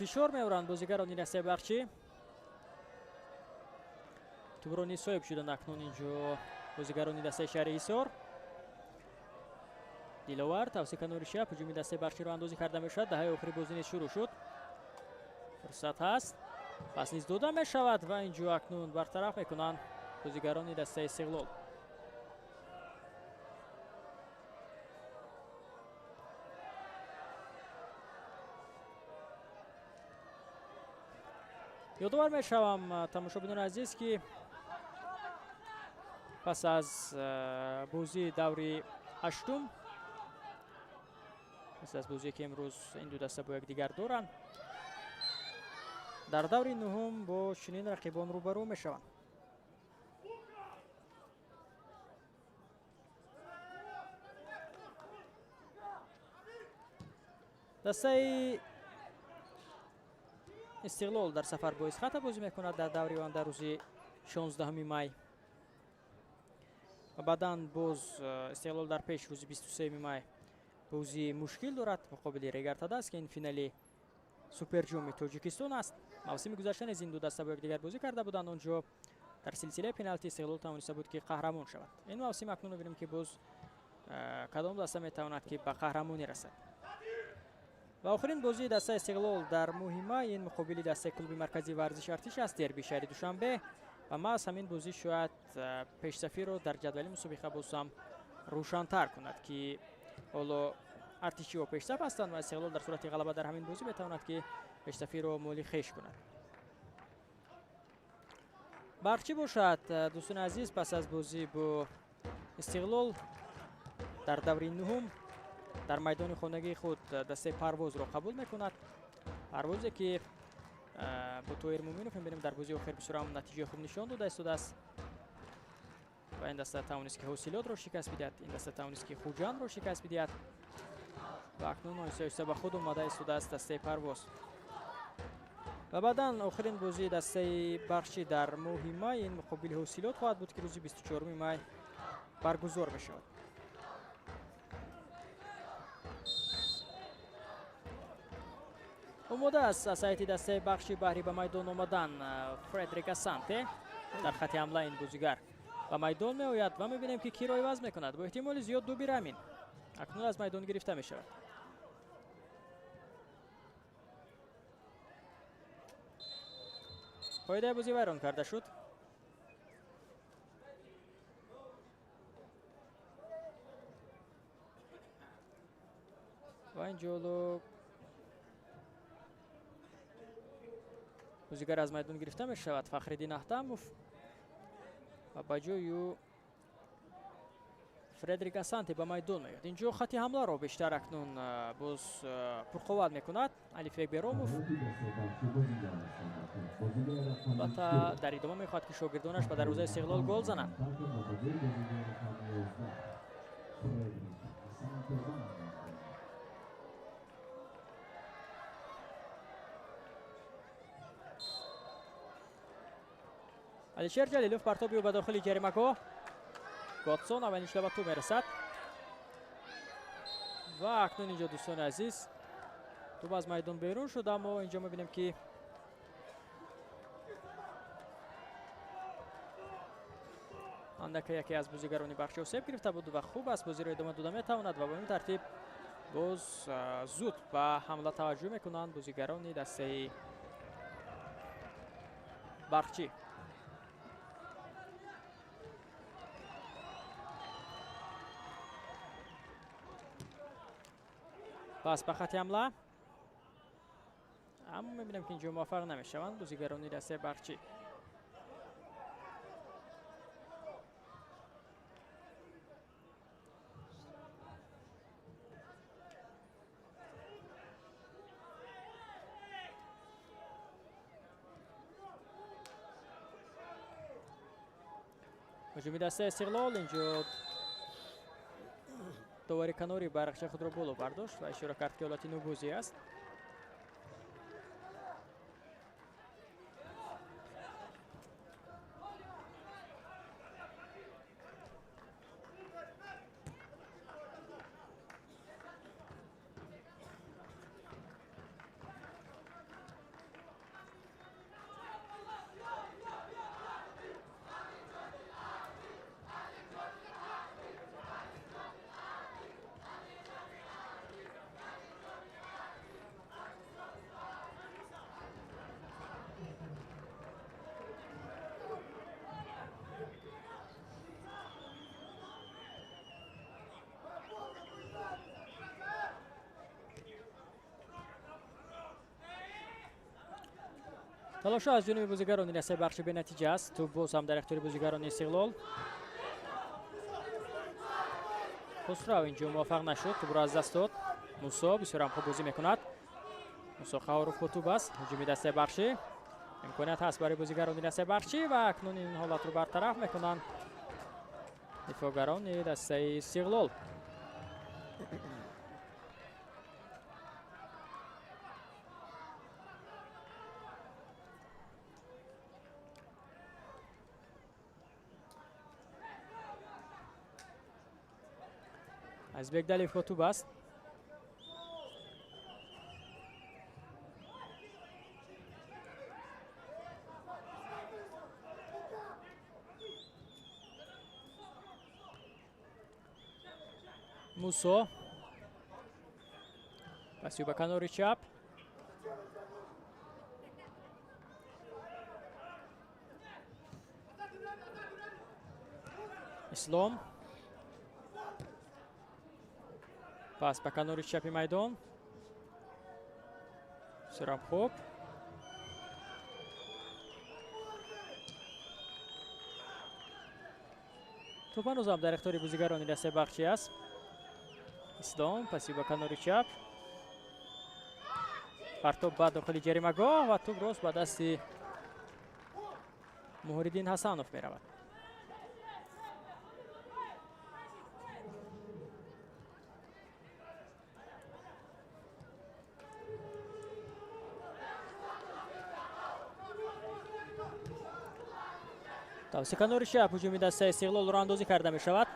Фишор меоранд бозигарони дастаи Бахчӣ. Тӯбро низ соҳиб шуданд акнун инҷо бозигарони дастаи шаҳри Ҳисор. Диловар тавсия канори чап ҳуҷуми дастаи Бахчиро андозӣ карда мешавад. Даҳаи охири бозӣ низ шурӯъ шуд. Фурсат ҳаст. Пас низ дода мешавад ва инҷо акнун бартараф мекунанд бозигарони дастаи Истиқлол. Ёдовар мешавам тамошобинони азиз, ки пас аз бозии даври ҳаштум, пас аз бозие ки имрӯз ин ду даста бо якдигар доранд, дар даври нуҳум бо чунин рақибон рӯбарӯ мешаванд. Дастаи Истиқлол дар сафар бо Исхата бозӣ мекунад дар даври оянда рӯзи 16 май. Ва баъдан боз Истиқлол дар пеш рӯзи 23 май бозии мушкил дорад муқобили Регар-ТадАЗ, ки ин финали Суперҷоми Тоҷикистон аст. Мавсими гузашта низ ин ду даста бо якдигар бозӣ карда буданд. Онҷо дар силсилаи пеналти Истиқлол тавониста буд, ки қаҳрамон шавад. Ин мавсим акнун мебинем, ки боз кадом даста метавонад, ки ба қаҳрамонӣ расад. Ва охирин бозии дастаи Истиқлол дар моҳи май ин муқобили дастаи клуби марказии варзиши Артиш аст, дерби шаҳри Душанбе. Ва маҳз ҳамин бозӣ шояд пешсафиро дар ҷадвали мусобиқа боз ҳам рӯшантар кунад, ки ҳоло артишиҳо пешсаф ҳастанд ва Истиқлол дар сурати ғалаба дар ҳамин бозӣ метавонад, ки пешсафиро моли хеш кунад. Барчӣ бошад, дӯстони азиз, пас аз бозӣ бо Истиқлол дар даври нуҳум дар майдони хонагии худ дастаи Парвозро қабул мекунад. Парвозе ки бо Тоҳир Муъминов мебинем дар бозии охир бисёр ҳам натиҷаи хуб нишон дода истодааст ва ин даста тавонист, ки Ҳосилотро шикаст бидиҳад, ин даста тавонист, ки Хуҷандро шикаст бидиҳад ва акнун оҳиста оҳиста ба худ омада истодааст дастаи Парвоз. Ва баъдан охирин бозии дастаи Бахчӣ дар моҳи май ин муқобили Ҳосилот хоҳад буд, ки рӯзи 24 май баргузор мешавад. Омода аст аз ҳайати дастаи Бахчӣ баҳри ба майдон омадан Фредерик Асанте. Дар хати ҳамла ин бозигар ба майдон меояд ва мебинем, ки киро иваз мекунад. Бо эҳтимоли зиёд Дуби Рамин акнун аз майдон гирифта мешавад. Қоидаи бозӣ вайрон карда шуд. Ва инҷо бозигар аз майдон гирифта мешавад Фахриддин Аҳтамов ва ба ҷои ӯ Фредерик Асанте ба майдон меояд. Инҷо хати ҳамларо бештар акнун боз пурқувват мекунад Алифбек Беромов. Албатта дар идома мехоҳад ки шогирдонаш ба дарвозаи Истиқлол гол зананд. Алишер Ҷалилов партоби ӯ ба дохили ҷаримагоҳ. Готсон аввалин шуда ба тӯб мерасад. Ва акнун инҷо дӯстони азиз тӯб аз майдон берун шуд, аммо инҷо мебинем ки андака яке аз бозигарони бахши осеб гирифта буд ва хуб аст бозиро идома дода метавонад ва бо ин тартиб боз зуд ба ҳамла таваҷҷӯҳ мекунанд бозигарони дастаи Барқчӣ. Пас ба хати ҳамла, аммо мебинем ки инҷо муваффақ намешаванд бозигарони дастаи Барқчӣ. Ҳуҷуми дастаи Истиқлол инҷо довари канори байрақчаи худро боло бардошт ва ишора кард ки ҳолати нубузӣ аст. Талошҳо аз ҷониби бозигарони дастаи Барқчӣ бенатиҷа аст. Тӯб боз ҳам дар ихтиёри бозигарони Истиқлол. Хусрав инҷо муваффақ нашуд, тӯбро аз даст дод. Мусо бисёр ҳам хуб бозӣ мекунад. Мусо Қаҳоров бо тӯб аст. Ҳуҷуми дастаи Барқчӣ. Имконият ҳаст барои бозигарони дастаи Барқчӣ ва акнун ин ҳолатро бартараф мекунанд дифоъгарони дастаи Истиқлол. Азизбек Далиев бо тӯб аст. Мусо паси ба канори чап. Ислом пас ба канори чапи майдон. Бисёрам хуб. Тӯб ҳанӯзам дар ихтиёри бозигарони дастаи Барқчӣ аст. Ислом паси ба канори чап. Партоб ба дохили ҷаримагоҳ ва тӯб рост ба дасти Муҳриддин Ҳасанов меравад. Тавси канори чап ҳуҷуми дастаи Истиқлол роҳандозӣ карда мешавад.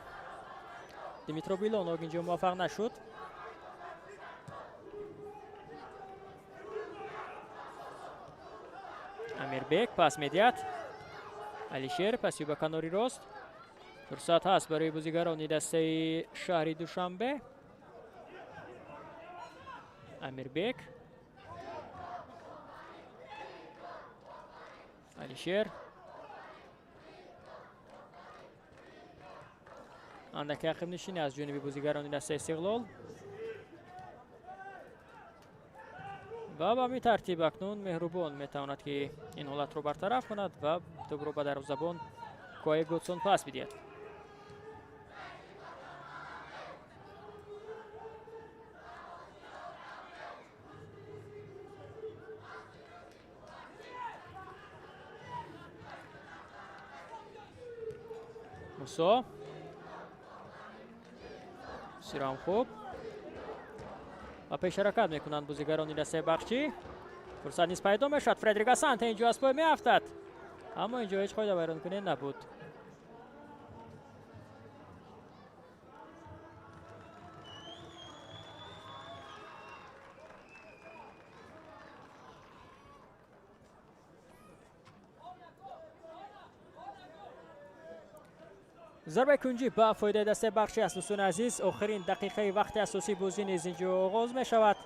Димитро Билонов инҷо муваффақ нашуд. Амирбек пас медиҳад. Алишер паси ба канори рост. Фурсат ҳаст барои бозигарони дастаи шаҳри Душанбе. Амирбек Алишер. Андаке ақибнишинӣ аз ҷониби бозигарони дастаи Истиқлол. Ва ба ҳамин тартиб акнун Меҳрубон метавонад ки ин ҳолатро бартараф кунад ва тӯбро ба дарвозабон Кои Годсон пас бидиҳад. Мусо сирам хуб ва пеш ҳаракат мекунанд бозигарони дастаи Бахчӣ. Фурсат низ пайдо мешавад. Фредерик Асанте инҷо аз пой меафтад, аммо инҷо ҳеҷ қоида вайронкунӣ набуд. Зарбаи кунҷӣ ба фоидаи дастаи Бахчӣ аст. Дӯстони азиз, охирин дақиқаи вақти асосии бозӣ низ инҷо оғоз мешавад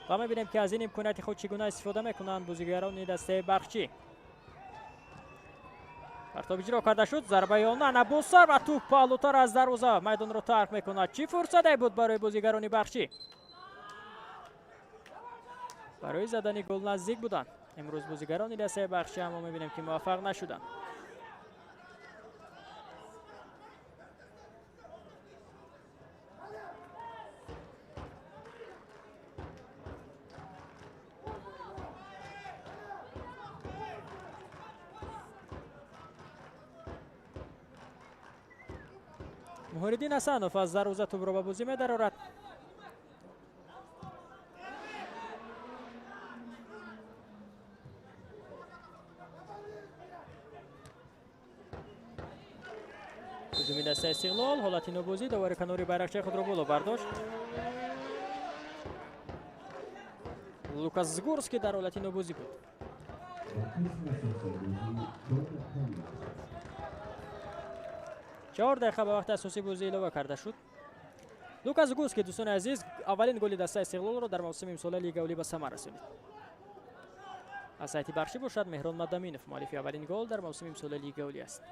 ва мебинем ки аз ин имконияти худ чӣ гуна истифода мекунанд бозигарони дастаи Бахчӣ. Партоб иҷро карда шуд. Зарбаи Онана бо сар ва тӯб паҳлӯтар аз дарвоза майдонро тарк мекунад. Чӣ фурсате буд барои бозигарони Бахчӣ! Барои задани гол наздик буданд имрӯз бозигарони дастаи Бахчӣ, аммо мебинем ки муваффақ нашуданд. Муҳриддин Ҳасанов аз дарвоза тӯбро ба бозӣ медарорад. Ҳуҷуми дастаи Истиқлол, ҳолати нобозӣ, довари канори байрақчаи худро боло бардошт. Лукас Згурский дар ҳолати нобозӣ буд. 4 дақиқа ба вақти асосии бозӣ илова карда шуд. Лукас Згурский, дӯстони азиз, аввалин голи дастаи Истиқлолро дар мавсими имсолаи Лигаи Олӣ ба самар расонид. Аз сайти Бахчӣ бошад Меҳрон Мадаминов муаллифи аввалин гол дар мавсими имсолаи Лигаи Олӣ аст.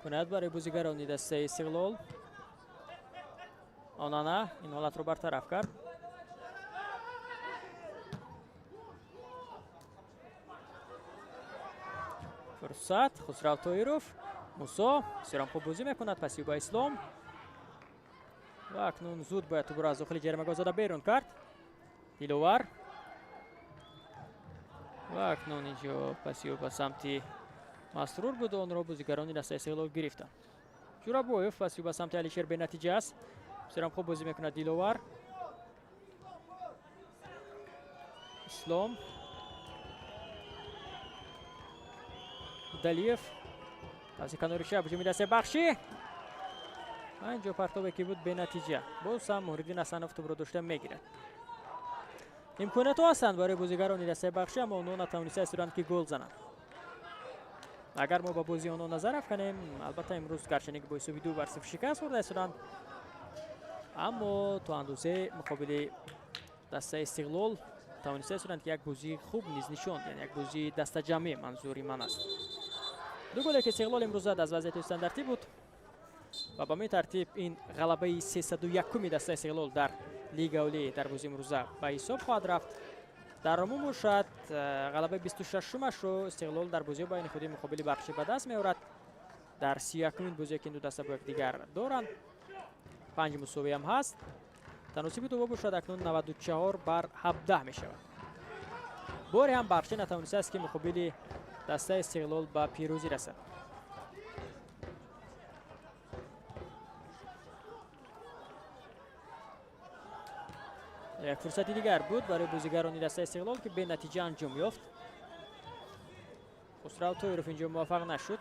Кунад барои бозигарони дастаи Истиқлол. Онана ин ҳолатро бартараф кард. Фурсат Хусрав Тоиров. Мусо бисёрам хуб бозӣ мекунад. Паси ба Ислом ва акнун зуд бояд тӯбро аз дохили ҷаримагоҳ зада берун кард. Диловар ва акнун инҷо паси ба самти Масрур буд, онро бозигарони дастаи Истиқлол гирифтанд. Ҷурабоев паси ба самти Алишер бенатиҷа аст. Бисёрам хуб бозӣ мекунад Диловар. Ислом. Далиев. Аз канори чап ҳуҷуми дастаи Бахчӣ. Инҷо партобе ки буд бенатиҷа. Боз ҳам Муҳриддин Ҳасанов тӯбро дошта мегирад. Имкониятҳо ҳастанд барои бозигарони дастаи Бахчӣ, аммо онҳо натавониста истоданд ки гол зананд. Агар мо ба бозии онҳо назар афканем, албатта имрӯз гарчанде ки бо ҳисоби 2-0 шикаст хӯрда истоданд, аммо то андозе муқобили дастаи Истиқлол тавониста истоданд ки як бозии хуб низ нишон диҳанд, як бозии дастаҷамъӣ манзури ман аст. Ду голе ки Истиқлол имрӯз зад аз вазъияти стандартӣ буд ва ба ҳамин тартиб ин ғалабаи 301-уми дастаи Истиқлол дар Лигаи Олӣ дар бозии имрӯза ба ҳисоб хоҳад рафт. Дар умум бошад ғалабаи 26-умашро Истиқлол дар бозии байни худӣ муқобили Бахчӣ ба даст меорад. Дар 31-умин бозие ки ин ду даста бо якдигар доранд, 5 мусовӣ ҳам ҳаст. Таносиби тӯбҳо бошад акнун 94-17 мешавад. Боре ҳам Бахчӣ натавонистааст ки муқобили дастаи Истиқлол ба пирӯзӣ расад. Як фурсати дигар буд барои бозигарони дастаи Истиқлол ки бенатиҷа анҷом ёфт. Хусрав Тоиров инҷо муваффақ нашуд.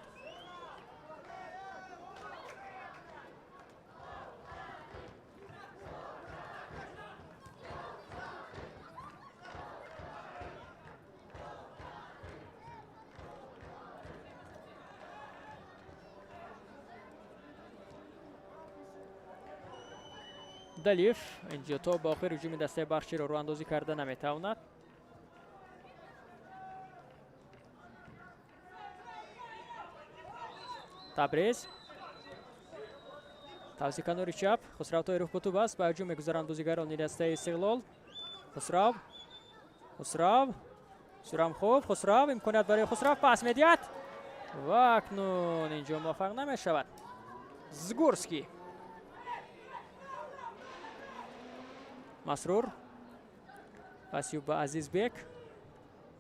Абдалиев инҷо то ба охир ҳуҷуми дастаи Барқчиро роҳандозӣ карда наметавонад. Табрез тавси канори чап, Хусрав Тоиров бо тӯб аст, ба ҳуҷум мегузаранд бозигарони дастаи Истиқлол. Хусрав, Хусрав, сурам хуб, Хусрав, имконият барои Хусрав, пас медиҳад ва акнун инҷо муваффақ намешавад. Згурский, Масрур, паси ба Азизбек,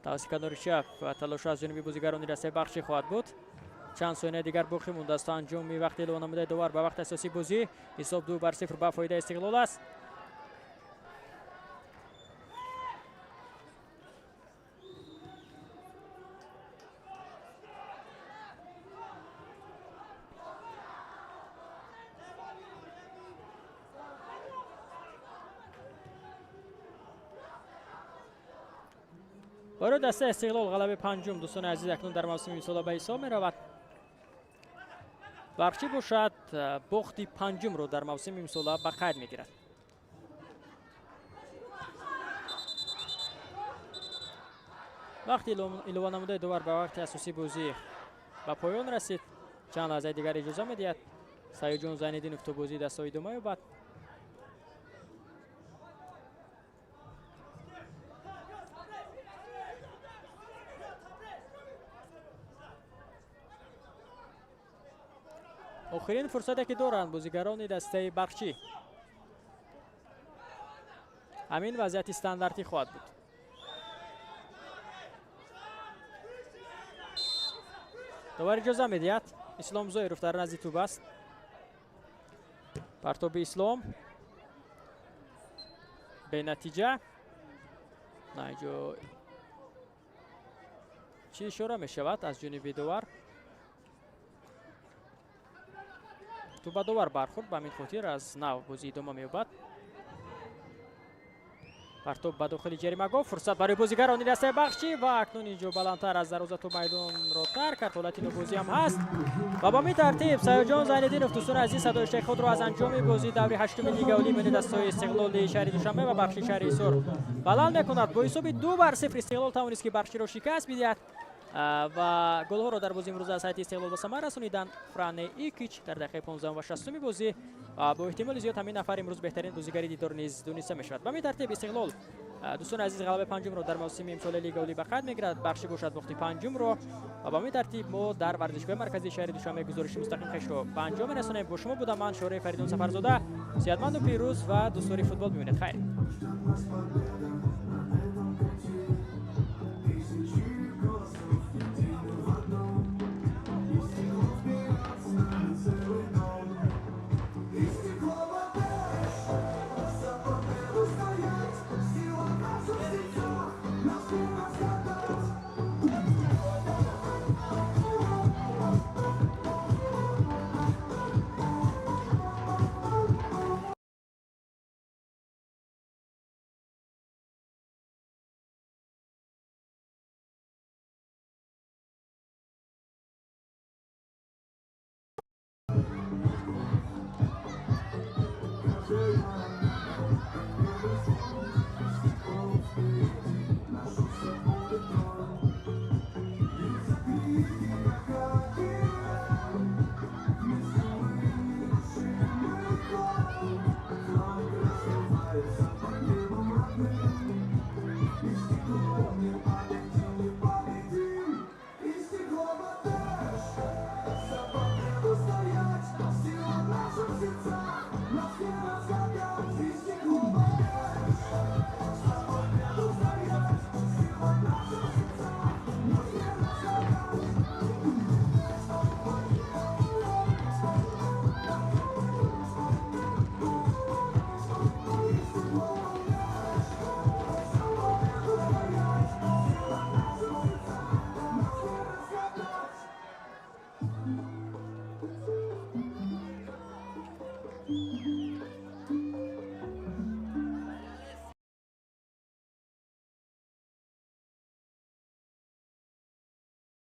тавси канори чап, талош аз ҷониби бозигарони дастаи Барқчӣ хоҳад буд. Чанд сония дигар боқӣ мондааст то анҷоми вақти эълон намудаи довар ба вақти асосии бозӣ. Ҳисоб 2-0 ба фоидаи Истиқлол аст. Барои дастаи Истиқлол ғалабаи панҷум, дӯстони азиз, акнун дар мавсими имсола ба ҳисоб меравад. Барқчӣ бошад бохти панҷумро дар мавсими имсола ба қайд мегирад. Вақти илова намудаи довар ба вақти асосии бозӣ ба поён расид. Чанд лаҳзаи дигар иҷоза медиҳад Саидҷон Зайниддинов то бозии дастаҳо идома ёбад. Охирин фурсате ки доранд бозигарони дастаи Барқчӣ, ҳамин вазъияти стандартӣ хоҳад буд. Довар иҷоза медиҳад. Ислом Зоиров дар назди тӯб аст. Партоби Ислом бенатиҷа. На, инҷо чӣ ишора мешавад аз ҷониби довар? Тӯб ба довар бархӯрд, ба ҳамин хотир аз нав бозӣ идома меёбад. Партоб ба дохили ҷаримагоҳ, фурсат барои бозигарони дастаи Барқчӣ ва акнун инҷо баландтар аз дарвоза тӯб майдонро тарк кард. Ҳолати нобозӣ ҳам ҳаст ва ба ҳамин тартиб Саёдҷон Зайниддинов, дӯстони азиз, садоиштаи худро аз анҷоми бозии даври ҳаштуми Лигаи Олии миёни дастаҳои Истиқлоли шаҳри Душанбе ва Барқчии шаҳри Ҳисор баланд мекунад. Бо ҳисоби 2-0 Истиқлол тавонист ки Барқчиро шикаст бидиҳад ва голҳоро дар бозии имрӯза аз ҳайати Истиқлол ба самар расониданд Фране Икич дар дақиқаи 15 ва 60 бозӣ ва бо эҳтимоли зиёд ҳамин нафар имрӯз беҳтарин бозигари дидор низ дониста мешавад. Ба ҳамин тартиб Истиқлол, дӯстони азиз, ғалабаи панҷумро дар мавсими имсолаи Лигаи Олӣ ба қайд мегирад. Барқчӣ бошад бохти панҷумро ва ба ҳамин тартиб мо дар варзишгоҳи марказии шаҳри Душанбе гузориши мустақим хешро ба анҷом мерасонем. Бо шумо будам ман, Шораи Фаридун Сафарзода. Сиҳатманду пирӯз ва дӯстдори футбол бимонед. Хайр. Yeah.